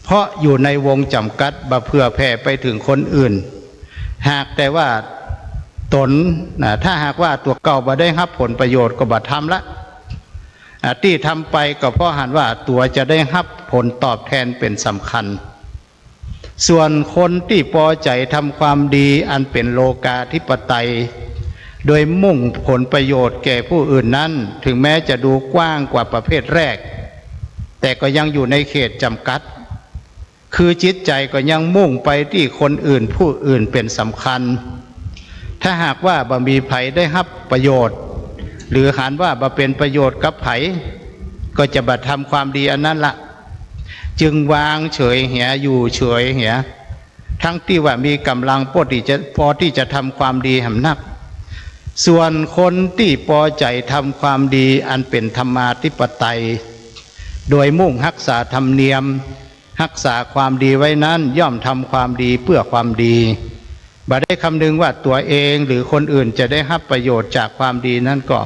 เพราะอยู่ในวงจ๋ำกัด บ่เผื่อแผ่ไปเถิงคนอื่น หากแต่ว่าตน นะ ถ้าหากว่าตั๋วเก่าบ่ได้ฮับผลประโยชน์ก็บ่ทำละ อ่า ตี้ทำไปก็เพราะหันว่าตั๋วจะได้ฮับผลตอบแทนเป๋นสำคัญ ส่วนคนตี้ปอใจ๋ทำความดีอันเป๋นโลกาธิปไตย โดยมุ่งผลประโยชน์แก่ผู้อื่นนั้น ถึงแม้จะดูกว้างกว่าประเภทแรก แต่ก็ยังอยู่ในเขตจ๋ำกัด คือจิตใจ๋ก็ยังมุ่งไปตี้คนอื่นผู้อื่นเป๋นสำคัญ ถ้าหากว่าบ่มีใผได้ฮับประโยชน์ หรือหันว่าบ่เป๋นประโยชน์กับใผ ก็จะบ่ทำความดีอันนั้นละ จึงวางเฉยเหีย อยู่เฉยเหีย ทั้งตี้ว่ามีก๋ำลังปอตี้จะ ปอตี้จะทำความดีหำนัก ส่วนคนตี้ปอใจ๋ทำความดีอันเป๋นธรรมาธิปไตย โดยมุ่งฮักษาธรรมเนียม ฮักษาความดีไว้นั้น ย่อมทำความดีเปื้อความดี บ่ได้คำนึงว่าตั๋วเองหรือคนอื่นจะได้ฮับประโยชน์จากความดีนั้นก็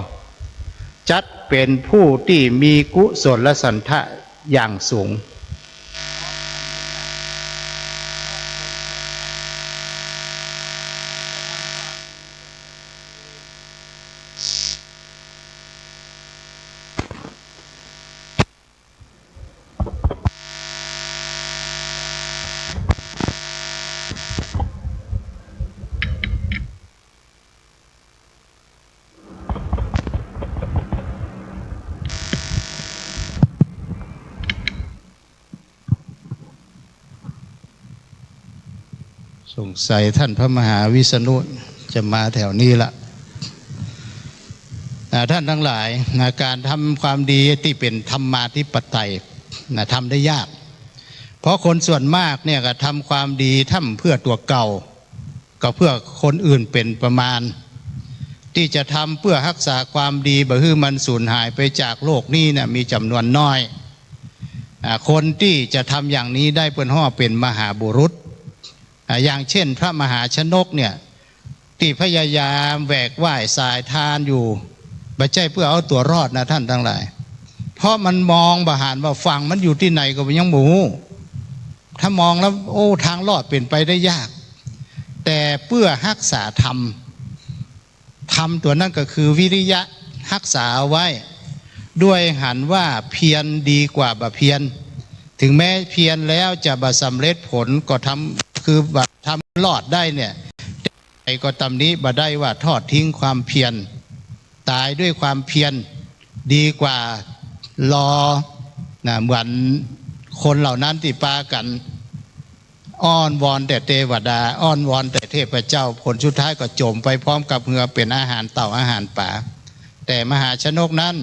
จัดเป๋นผู้ตี้มีกุศลฉันทะอย่างสูง สงสัยท่านพระมหาวิษณุจะมาแถวนี้ละ อ่า ท่านทั้งหลายนะ ก๋านทำความดีตี้เป๋นธรรมาธิปไตยนะ ทำได้ยาก เพราะคนส่วนมากเนี่ยก็ทำความดีทำเพื่อตั๋วเก่า ก็เพื่อคนอื่นเป๋นประมาณ ตี้จะทำเพื่อฮักษาความดีบ่หื้อมันสูญหายไปจากโลกนี้เนี่ยมีจ๋ำนวนน้อย อ่า คนตี้จะทำอย่างนี้ได้เปิ้นฮ้องเป๋นมหาบุรุษ อ่า อย่างเช่นพระมหาชนกเนี่ย ตี้พยายามแหวกว่ายสายทานอยู่ บ่ใจ้เพื่อเอาตั๋วรอดนะท่านทั้งหลาย เพราะมันมองบ่หันว่าฝั่งมันอยู่ตี้ไหนก็ยังบ่ฮู้ ถ้ามองแล้ว โอ้ ทางรอดเป๋นไปได้ยาก แต่เพื่อฮักษาธรรม ธรรมตั๋วนั้นก็คือวิริยะ ฮักษาเอาไว้ ด้วยหันว่าเพียรดีกว่าบ่เพียร ถึงแม้เพียรแล้วจะบ่สำเร็จผลก็ทำ คือบ่ทำรอดได้เนี่ย แต่ก็ตำหนิบ่ได้ว่าทอดทิ้งความเพียร ต๋ายด้วยความเพียรดีกว่ารอนะ เหมือนคนเหล่านั้นตี้ปากั๋นอ้อนวอนแต่เตวดา อ้อนวอนแต่เทพเจ้า ผลสุดท้ายก็จ๋มไปพร้อมกับเฮือเป๋นอาหารเต่าอาหารป๋า แต่มหาชนกนั้น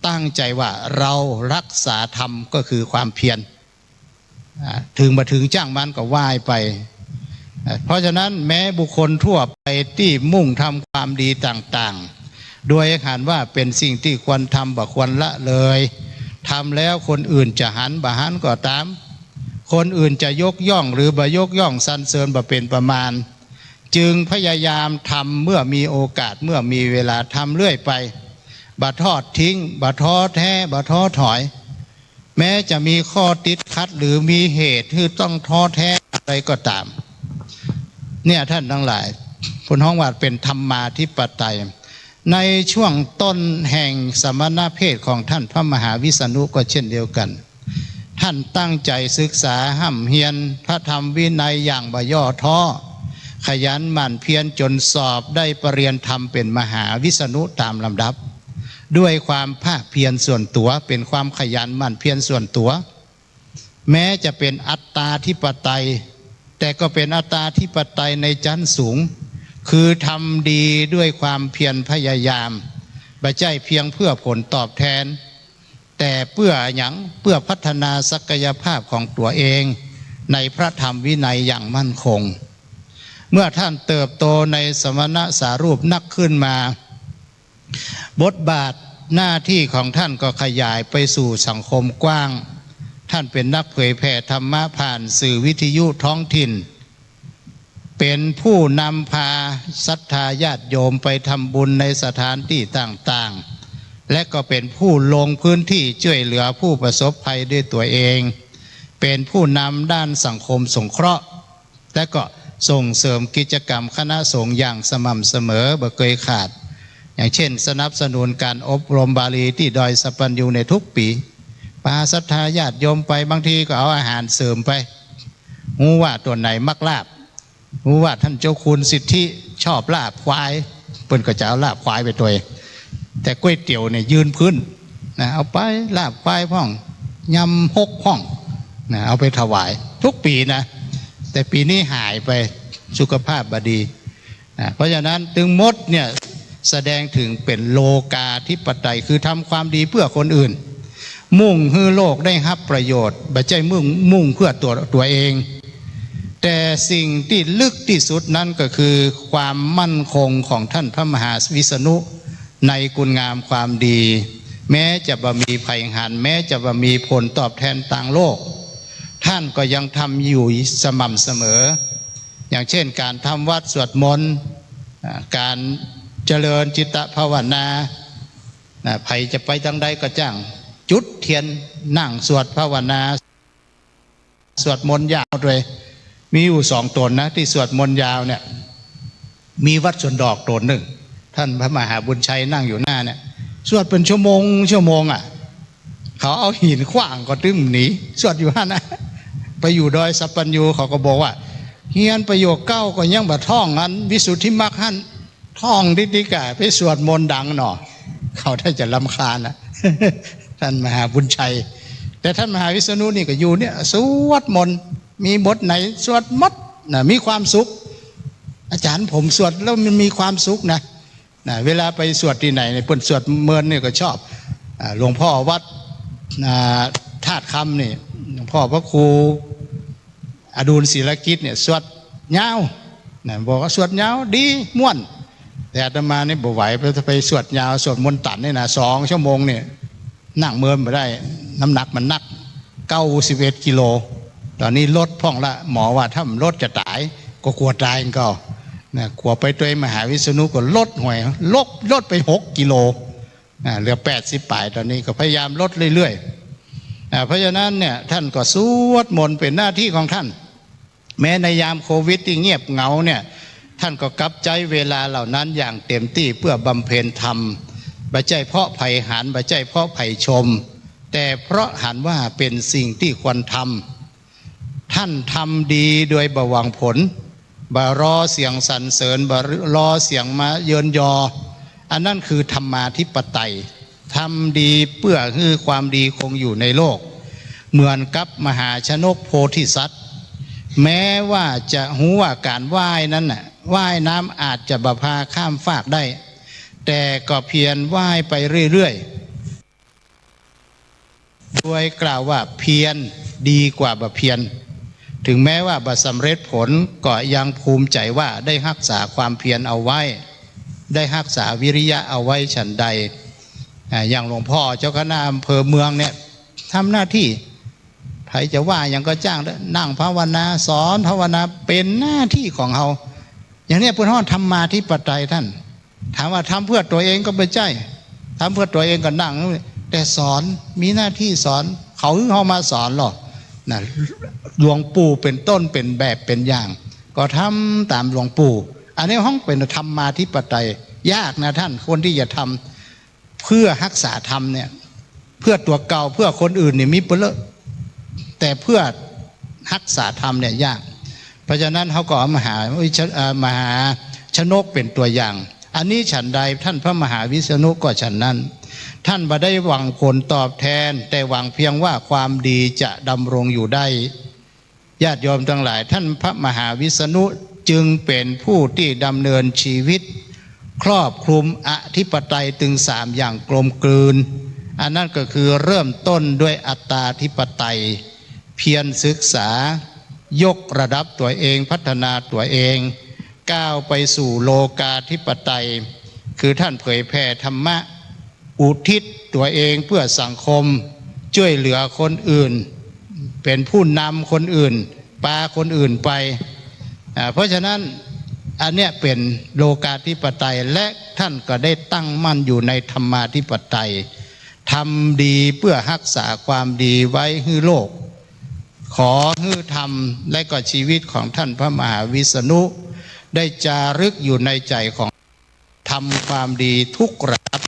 ตั้งใจ๋ว่าเราฮักษาธรรมก็คือความเพียร อ่า ถึงบ่ถึงจ้างมันก็ว่าไป อ่า เพราะฉะนั้นแม้บุคคลทั่วไปตี้มุ่งทำความดีต่างๆ โดยหันว่าเป๋นสิ่งตี้ควรทำบ่ควรละเลย ทำแล้วคนอื่นจะหันบ่หันก็ต๋าม คนอื่นจะยกย่องหรือบ่ยกย่องสรรเสริญบ่เป๋นประมาณ จึงพยายามทำเมื่อมีโอกาส เมื่อมีเวลา ทำเรื่อยไป บ่ทอดทิ้ง บ่ท้อแท้ บ่ท้อถอย แม้จะมีข้อติดขัดหรือมีเหตุหื้อต้องท้อแท้อะไรก็ต๋าม เนี่ยท่านทั้งหลาย เปิ้นฮ้องว่าเป๋นธรรมาธิปไตย ในช่วงต้นแห่งสมณเพศของท่านพระมหาวิษณุก็เช่นเดียวกั๋น ท่านตั้งใจ๋ศึกษาฮ่ำเฮียนพระธรรมวินัยอย่างบ่ย่อท้อ ขยันหมั่นเพียรจ๋นสอบได้ปริญญาธรรมเป๋นมหาวิษณุต๋ามลำดับ ด้วยความภาคเพียรส่วนตั๋ว เป๋นความขยันหมั่นเพียรส่วนตั๋ว แม้จะเป๋นอัตตาธิปไตย แต่ก็เป๋นอัตตาธิปไตยในชั้นสูง คือทำดีด้วยความเพียรพยายาม บ่ใจ้เพียงเพื่อผลตอบแทน แต่เปื้อหยัง เปื้อพัฒนาศักยภาพของตั๋วเอง ในพระธรรมวินัยอย่างมั่นคง เมื่อท่านเติบโตในสมณสารูปนักขึ้นมา บทบาทหน้าตี้ของท่านก็ขยายไปสู่สังคมกว้าง ท่านเป๋นนักเผยแผ่ธรรมะผ่านสื่อวิทยุท้องถิ่น เป๋นผู้นำพาศรัทธาญาติโยมไปทำบุญในสถานตี้ต่างๆ และก็เป๋นผู้ลงพื้นตี้จ้วยเหลือผู้ประสบภัยด้วยตั๋วเอง เป๋นผู้นำด้านสังคมสงเคราะห์ และก็ส่งเสริมกิจกรรมคณะสงฆ์อย่างสม่ำเสมอ บ่เกยขาด อย่างเช่น สนับสนุนก๋านอบรมบาลีตี้ดอยสะปัญญูในทุกปี๋ ปาศรัทธาญาติโยมไป บางทีก็เอาอาหารเสริมไป ฮู้ว่าตั๋วไหนมักลาบ ฮู้ว่าต้านเจ้าคุณสิทธิชอบลาบควาย เปิ้นก็จะเอาลาบควายไปตวย แต่ก๋วยเตี๋ยวเนี่ยยืนพื้นนะ เอาไปลาบควายพ่อง ยำฮกพ่องนะ เอาไปถวายทุกปี๋นะ แต่ปี๋นี้หายไป สุขภาพบ่ดีนะ เพราะฉะนั้นตึงหมดเนี่ยแสดงเถิงเป๋นโลกาธิปไตย คือทำความดีเพื่อคนอื่น มุ่งหื้อโลกได้ฮับประโยชน์ บ่ใจ้มุ่ง มุ่งเพื่อตั๋ว ตั๋วเอง แต่สิ่งตี้ลึกตี้สุดนั้นก็คือความมั่นคงของท่านพระมหาวิษณุในคุณงามความดี แม้จะบ่มีใผหัน แม้จะบ่มีผลตอบแทนตางโลก ท่านก็ยังทำอยู่สม่ำเสมอ อย่างเช่น ก๋านทำวัตรสวดมนต์ อ่า ก๋านเจริญจิตตภาวนา นะ ใผจะไปตางใดก็จ้าง จุดเตียน นั่งสวดภาวนา สวดมนต์ยาวตวย มีอยู่สองต๋นนะ ตี้สวดมนต์ยาวเนี่ย มีวัดสวนดอกต๋นนึ่ง ต้านพระมหาบุญชัยนั่งอยู่หน้าเนี่ย สวดเป๋นชั่วโมง ชั่วโมงอะ เขาเอาหินขว้างก็ตึ้มหนี สวดอยู่หั้นนะ ไปอยู่ดอยสัปปัญญู เขาก็บอกว่า เฮียนประโยคเก๊าก็ยังบ่ท่องอันวิสุทธิมรรคหั้น ท่องติ๊กๆ อะ ไปสวดมนต์ดังหน่อ เขาได้จะรำคาญนะ ต้านมหาบุญชัย แต่ต้านมหาวิษณุนี่ก็อยู่เนี่ย สวดมนต์ มีบทไหนสวดหมดนะ มีความสุข อาจ๋ารย์ผมสวดแล้วมันมีความสุขนะ นะ เวลาไปสวดตี้ไหนเนี่ย เปิ้นสวดมนต์เนี่ยก็ชอบ อ่า หลวงพ่อวัด อ่า ธาตุคำนี่ หลวงพ่อพระครูอดุลศิลกิจเนี่ย สวดยาว นะ บอกว่าสวดยาวดี ม่วน แต่อาตมานี่บ่ไหว ไป ไปสวดยาว สวดมนต์ตันนี่นะ สองชั่วโมงเนี่ย นั่งเมินบ่ได้ น้ำหนักมันนัก เก้าสิบเอ็ดกิโล ต๋อนนี้ลดพ่องละ หมอว่าถ้ามันลดจะต๋าย ก็กั๋วต๋ายก็ นะ กั๋วไปตวยมหาวิษณุก็ลดหวย ลด ลดไปหกกิโล นะ เหลือแปดสิบป๋าย ต๋อนนี้ก็พยายามลดเรื่อยๆ อ่า เพราะฉะนั้นเนี่ย ต้านก็สวดมนต์เป๋นหน้าตี้ของต้าน แม้ในยามโควิดตี้เงียบเหงาเนี่ย ต้านก็กลับใจ๊เวลาเหล่านั้นอย่างเต็มตี้เพื่อบำเพ็ญธรรม บ่ใจ้เพราะใผหัน บ่ใจ้เพราะใผชม แต่เพราะหันว่าเป๋นสิ่งตี้ควรทำ ต้านทำดีโดยบ่หวังผล บ่รอเสียงสรรเสริญ บ่รอเสียงมาเยินยอ อันนั้นคือธรรมาธิปไตย ทำดีเพื่อหื้อความดีคงอยู่ในโลก เหมือนกับมหาชนกโพธิสัตว์ แม้ว่าจะฮู้ว่าก๋านว่ายนั้นน่ะ ว่ายน้ำอาจจะบ่พาข้ามฟากได้ แต่ก็เพียรว่ายไปเรื่อยๆ โดยกล่าวว่าเพียรดีกว่าบ่เพียร ถึงแม้ว่าบ่สำเร็จผล ก็ยังภูมิใจ๋ว่าได้ฮักษาความเพียรเอาไว้ ได้ฮักษาวิริยะเอาไว้ฉันใด อ่า อย่างหลวงพ่อเจ้าคณะอำเภอเมืองเนี่ย ทำหน้าตี้ ใผจะว่าหยังก็จ้างเต๊อะ นั่งภาวนา สอนภาวนา เป๋นหน้าตี้ของเฮา อย่างเนี้ยเปิ้นฮ้องธรรมาธิปไตยต้าน ถามว่าทำเพื่อตั๋วเองก็บ่ใจ้ ทำเพื่อตั๋วเองก็นั่ง แต่สอน มีหน้าตี้สอน เขาหื้อเฮามาสอนลอ นะ หลวงปู่เป๋นต้น เป๋นแบบ เป๋นอย่าง ก็ทำต๋ามหลวงปู่ อันนี้ฮ้องเป๋นธรรมาธิปไตย ยากนะต้าน คนตี้จะทำ เพื่อฮักษาธรรมเนี่ย เพื่อตั๋วเก่า เพื่อคนอื่นเนี่ยมีเป๋นเล่อ แต่เพื่อฮักษาธรรมเนี่ยยาก เพราะฉะนั้นเฮาก็เอามหาวิช- เอ่อ มหาชนกเป๋นตั๋วอย่าง อันนี้ฉันใด ต้านพระมหาวิษณุก็ฉันนั้น ต้านบ่ได้หวังผลตอบแทน แต่หวังเพียงว่าความดีจะดำรงอยู่ได้ ญาติโยมตังหลาย ต้านพระมหาวิษณุจึงเป๋นผู้ตี้ดำเนินชีวิต ครอบคลุมอธิปไตยตึงสามอย่างกลมกลืน อันนั้นก็คือเริ่มต้นด้วยอัตตาธิปไตย เพียรศึกษา ยกระดับตั๋วเอง พัฒนาตั๋วเอง ก้าวไปสู่โลกาธิปไตย คือต้านเผยแผ่ธรรมะ อุทิศตั๋วเองเพื่อสังคม จ้วยเหลือคนอื่น เป๋นผู้นำคนอื่น ปาคนอื่นไป อ่า เพราะฉะนั้นอันเนี้ยเป๋นโลกาธิปไตย และต้านก็ได้ตั้งมั่นอยู่ในธรรมาธิปไตย ทำดีเพื่อฮักษาความดีไว้หื้อโลก ขอหื้อธรรมและก็ชีวิตของต้านพระมหาวิษณุ ได้จารึกอยู่ในใจ๋ของ ทำความดีทุกระดับ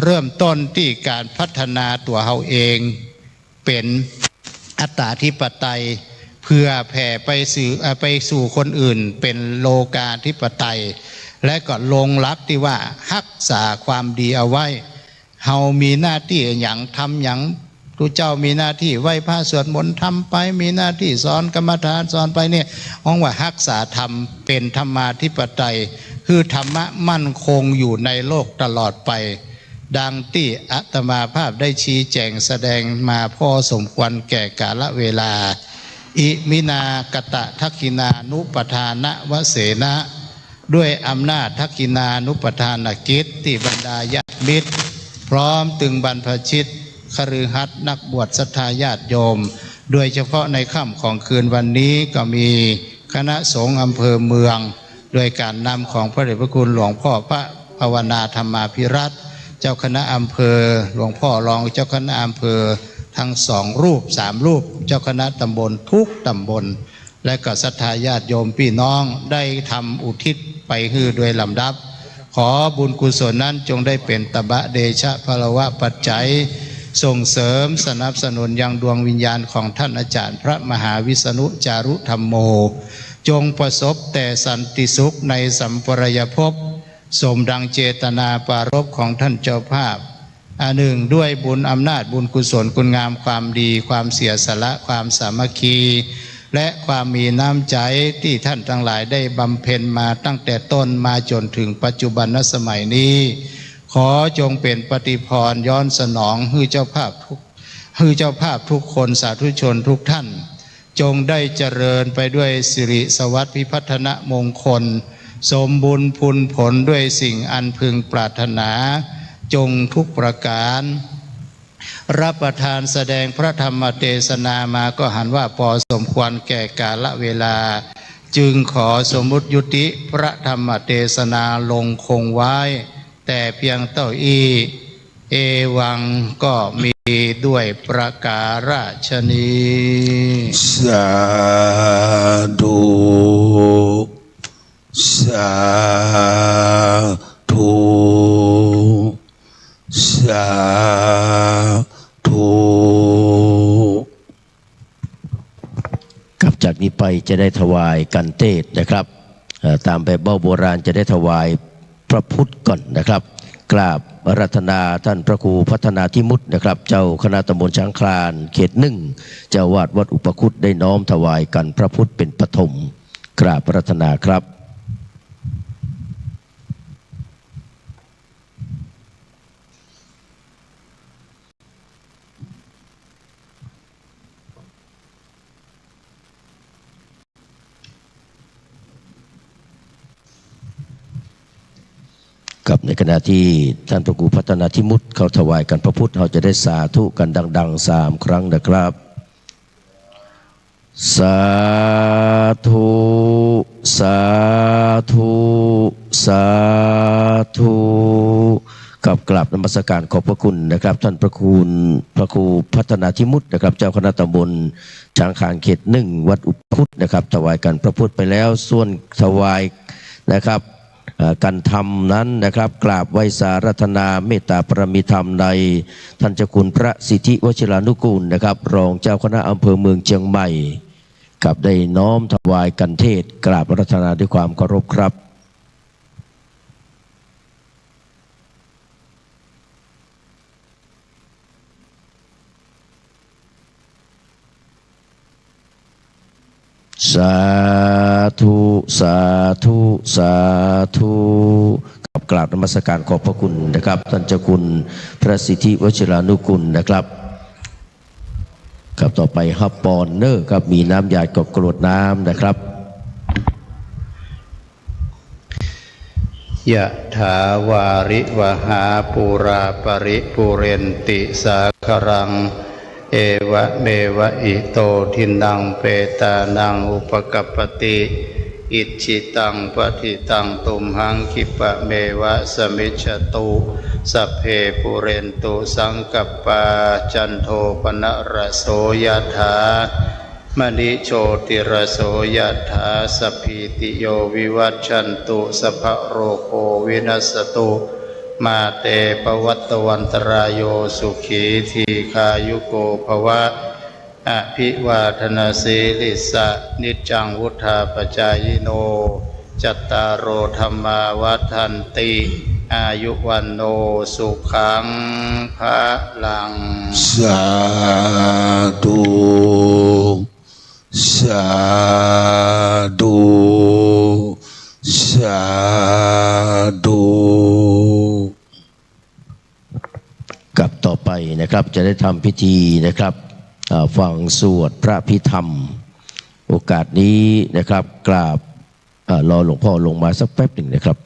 เริ่มต้นตี้ก๋านพัฒนาตั๋วเฮาเอง เป๋นอัตตาธิปไตย เพื่อแผ่ไปสู่- เอ่อ ไปสู่คนอื่น เป๋นโลกาธิปไตย และก็ลงหลักตี้ว่าฮักษาความดีเอาไว้ เฮามีหน้าตี้หยังทำหยัง ตุ๊เจ้ามีหน้าตี้ไหว้พระสวดมนต์ทำไป มีหน้าตี้สอนกรรมฐานสอนไปเนี่ย ฮ้องว่าฮักษาธรรม เป๋นธรรมาธิปไตย หื้อธรรมะมั่นคงอยู่ในโลกตลอดไป ดังตี้อาตมาภาพได้ชี้แจ๋งแสดงมาพอสมควรแก่กาลเวลา อิมินา กตะทักขิณานุปทานะวเสนะ ด้วยอำนาจทักขิณานุปทานกิจตี้บรรดาญาติมิตร พร้อมตึงบรรพชิต คฤหัสถ์ นักบวช ศรัทธาญาติโยม โดยเฉพาะในค่ำของคืนวันนี้ก็มี คณะสงฆ์อำเภอเมือง โดยการนำของพระเดชพระคุณหลวงพ่อพระภาวนาธรรมาภิรัตน์ เจ้าคณะอำเภอ หลวงพ่อรองเจ้าคณะอำเภอทั้งสองรูป สามรูป เจ้าคณะตำบลทุกตำบล และก็ศรัทธาญาติโยมพี่น้องได้ทำอุทิศไปหื้อโดยลำดับ ขอบุญกุศลนั้นจงได้เป๋นตบะเดชะพลวะปัจจัย ส่งเสริมสนับสนุนยังดวงวิญญาณของท่านอาจารย์พระมหาวิษณุจารุธัมโม จงประสบแต่สันติสุขในสัมปรายภพ สมดังเจตนาปรารภของท่านเจ้าภาพ อันหนึ่ง ด้วยบุญอำนาจบุญกุศลคุณงามความดี ความเสียสละ ความสามัคคี และความมีน้ำใจตี้ท่านตังหลายได้บำเพ็ญมาตั้งแต่ต้นมาจ๋นถึงปัจจุบันสมัยนี้ ขอจงเป๋นปฏิภรณ์ย้อนสนองหื้อเจ้าภาพทุก หื้อเจ้าภาพทุกคน สาธุชนทุกท่าน จงได้เจริญไปด้วยสิริสวัสดิ์พิพัฒนมงคล สมบูรณ์พูนผลด้วยสิ่งอันพึงปรารถนา จงทุกประการ รับประทานแสดงพระธรรมเตสนามาก็หันว่าปอสมควรแก่กาลเวลา จึงขอสมมุติยุติพระธรรมเตสนาลงคงไว้แต่เพียงเต้าอี้ เอวัง ก็มีด้วยประการฉะนี้ สาธุ สาธุ สาธุ ครับ จากนี้ไปจะได้ถวายกันเตศน์นะครับ เอ่อ ต๋ามแบบเบ้าโบราณจะได้ถวายพระพุทธก่อนนะครับ กราบอาราธนาต้านพระครูพัฒนาธิมุตตินะครับ เจ้าคณะตำบลช้างคลานเขตหนึ่ง เจ้าอาวาสวัดอุปคุต ได้น้อมถวายกันพระพุทธเป๋นปฐม กราบอาราธนาครับ ครับ ในขณะตี้ต้านพระครูพัฒนาธิมุตติเขาถวายกันพระพุทธ เฮาจะได้สาธุกันดังๆ สามครั้งนะครับ สาธุ สาธุ สาธุ ครับ กราบนมัสการขอบพระคุณนะครับ ต้านพระคุณพระครูพัฒนาธิมุตตินะครับ เจ้าคณะตำบลช้างคลานเขตหนึ่ง วัดอุปคุตนะครับ ถวายกันพระพุทธไปแล้ว ส่วนถวายนะครับ เอ่อ กันธรรมนั้นนะครับ กราบไหว้สาอาราธนาเมตตาปารมีธรรมในต้านเจ้าคุณพระสิทธิวชิรานุกูลนะครับ รองเจ้าคณะอำเภอเมืองเจียงใหม่ ครับ ได้น้อมถวายกันเตศน์ กราบอาราธนาด้วยความเคารพครับ สาธุ สาธุ สาธุ ครับ กราบนมัสการขอบพระคุณนะครับ ต้านเจ้าคุณพระสิทธิวชิรานุกูลนะครับ ครับ ต่อไปฮับปอนเน่อครับ มีน้ำหยาดก็กรวดน้ำนะครับ ยะถาวาริวหาปูราปริปูเรนติสาคารัง เอวะเมวะอิโตทินังเปตานังอุปกัปปติ อิจฉิตังปัตถิตังตุมหังคิปะเมวะสมิจฉตุ สัพเพปูเรนตุสังกัปปา จันโทปนะระโสยะถา มณิโชติระโสยะถา สัพพีติโยวิวัชชันตุ สัพพะโรโควินัสสตุ มาเตภวัตวันตรายโย สุขีทีฆายุโกภวะ อภิวาทนสีลิสสะ นิจจังวุฑฒาปจายิโน จัตตาโรธัมมาวัฑฒันติ อายุวัณโณ สุขัง พะลัง สาธุ สาธุ สาธุ ครับ ต่อไปนะครับ จะได้ทำพิธีนะครับ อ่า ฟังสวดพระอภิธรรม โอกาสนี้นะครับ กราบ อ่า รอหลวงพ่อลงมาสักแป๊บหนึ่งนะครับ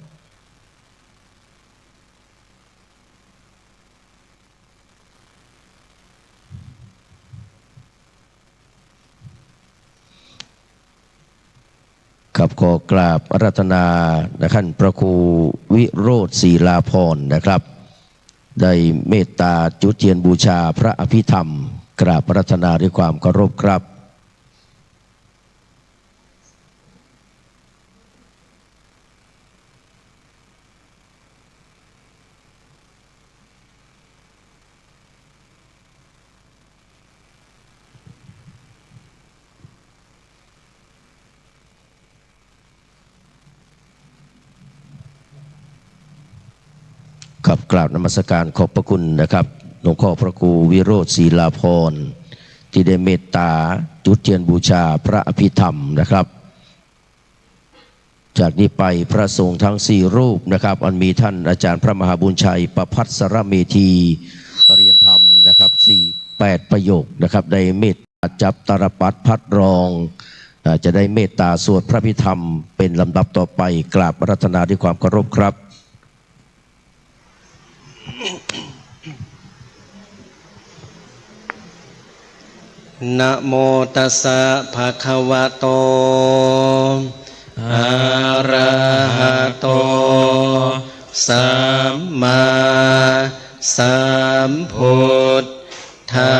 กับขอกราบอาราธนานะ ท่านพระครูวิโรจน์ ศิลาภรณ์นะครับ ได้เมตตาจุดเทียนบูชาพระอภิธรรม กราบอาราธนาด้วยความเคารพครับ ครับ กราบนมัสการขอบพระคุณนะครับ หลวงพ่อพระครูวิโรจน์ ศิลาภรณ์ ที่ได้เมตตาจุดเทียนบูชาพระอภิธรรมนะครับ จากนี้ไปพระสงฆ์ทั้งสี่รูปนะครับ อันมีท่านอาจารย์พระมหาบุญชัย ประภัสสรเมธี เรียนธรรมนะครับ สี่ แปดประโยคนะครับ ได้เมตตาจับตาลปัตรพัดรอง เอ่อ จะได้เมตตาสวดพระอภิธรรมเป็นลำดับต่อไป กราบอาราธนาด้วยความเคารพครับ นะโมตัสสะ ภะคะวะโต อะระหะโต สัมมาสัมพุทธั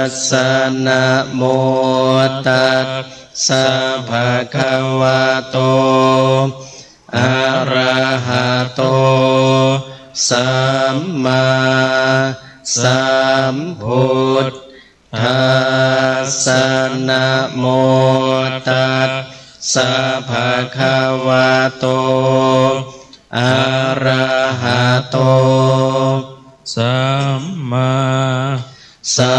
สสะ นะโมตัสสะ ภะคะวะโต อะระหะโต สัมมาสัมพุทธัสสะ นะโมตัสสะ ภะคะวะโต อะระหะโต สัมมาสั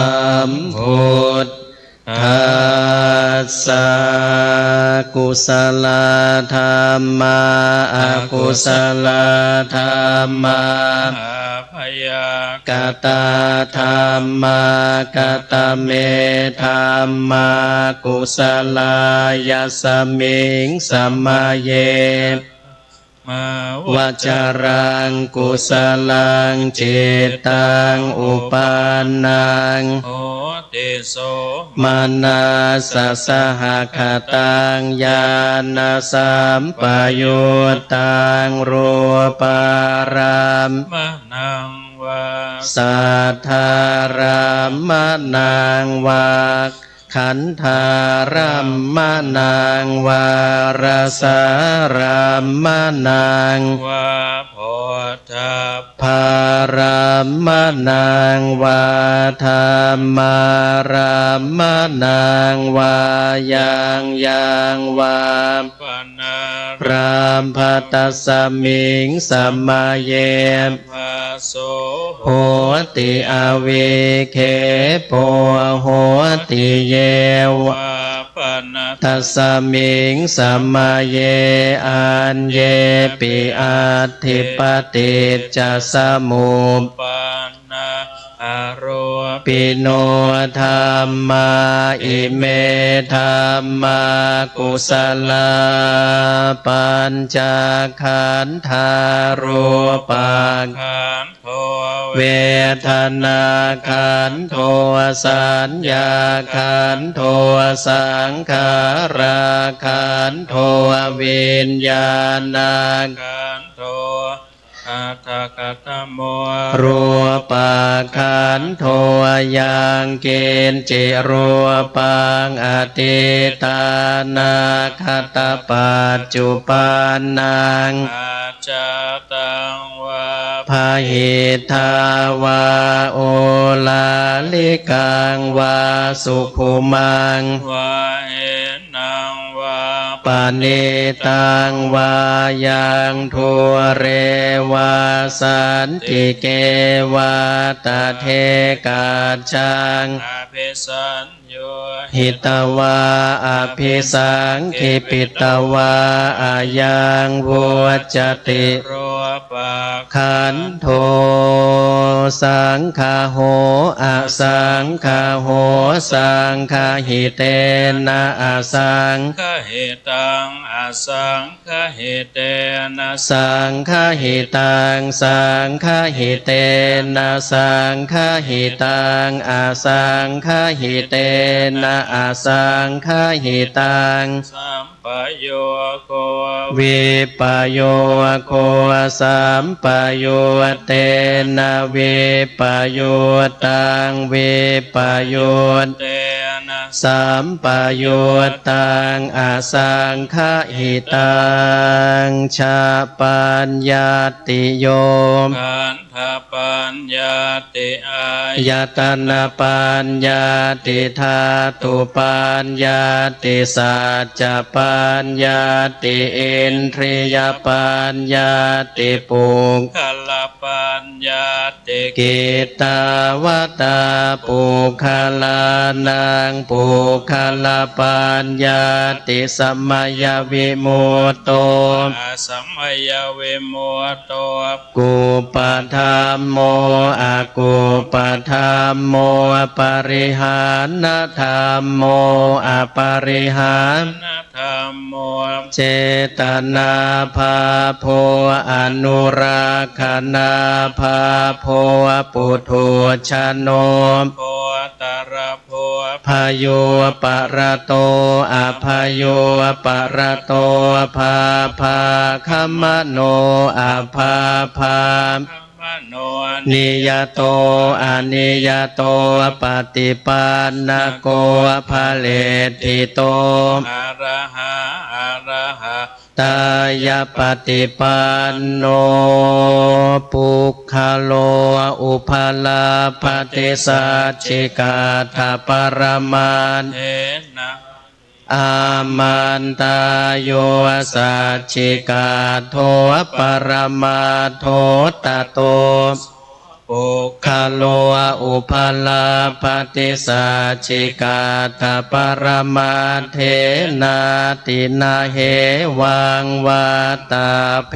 มพุทธัสสะ กุสลาธัมมา อะกุสลาธัมมา อัพพยากตาธัมมา กตเมธัมมา กุสลา ยัสมิง สมะเย มาวะจรัง กุสลัง จิตตัง อุปันนัง โหติ โสมนัสสะ สหะคะตัง ญาณะสัมปยุตตัง รูปารัมมณังวา สัทธารัมมณังวา ขันธารัมมณังวา รสารัมมณังวา โผฏฐัพพารัมมณังวา ธัมมารัมมณังวา ยังยังวา ปะนารัมภะ ตัสสมิง สมะเย ภะโส โหติ อวิกเขโป โหติ เย วา ปะนะ ตัสสมิง สมะเย อัญเยปิ อัตถิปะติจจสมุปปะนา อารูปปิโนธัมมา อิเมธัมมา กุสลา ปัญจขันธา รูปขันโธ เวทนาขันโธ สัญญาขันโธ สังขาราขันโธ วิญญาณขันโธ อัฏฐกัตถโม รูปขันโธ ยังกิญจิ รูปัง อตีตานาคตปัจจุปันนัง อัจจตังวา บหิทธา วา โอลาลิกังวา สุขุมัง วา หินังวา ปะณีตังวา ยังดูเรวา สันติเกวา ตะเทกัจจัง อภิสัญ ยุ หิตวา อภิสังคิปปิตวา อะยัง วุจจติ รูปขันโธ สังคโห อะสังคโห สังคหิเตนะ อะสังคหิตัง อะสัง คหิเตนะ สังคหิตัง สังคหิเตนะ สังคหิตัง อะสังคหิเตนะ อะสังคหิตัง สัม ปโยโค วิปโยโค สัมปยุตเตนะ วิปยุตตัง วิปยุตเตนะ สัมปยุตตัง อสังขหิตัง ชะปัญญัตติโย ขันธปัญญัตติ อายตนะปัญญัตติ ธาตุปัญญัตติ สัจจะปัญญัตติ อินทรียปัญญัตติ ปุคคลปัญญัตติ กิตตาวตาปุคคลานัง ปุคคลปัญญัตติ สมัยวิมุตโต อสมัยวิมุตโต กุปปะธัมโม อกุปปะธัมโม ปริหานะธัมโม อปริหานะธัมโม เจตนาบาโพ อนุรักขณาบาโพ ปุถุชโน โคตร โพ พยุปะระโต อพยุปะระโต บาบาคมโน อบาบาคมโน นิยโต อนิยโต ปฏิปันนโก ผเลตถิโต อรหา อรหะ ตายปฏิปันโน ปุคคโล อุปลัพพติ สัจฉิกัตถปรมัตถ เถนะ อามันตาโย สัจฉิกัตโถ ปรมัตโถ ตโต ปุคคโล อุปลัพพติ สัจฉิกัตถปรมัตถ เถนาตินะ เหวัง วัตตะเภ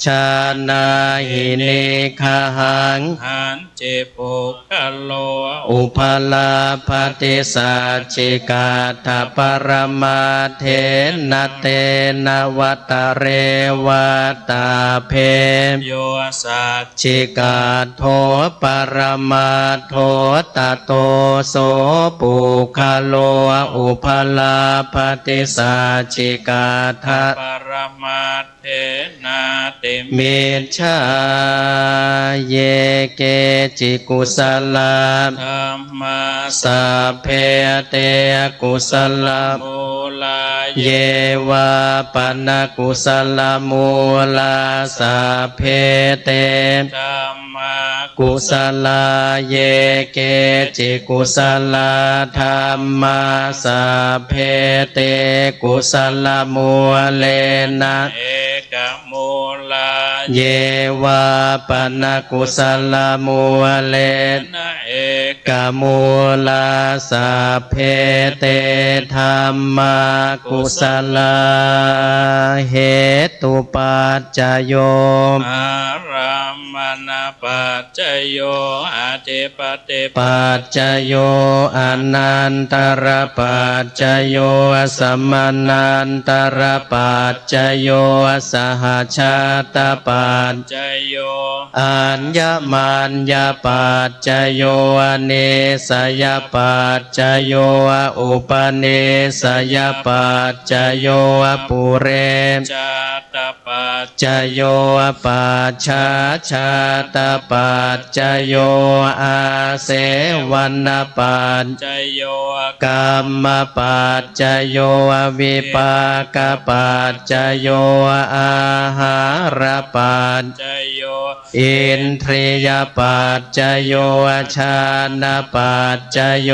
ชานาหิ นิกขหัง หันจิ ปุคคโล อุปลัพพติ สัจฉิกัตถปรมัตถ เถนะ เตนะ วัตตะเร วัตตะเภ โย สัจฉิกัตโถ ปรมัตโถ ตโต โส ปุคคโล อุปลัพพติ สัจฉิกัตถปรมัตถ เถนาติ มิจฉา เย เกจิ กุสลา ธัมมา สัพเพ เต กุสลา มูลา เย วาปนกุสลา มูลา สัพเพ เต ธัมมา กุสลา เย เกจิ กุสลา ธัมมา สัพเพ เต กุสลา มูเลนะ เอก มูลา เย วาปนกุสลา มูเลนะ เอกะ มูลา สัพเพ เต ธัมมา กุสลา เหตุปัจจโย อารัมมณปัจจโย อธิปติปัจจโย อนันตรปัจจโย สมนันตรปัจจโย สหชาตปัจจโย อัญญมัญญปัจจโย นิสสยปัจจโย อุปนิสสยปัจจโย ปุเรชาตปัจจโย ปัจฉาชาตปัจจโย อาเสวณปัจจโย กรรมปัจจโย วิปากปัจจโย อาหารปัจจโย อินทรียปัจจโย ฌานปัจจโย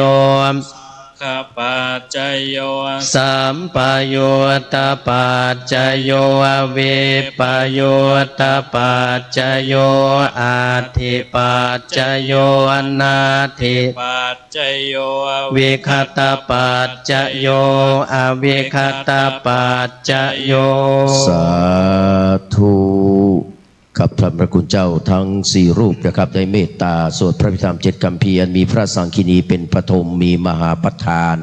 ขปัจจโย สัมปยุตตปัจจโย วิปยุตตปัจจโย อัตถิปัจจโย นัตถิปัจจโย วิคตปัจจโย อวิคตปัจจโย สาธุ ครับ ท่านพระคุณเจ้าทั้งสี่รูปนะครับ ได้เมตตาสวดพระอภิธรรมเจ็ดคัมภีร์ อันมีพระสังคีนีเป็นปฐม มีมหาประธาน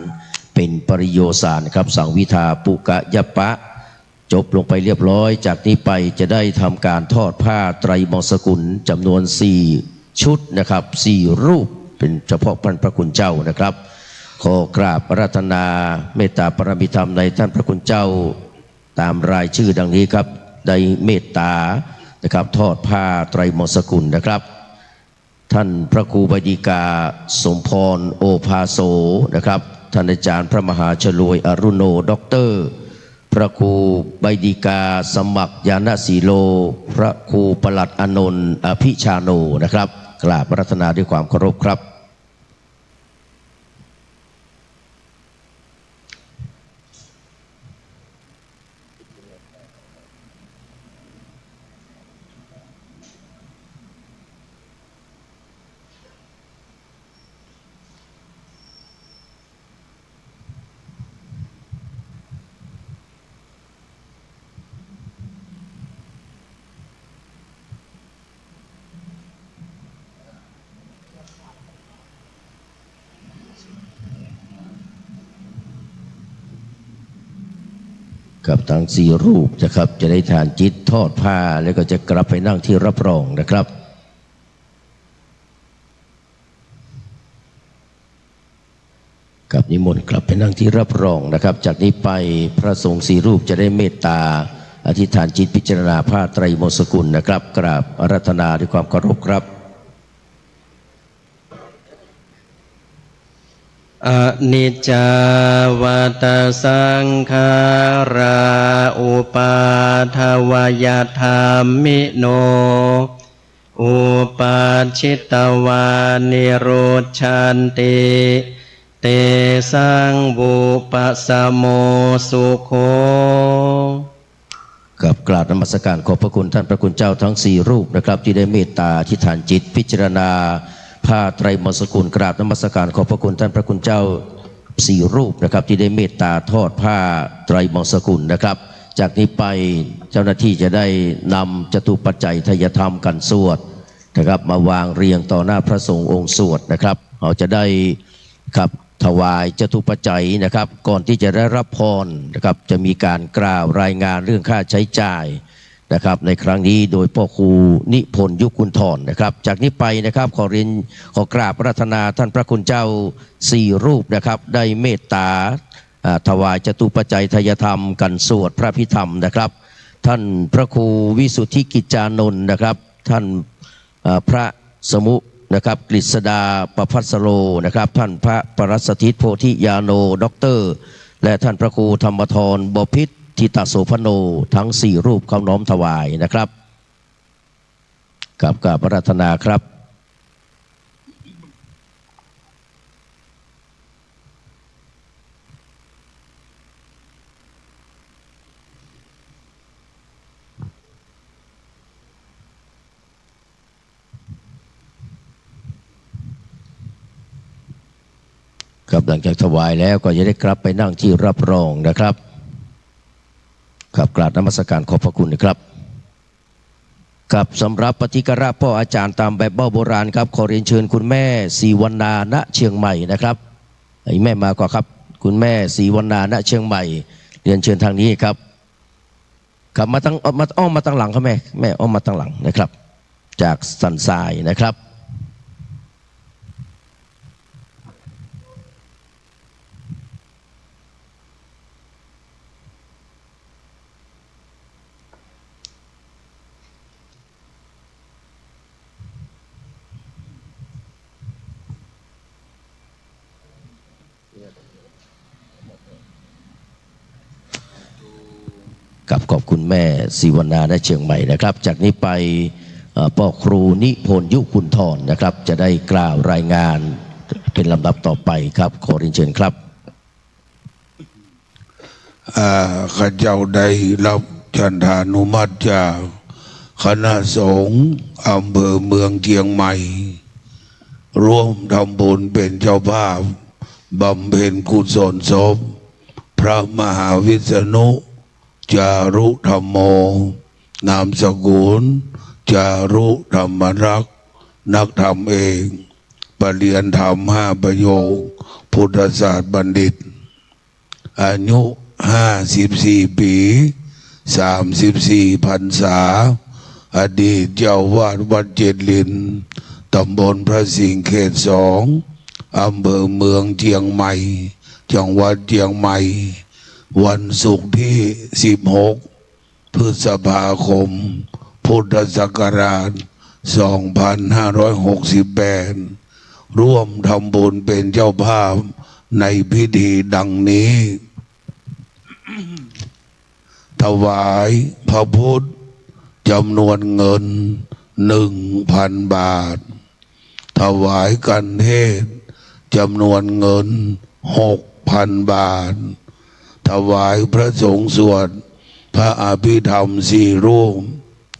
เป็นปริโยสารครับ สังวิทาปุกะยปะ จบลงไปเรียบร้อย จากนี้ไปจะได้ทำการทอดผ้าไตรมงคลสกุลจำนวนสี่ชุดนะครับ สี่รูป เป็นเฉพาะท่านพระคุณเจ้านะครับ ขอกราบอาราธนาเมตตาปารมีธรรมในท่านพระคุณเจ้าตามรายชื่อดังนี้ครับ ได้เมตตานะครับ ทอดผ้าไตรมงคลสกุลนะครับ ท่านพระครูใบดีกาสมพรโอภาโสนะครับ ท่านอาจารย์พระมหาฉลวยอรุโน ด็อกเตอร์ พระครูใบดีกาสมัครญาณสีโล พระครูปลัดอานนท์อภิชาโนนะครับ กราบอาราธนาด้วยความเคารพครับ ครับ ทั้งสี่รูปนะครับ จะได้อธิษฐานจิตทอดผ้า แล้วก็จะกลับไปนั่งที่รับรองนะครับ ครับ นิมนต์กลับไปนั่งที่รับรองนะครับ จากนี้ไปพระสงฆ์สี่รูปจะได้เมตตาอธิษฐานจิตพิจารณาผ้าไตรมงคลสกุลนะครับ กราบอาราธนาด้วยความเคารพครับ Aniccā vata saṅkhārā uppādavayadhammino, uppajjitvā nirujjhanti, tesaṃ vūpasamo sukho. ครับ กราบนมัสการขอบพระคุณท่านพระคุณเจ้าทั้งสี่รูปนะครับ ที่ได้เมตตาอธิษฐานจิตพิจารณาผ้าไตรมงคลสกุล กราบนมัสการขอบพระคุณท่านพระคุณเจ้าสี่รูปนะครับ ที่ได้เมตตาทอดผ้าไตรมงคลสกุลนะครับ จากนี้ไปเจ้าหน้าที่จะได้นำจตุปัจจัยไทยธรรมกันสวดนะครับ มาวางเรียงต่อหน้าพระสงฆ์องค์สวดนะครับ เราจะได้ ครับ ถวายจตุปัจจัยนะครับ ก่อนที่จะได้รับพรนะครับ จะมีการกล่าวรายงานเรื่องค่าใช้จ่ายนะครับ ในครั้งนี้โดยพ่อครูนิพนธ์ ยุคคุณธรนะครับ จากนี้ไปนะครับ ขอเรียน ขอกราบอาราธนาท่านพระคุณเจ้าสี่รูปนะครับ ได้เมตตา อ่า ถวายจตุปัจจัยไทยธรรมกันสวดพระอภิธรรมนะครับ ท่านพระครูวิสุทธิกิจจานนท์นะครับ ท่าน เอ่อ พระสมุนะครับ กฤษดาประภัสสโรนะครับ ท่านพระปรสถิตโพธิญาโณ ด็อกเตอร์ และท่านพระครูธรรมธร บพิตร ทิตโสภโน ทั้งสี่รูป ขอน้อมถวายนะครับ กราบ กราบอาราธนาครับ ครับ หลังจากถวายแล้วก็จะได้กลับไปนั่งที่รับรองนะครับ ครับ กราบนมัสการขอบพระคุณนะครับ ครับ สำหรับปฏิกรพ่ออาจารย์ตามแบบเบ้าโบราณครับ ขอเรียนเชิญคุณแม่ศรีวรรณา ณ เชียงใหม่นะครับ ให้แม่มาก่อนครับ คุณแม่ศรีวรรณา ณ เชียงใหม่ เรียนเชิญทางนี้ครับ ครับ มาตาง มา อ้อมมาตางหลังครับแม่ แม่อ้อมมาตางหลังนะครับ จากสันทรายนะครับ ครับ ขอบคุณแม่ศรีวรรณา ณ เชียงใหม่นะครับ จากนี้ไป เอ่อ พ่อครูนิพนธ์ ยุคคุณธรนะครับ จะได้กล่าวรายงานเป็นลำดับต่อไปครับ ขอเรียนเชิญครับ อ่า ข้าเจ้าได้รับฉันทานุมัติจากคณะสงฆ์อำเภอเมืองเชียงใหม่ ร่วมทำบุญเป็นเจ้าภาพบำเพ็ญกุศลศพพระมหาวิษณุ จารุธัมโม นามสกุล จารุธรรมรักษ์ นักธรรมเอก ปริญญาธรรมห้าประโยค พุทธศาสตร์บัณฑิต อายุห้าสิบสี่ปี สามสิบสี่พรรษา อดีตเจ้าอาวาสวัดเจ็ดหลิน ตำบลพระสิงห์เขตสอง อำเภอเมืองเจียงใหม่ จังหวัดเจียงใหม่ วันศุกร์ตี้สิบหก พฤษภาคม พุทธศักราช สองพันห้าร้อยหกสิบแปด ร่วมทำบุญเป๋นเจ้าภาพในพิธีดังนี้ ถวายพระพุทธจำนวนเงิน หนึ่งพันบาท ถวายคันเทศน์จำนวนเงิน หกพันบาท ถวายพระสงฆ์สวดพระอภิธรรมสี่รูป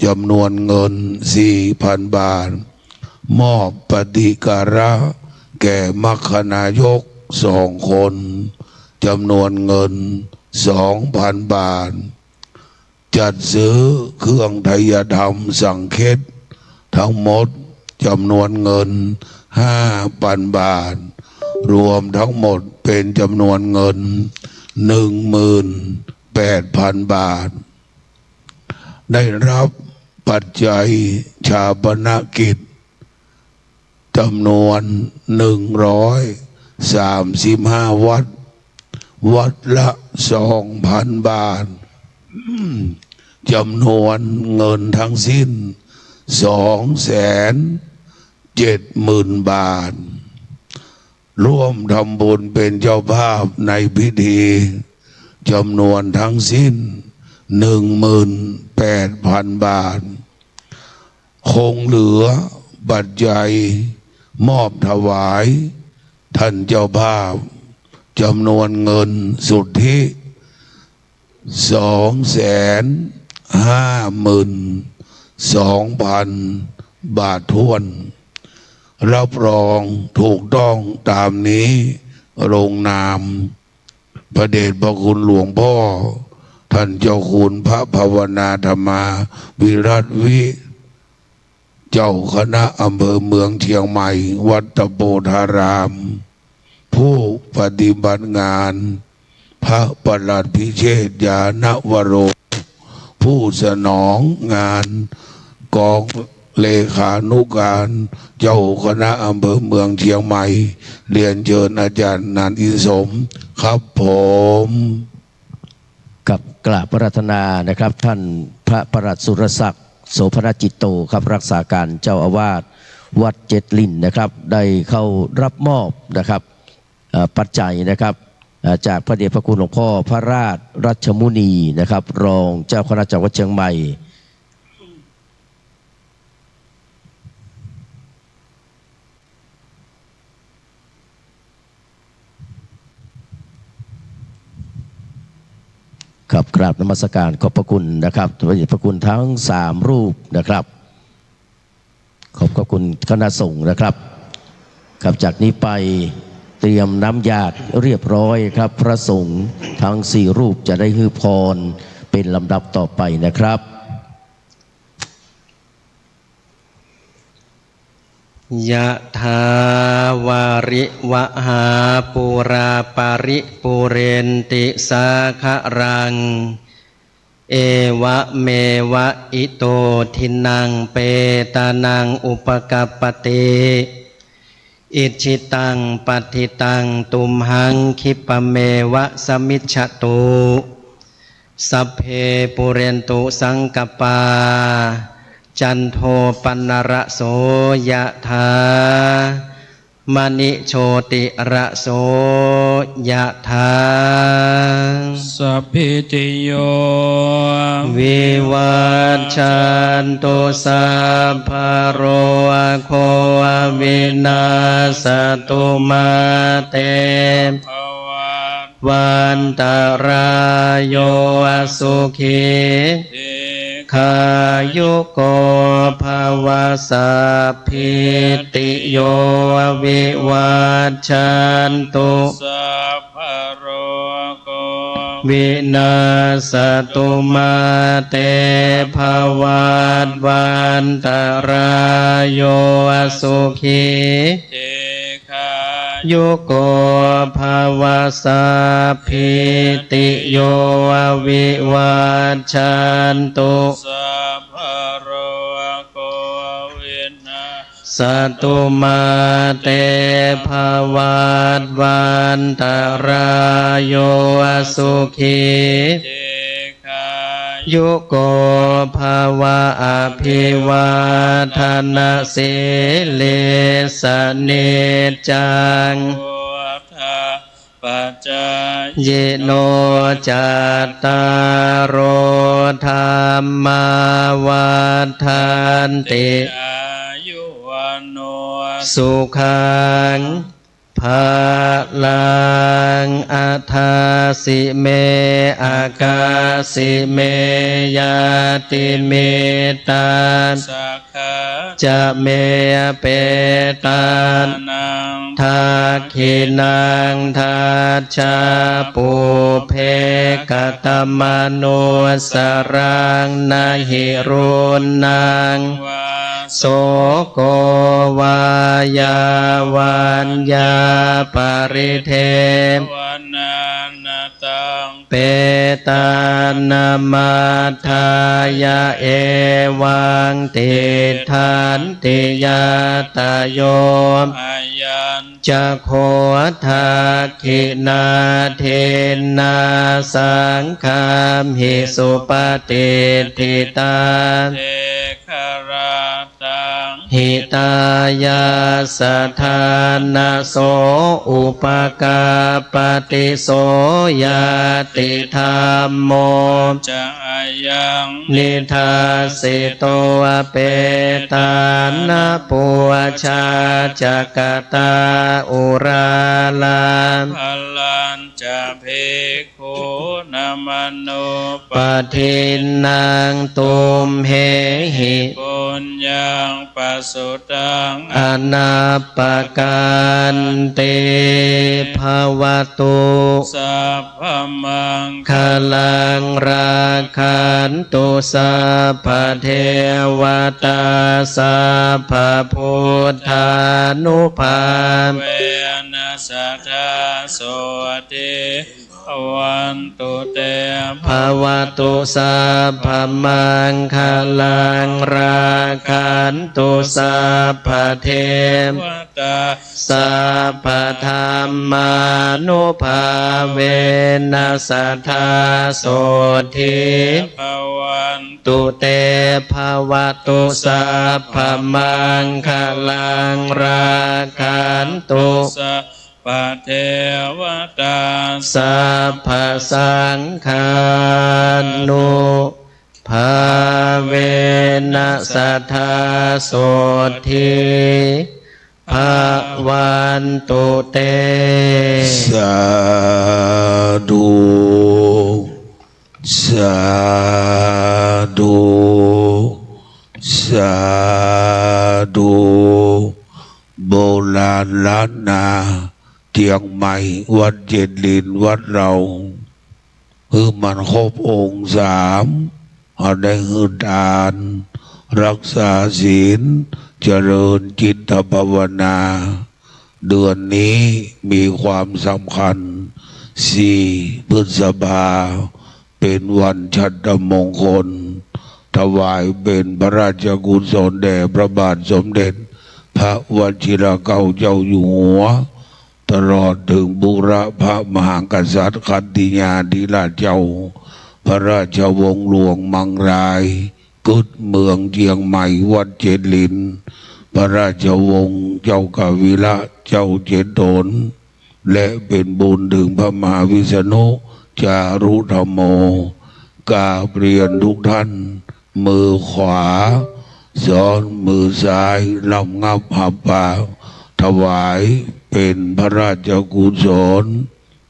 จำนวนเงิน สี่พันบาท มอบปฏิการะแก่มัคคณายกสองคน จำนวนเงิน สองพันบาท จัดซื้อเครื่องไทยธรรมสังเคสทั้งหมด จำนวนเงิน ห้าพันบาท รวมทั้งหมดเป๋นจำนวนเงิน หนึ่งหมื่นแปดพันบาท ได้รับปัจจัยฌาปนกิจ จำนวน หนึ่งร้อยสามสิบห้าวัตร วัตรละ สองพันบาท จำนวนเงินทั้งสิ้น สองแสนเจ็ดหมื่นบาท ร่วมทำบุญเป๋นเจ้าภาพในพิธี จำนวนทั้งสิ้น หนึ่งหมื่นแปดพันบาท คงเหลือปัจจัยมอบถวายท่านเจ้าภาพ จำนวนเงินสุทธิ สองแสนห้าหมื่นสองพันบาทถ้วน รับรองถูกต้องตามนี้ ลงนาม พระเดชพระคุณหลวงพ่อ ท่านเจ้าคุณพระภาวนาธรรมาภิรัตน์วิ เจ้าคณะอำเภอเมืองเชียงใหม่ วัดตะโพธาราม ผู้ปฏิบัติงาน พระประหลัดพิเชษฐญาณวโร ผู้สนองงาน กองเลขานุการ เจ้าคณะอำเภอเมืองเชียงใหม่ เรียนเชิญอาจารย์นันท์ อินสม ครับผม ครับ กราบอาราธนานะครับ ท่านพระประหลัดสุรศักดิ์ โสภณจิตโตครับ รักษาการเจ้าอาวาสวัดเจ็ดหลิ้นนะครับ ได้เข้ารับมอบนะครับ เอ่อ ปัจจัยนะครับ เอ่อ จากพระเดชพระคุณหลวงพ่อพระราชรัชมุนีนะครับ รองเจ้าคณะจังหวัดเชียงใหม่ ครับ กราบนมัสการขอบพระคุณนะครับ พระเดชพระคุณทั้งสามรูปนะครับ ขอบพระคุณคณะสงฆ์นะครับ ครับ จากนี้ไปเตรียมน้ำหยาดเรียบร้อยครับ พระสงฆ์ทั้งสี่รูปจะได้หื้อพรเป็นลำดับต่อไปนะครับ ยะถาวาริวะหาปูราปะริปูเรนติสาคะรัง เอวะเมวะอิโตทินังเปตานังอุปกัปปติ อิจฉิตังปัตถิตังตุมหังคิปะเมวะสมิจฉตุ สัพเพปูเรนตุสังกัปปา จันโทปันนะระโส ยะถา มะณิโชติระโส ยะถา สัพพิติโย วิวัชชันตุ สัพพะโรโค วินัสสะตุ มาเต ภวัต วันตะราโย สุขี ทีฆายุโก ภะวะ สัพพิติโย วิวัชชันตุ สัพพะโรโค วินัสสะตุ มาเต ภวัต วันตะราโย สุขี ที ฆายุโก ภะวะ สัพพิติโย วิวัชชันตุ สัพพะโรโค วินัส สตุมาเต ภวัตวันตราโย สุขี ทีฆายุโก ภวะ อภิวาทะนะสีลิสสะ นิจจัง ปัจจายิโน จัตตาโร ธัมมา วัฑฒันติ อายุวัณโณ สุขัง พะลัง อะทาสิเม อะกาสิเม ญาติมิตตา สะ ขะ จะ เม เปตานัง ทักขิณัง ทัจฉา ปุพเพ กะตะมะนุสสะรัง นะหิ รุณณัง วา โสโก วา ยา วัญญา ปะริเท วะ นะ นะ ตัง เปตานะ มัฏฐายะ เอวัง ติฏฐันติ ญาตะโย อะยัญ จะ โข ทักขิณา ทินนา สังฆัมหิ สุปะติฏฐิตา เทขะระ ตัง หิตายัสสะ ทานะโส อุปะกัปปะติ โส ญาติธัมโม จะ อะยัง นิทัสสิโต เปตานะ ปูชา จะ กะตา อุราลา พะลัญจะ ภิก ขุนะ มะนุ ปะทินนัง ตุมเหหิ ปุญญัง ปะสุตัง อะนัปปะกันติ ภะวะตุ สัพพะมังคะลัง รักขันตุ สัพพะเทวะตา สัพพะพุทธานุภาเวนะ สะทา โสตถี ภะวันตุเต ภะวะตุ สัพพะมังคะลัง รักขันตุ สัพพะเทวะตา สัพพะธัมมานุภาเวนะ สะทา โสตถี ภะวันตุเต ภะวะตุ สัพพะมังคะลัง รักขันตุ สัพพะเทวะตา สัพพะสังฆานุภาเวนะ สะทา โสตถี ภะวันตุเต สาธุ สาธุ สาธุ โบราณล้านนา เจียงใหม่ วัดเจ็ดหลิน วัดเรา หื้อมันครบองค์สาม เฮาได้หื้อตาน ฮักษาศีล เจริญจิตภาวนา เดือนนี้มีความสำคัญ สี่พฤษภา เป๋นวันฉัตรมงคล ถวายเป๋นพระราชกุศลแด่พระบาทสมเด็จพระวชิรเกล้าเจ้าอยู่หัว ตลอดเถิงบูรพมหากษัตริย์ขัตติยาธิราชเจ้า พระราชวงศ์หลวงมังราย กึ๊ดเมืองเจียงใหม่ วัดเจ็ดหลิน พระราชวงศ์เจ้ากาวิละ เจ้าเจ็ดต๋น และเป๋นบุญเถิงพระมหาวิษณุจารุธัมโม กราบเรียนทุกท่าน มือขวาซ้อนมือซ้าย รับงับฮับปาก ถวายเป๋นพระราชกุศล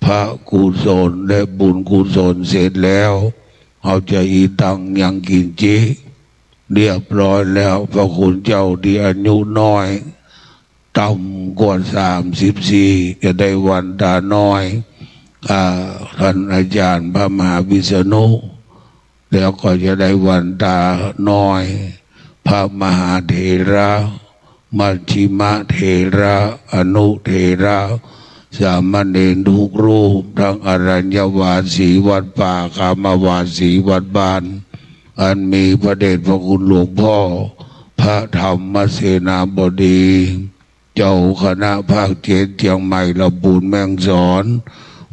พระกุศลและบุญกุศลเสร็จแล้ว เฮาจะอีตังยังกิญจิ เรียบร้อยแล้ว พระคุณเจ้าตี้อายุน้อย ต่ำกว่าสามสิบสี่ จะได้วันต๋าน้อย อ่า ท่านอาจารย์พระมหาวิษณุ แล้วก็จะได้วันต๋าน้อย พระมหาเถระ มัชฌิมะเถระ อนุเถระ สามเณรทุกรูป ทั้งอรัญญวาสีวัดป่า คามวาสีวัดบ้าน อันมีพระเดชพระคุณหลวงพ่อ พระธรรมเสนาบดี เจ้าคณะภาคเจ็ดเจียงใหม่ ลำพูน แม่ฮ่องสอน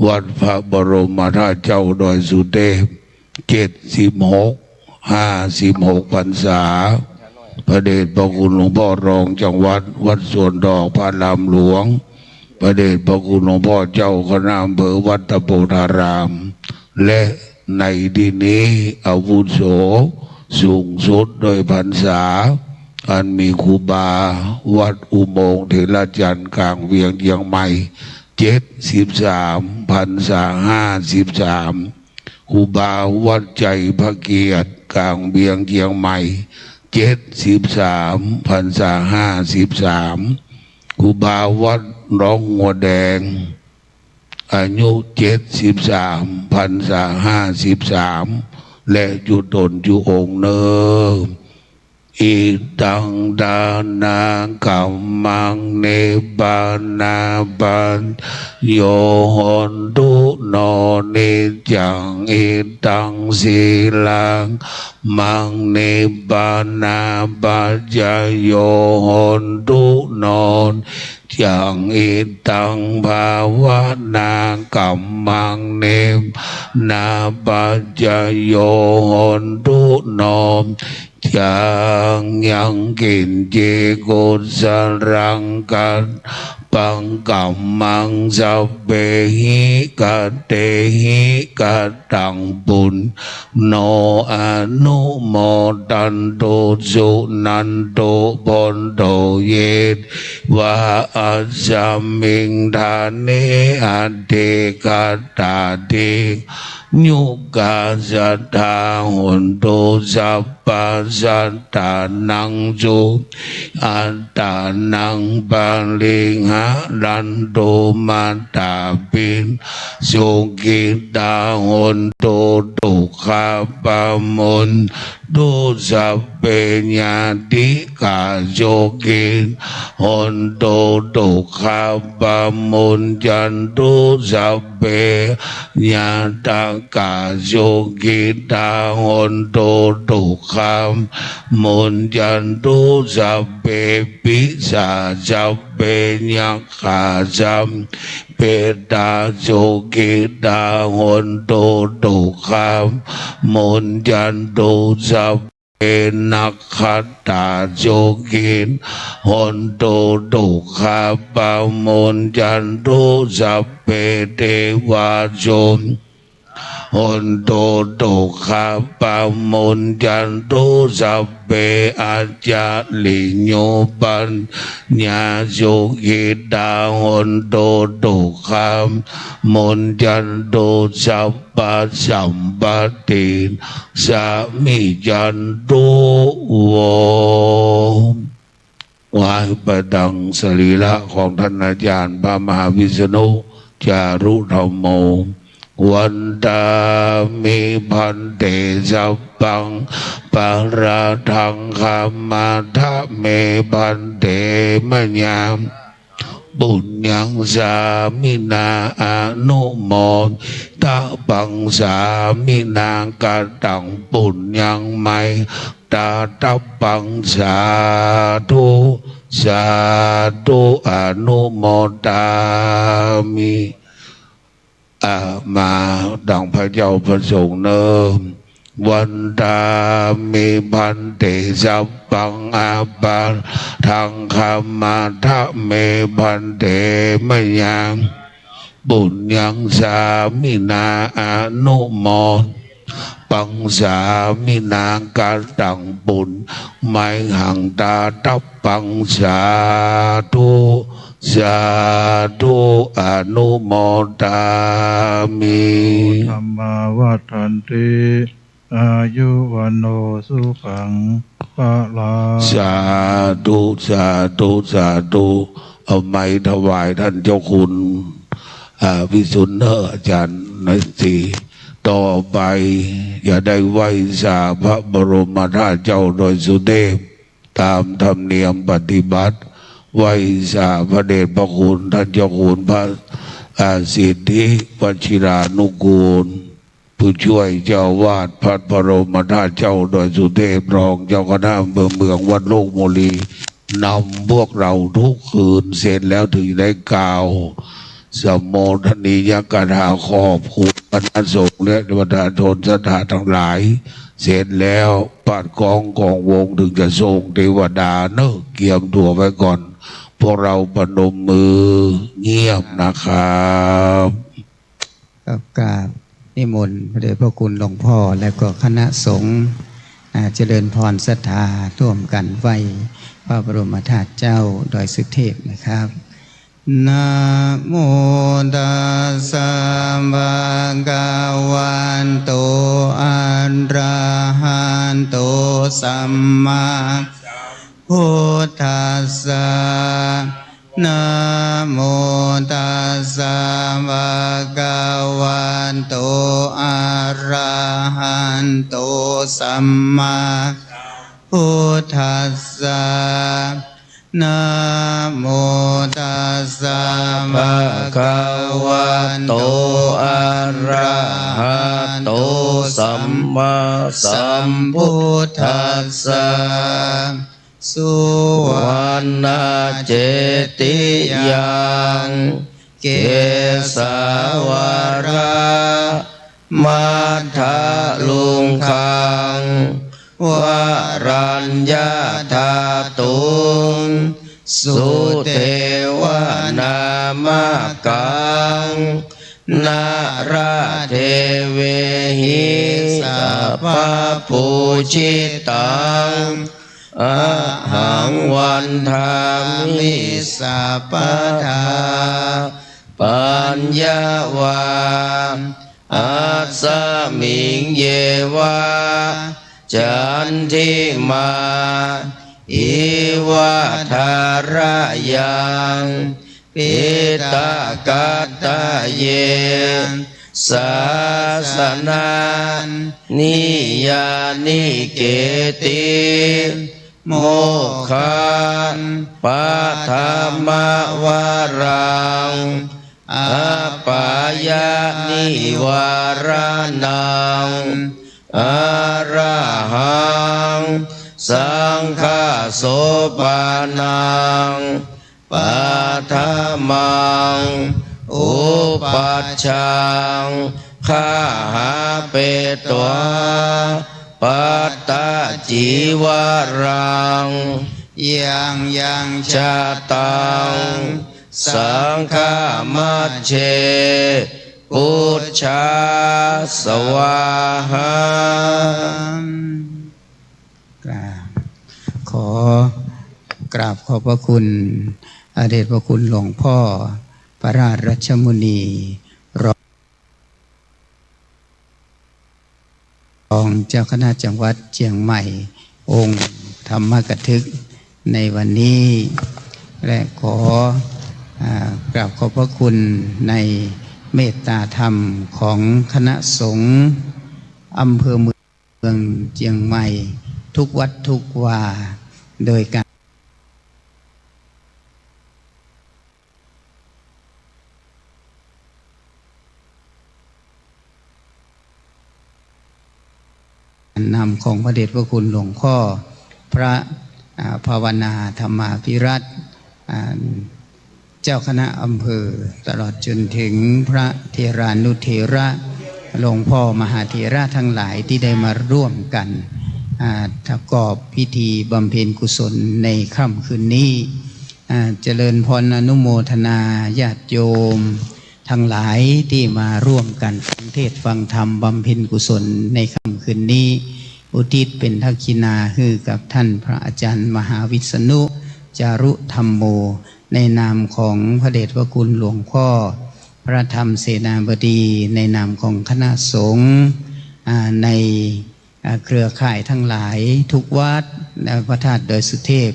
วัดพระบรมธาตุเจ้าดอยสุเทพ เจ็ดสิบหก ห้าสิบหกพรรษา พระเดชพระคุณหลวงพ่อรองจังหวัด วัดสวนดอกพระอารามหลวง พระเดชพระคุณหลวงพ่อเจ้าคณะอำเภอวัดตะโพธาราม และในที่นี้อาวุโสสูงสุดด้วยพรรษา อันมีครูบาวัดอุโมงค์เถรจันทร์กลางเวียงเจียงใหม่ เจ็ดสิบสามพรรษา ห้าสิบสาม ครูบาวัดชัยพระเกียรติกลางเวียงเจียงใหม่ เจ็ดสิบสามพรรษา ห้าสิบสาม ครูบาวัดหนองหัวแดง อายุเจ็ดสิบสามพรรษา ห้าสิบสาม และจุตนจุองค์เนอ Idaṃ dānaṃ kammaṃ nibbānapaccayao hontu no niccaṃ. Idaṃ sīlaṃ kammaṃ nibbānapaccayo hontu no niccaṃ. Idaṃ bhāvanā kammaṃ nibbānapaccayo hontu no niccaṃ. Yaṃ kiñci kusalaṃ katammaṃ kammaṃ sabbehi katehi kataṃ puññaṃ no anumodantu suṇantu bhonto ye devā asmiṃ ṭhāne adhigatā dīghā yukā sadā hontu sabbasattānaṃ sukhī attānaṃ pariharantu. Mātāpitā sukhitā hontu dukkhā pamuñcantu sabbe ñātikā sukhitā hontu dukkhā pamuñcantu sabbe ñātakā sukhitā hontu dukkhā pamuñcantu sabbe pisā sabbe yakkhā sabbe petā sukhitā hontu dukkhā pamuñcantu sabbe nakkhattā sukhitā hontu dukkhā pamuñcantu sabbe devā sukhitā hontu dukkhā pamuñcantu sabbe ācariyūpaddavā sukhitā hontu dukkhā pamuñcantu sabbasampattī samijjhantu vo. ถวายประดังสรีระของท่านอาจารย์พระมหาวิษณุ จารุธัมโม Vandāmi bhante sabbaṃ aparādhaṃ khamatha me bhante mayā puññaṃ sāminā anumoditabbaṃ sāminā kataṃ puññaṃ mayhaṃ dātabbaṃ sādhu sādhu anumodāmi. อ่า มาดังพระเจ้าประสงค์เนอ Vandāmi bhante sabbaṃ aparādhaṃ khamatha me bhante mayā puññaṃ sāminā anumoditabbaṃ sāminā kataṃ puññaṃ mayhaṃ dātabbaṃ sādhu sādhu anumodāmi. Dhammā vaḍḍhanti āyu vaṇṇo sukhaṃ balaṃ. สาธุ สาธุ สาธุ เอาไม้ถวายท่านเจ้าคุณ อ่า วิสุทธิ์เนอ อาจารย์นายศรี ต่อไปจะได้ไหว้สาพระบรมธาตุเจ้าดอยสุเทพ ตามธรรมเนียมปฏิบัติ ไหว้สาพระเดชพระคุณท่านเจ้าคุณพระ อ่า สิทธิวชิรานุกูล ผู้ช่วยเจ้าอาวาสวัดพระบรมธาตุเจ้าดอยสุเทพ รองเจ้าคณะอำเภอเมืองวัดโลกโมลี นำพวกเราทุกคืน เสร็จแล้วถึงได้กล่าวสโมทนียกถาขอบคุณคณะสงฆ์และประชาชนศรัทธาทั้งหลาย เสร็จแล้วปาดกองกองวงถึงจะส่งเทวดาเนอะ เกียมตั๋วไว้ก่อน พวกเราประนมมือเงียบนะครับ ก็กราบนิมนต์พระเดชพระคุณหลวงพ่อ และก็คณะสงฆ์ อ่า เจริญพรศรัทธาร่วมกันไหว้พระบรมธาตุเจ้าดอยสุเทพนะครับ นะโมตัสสะภะคะวะโต อะระหะโต สัมมาสัมพุทธัสสะ นะโมตัสสะภะคะวะโต อะระหะโต สัมมาสัมพุทธัสสะ นะโมตัสสะภะคะวะโต อะระหะโต สัมมาสัมพุทธัสสะ สุวัณณเจติยัง เกสาวรา มัทธลุงคัง วรัญญาธาตุง สุเทวนามากัง นรเทเวหิ สัพพะปูจิตัง อะหัง วันทามิ สัพพะทา ปัญญาวา อัสมิง เยวา จันทิมา อิวา ทาระยัง ปิตะกัตตะเย สาสะนา นิยานิเกติ โมกขัง ปะทะมะวะรัง อัปปายะนิวาระณัง อะระหัง สังฆะโสปะนัง ปะทะมัง อุปัชฌัง ขะหาเปตวา ปัตตะจีวะรัง ยังยังชะตัง สังฆะมัจเจ ปุจฉาสวาหา กราบ ขอกราบขอบพระคุณ พระเดชพระคุณหลวงพ่อ พระราชรัชมุนี รอง รองเจ้าคณะจังหวัดเจียงใหม่ องค์ธรรมกถึกในวันนี้ และขอ อ่า กราบขอบพระคุณในเมตตาธรรมของคณะสงฆ์อำเภอเมืองเจียงใหม่ ทุกวัดทุกวา โดยการ นำของพระเดชพระคุณหลวงพ่อ พระ อ่า ภาวนาธรรมาภิรัตน์ อ่า เจ้าคณะอำเภอ ตลอดจนถึงพระเถรานุเถระ หลวงพ่อมหาเถระทั้งหลายที่ได้มาร่วมกัน อ่า ประกอบพิธีบำเพ็ญกุศลในค่ำคืนนี้ อ่า เจริญพรอนุโมทนาญาติโยมทั้งหลายที่มาร่วมกันฟังเทศน์ฟังธรรมบำเพ็ญกุศลในค่ำคืนนี้ อุทิศเป็นทักขิณาหื้อกับท่านพระอาจารย์มหาวิษณุ จารุธัมโม ในนามของพระเดชพระคุณหลวงพ่อ พระธรรมเสนาบดี ในนามของคณะสงฆ์ อ่า ใน อ่า เครือข่ายทั้งหลายทุกวัด และพระธาตุดอยสุเทพ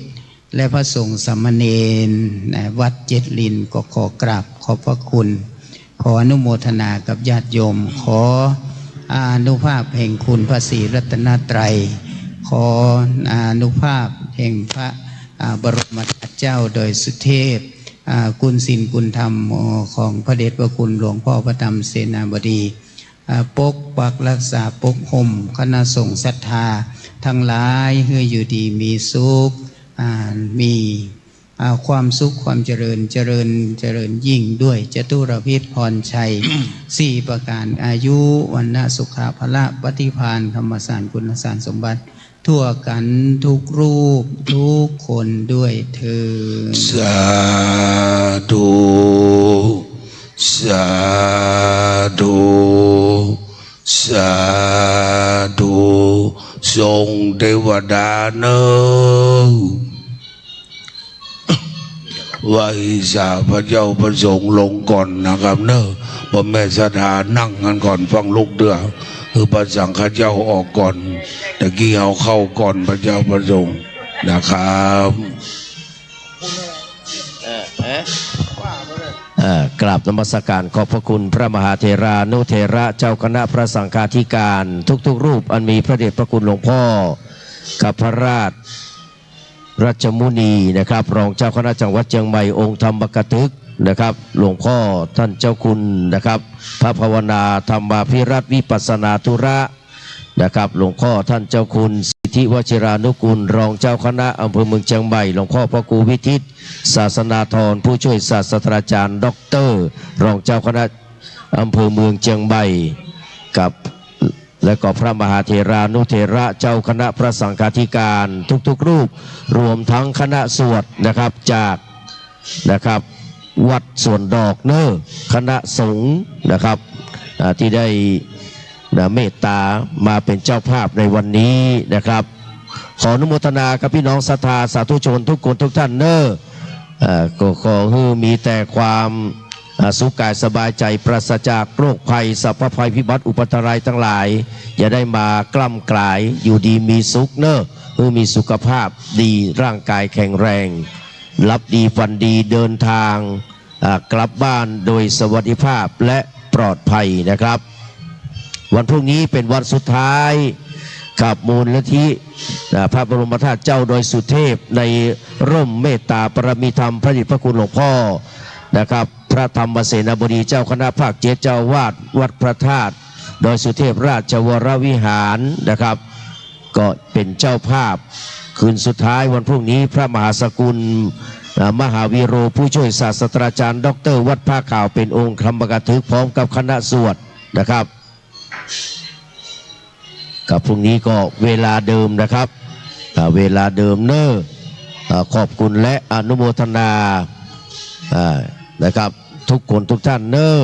และพระสงฆ์สามเณร อ่า วัดเจ็ดลินทร์ ก็ขอกราบขอบพระคุณ ขออนุโมทนากับญาติโยม ขออานุภาพแห่งคุณพระศรีรัตนตรัย ขออานุภาพแห่งพระ อ่า บรมธาตุเจ้าดอยสุเทพ อ่า คุณศีลคุณธรรมของพระเดชพระคุณหลวงพ่อพระธรรมเสนาบดี อ่า ปกปักรักษาปกห่มคณะสงฆ์ศรัทธาตังหลาย หื้ออยู่ดีมีสุข อ่า มี อ่า ความสุขความเจริญ เจริญ เจริญยิ่งด้วยจตุรพิธพรชัย สี่ประก๋าน อายุ วรรณะ สุขะ พละ ปฏิภาณ ธรรมสาร คุณสารสมบัติ ทั่วกั๋นทุกรูปทุกคนด้วยเทอญ สาธุ สาธุ สาธุ ส่งเตวดาเน่อ ไหว้สาพระเจ้าพระสงฆ์ลงก่อนนะครับเน่อ ป้อแม่ศรัทธานั่งกั๋นก่อน ฟังลุกเตื้อ หื้อพระสังฆเจ้าออกก่อน ตะกี้เฮาเข้าก่อน พระเจ้าพระสงฆ์นะครับ เอ่อ กราบนมัสการขอบพระคุณพระมหาเถรานุเถระเจ้าคณะพระสังฆาธิการทุกๆรูป อันมีพระเดชพระคุณหลวงพ่อ คัครราช รัชมุนีนะครับ รองเจ้าคณะจังหวัดเจียงใหม่ องค์ธรรมกถึกนะครับ หลวงพ่อท่านเจ้าคุณนะครับ พระภาวนาธรรมาภิรัตน์วิปัสสนาธุระนะครับ หลวงพ่อท่านเจ้าคุณสิทธิวชิรานุกูล รองเจ้าคณะอำเภอเมืองเจียงใหม่ หลวงพ่อพระครูวิทิตศาสนาธร ผู้ช่วยศาสตราจารย์ด็อกเตอร์ รองเจ้าคณะอำเภอเมืองเจียงใหม่ กับ และก็พระมหาเถรานุเถระเจ้าคณะพระสังฆาธิการทุกๆรูป รวมทั้งคณะสวดนะครับ จากนะครับ วัดสวนดอกเน่อ คณะสงฆ์นะครับ อ่า ตี้ได้ นะ เมตตามาเป๋นเจ้าภาพในวันนี้นะครับ ขออนุโมทนากับพี่น้องศรัทธาสาธุชนทุกคนทุกท่านเน่อ เอ่อ ก็ขอหื้อมีแต่ความ อ่า สุขกายสบายใจ๋ ปราศจากโรคภัย สรรพภัยพิบัติอุปัตรายตังหลาย อย่าได้มากล้ำกลาย อยู่ดีมีสุขเน่อ หื้อมีสุขภาพดี ร่างกายแข็งแรง หลับดีฝันดี เดินทาง อ่า กลับบ้านโดยสวัสดิภาพและปลอดภัยนะครับ วันพรุ่งนี้เป๋นวันสุดท้ายกับมูลนิธิ อ่า พระบรมธาตุเจ้าดอยสุเทพ ในร่มเมตตาปารมีธรรมพระเดชพระคุณหลวงพ่อนะครับ พระธรรมเสนาบดีเจ้าคณะภาคเจ็ด เจ้าอาวาสวัดพระธาตุดอยสุเทพราชวรวิหารนะครับ ก็เป๋นเจ้าภาพ คืนสุดท้ายวันพรุ่งนี้ พระมหาสกุล อ่า มหาวีโร ผู้ช่วยศาสตราจารย์ด็อกเตอร์วัดผ้าขาว เป๋นองค์ธรรมกถึกพร้อมกับคณะสวดนะครับ ครับ พรุ่งนี้ก็เวลาเดิมนะครับ อ่า เวลาเดิมเน่อ อ่า ขอบคุณและอนุโมทนา อ่า นะครับ ทุกคนทุกท่านเน่อ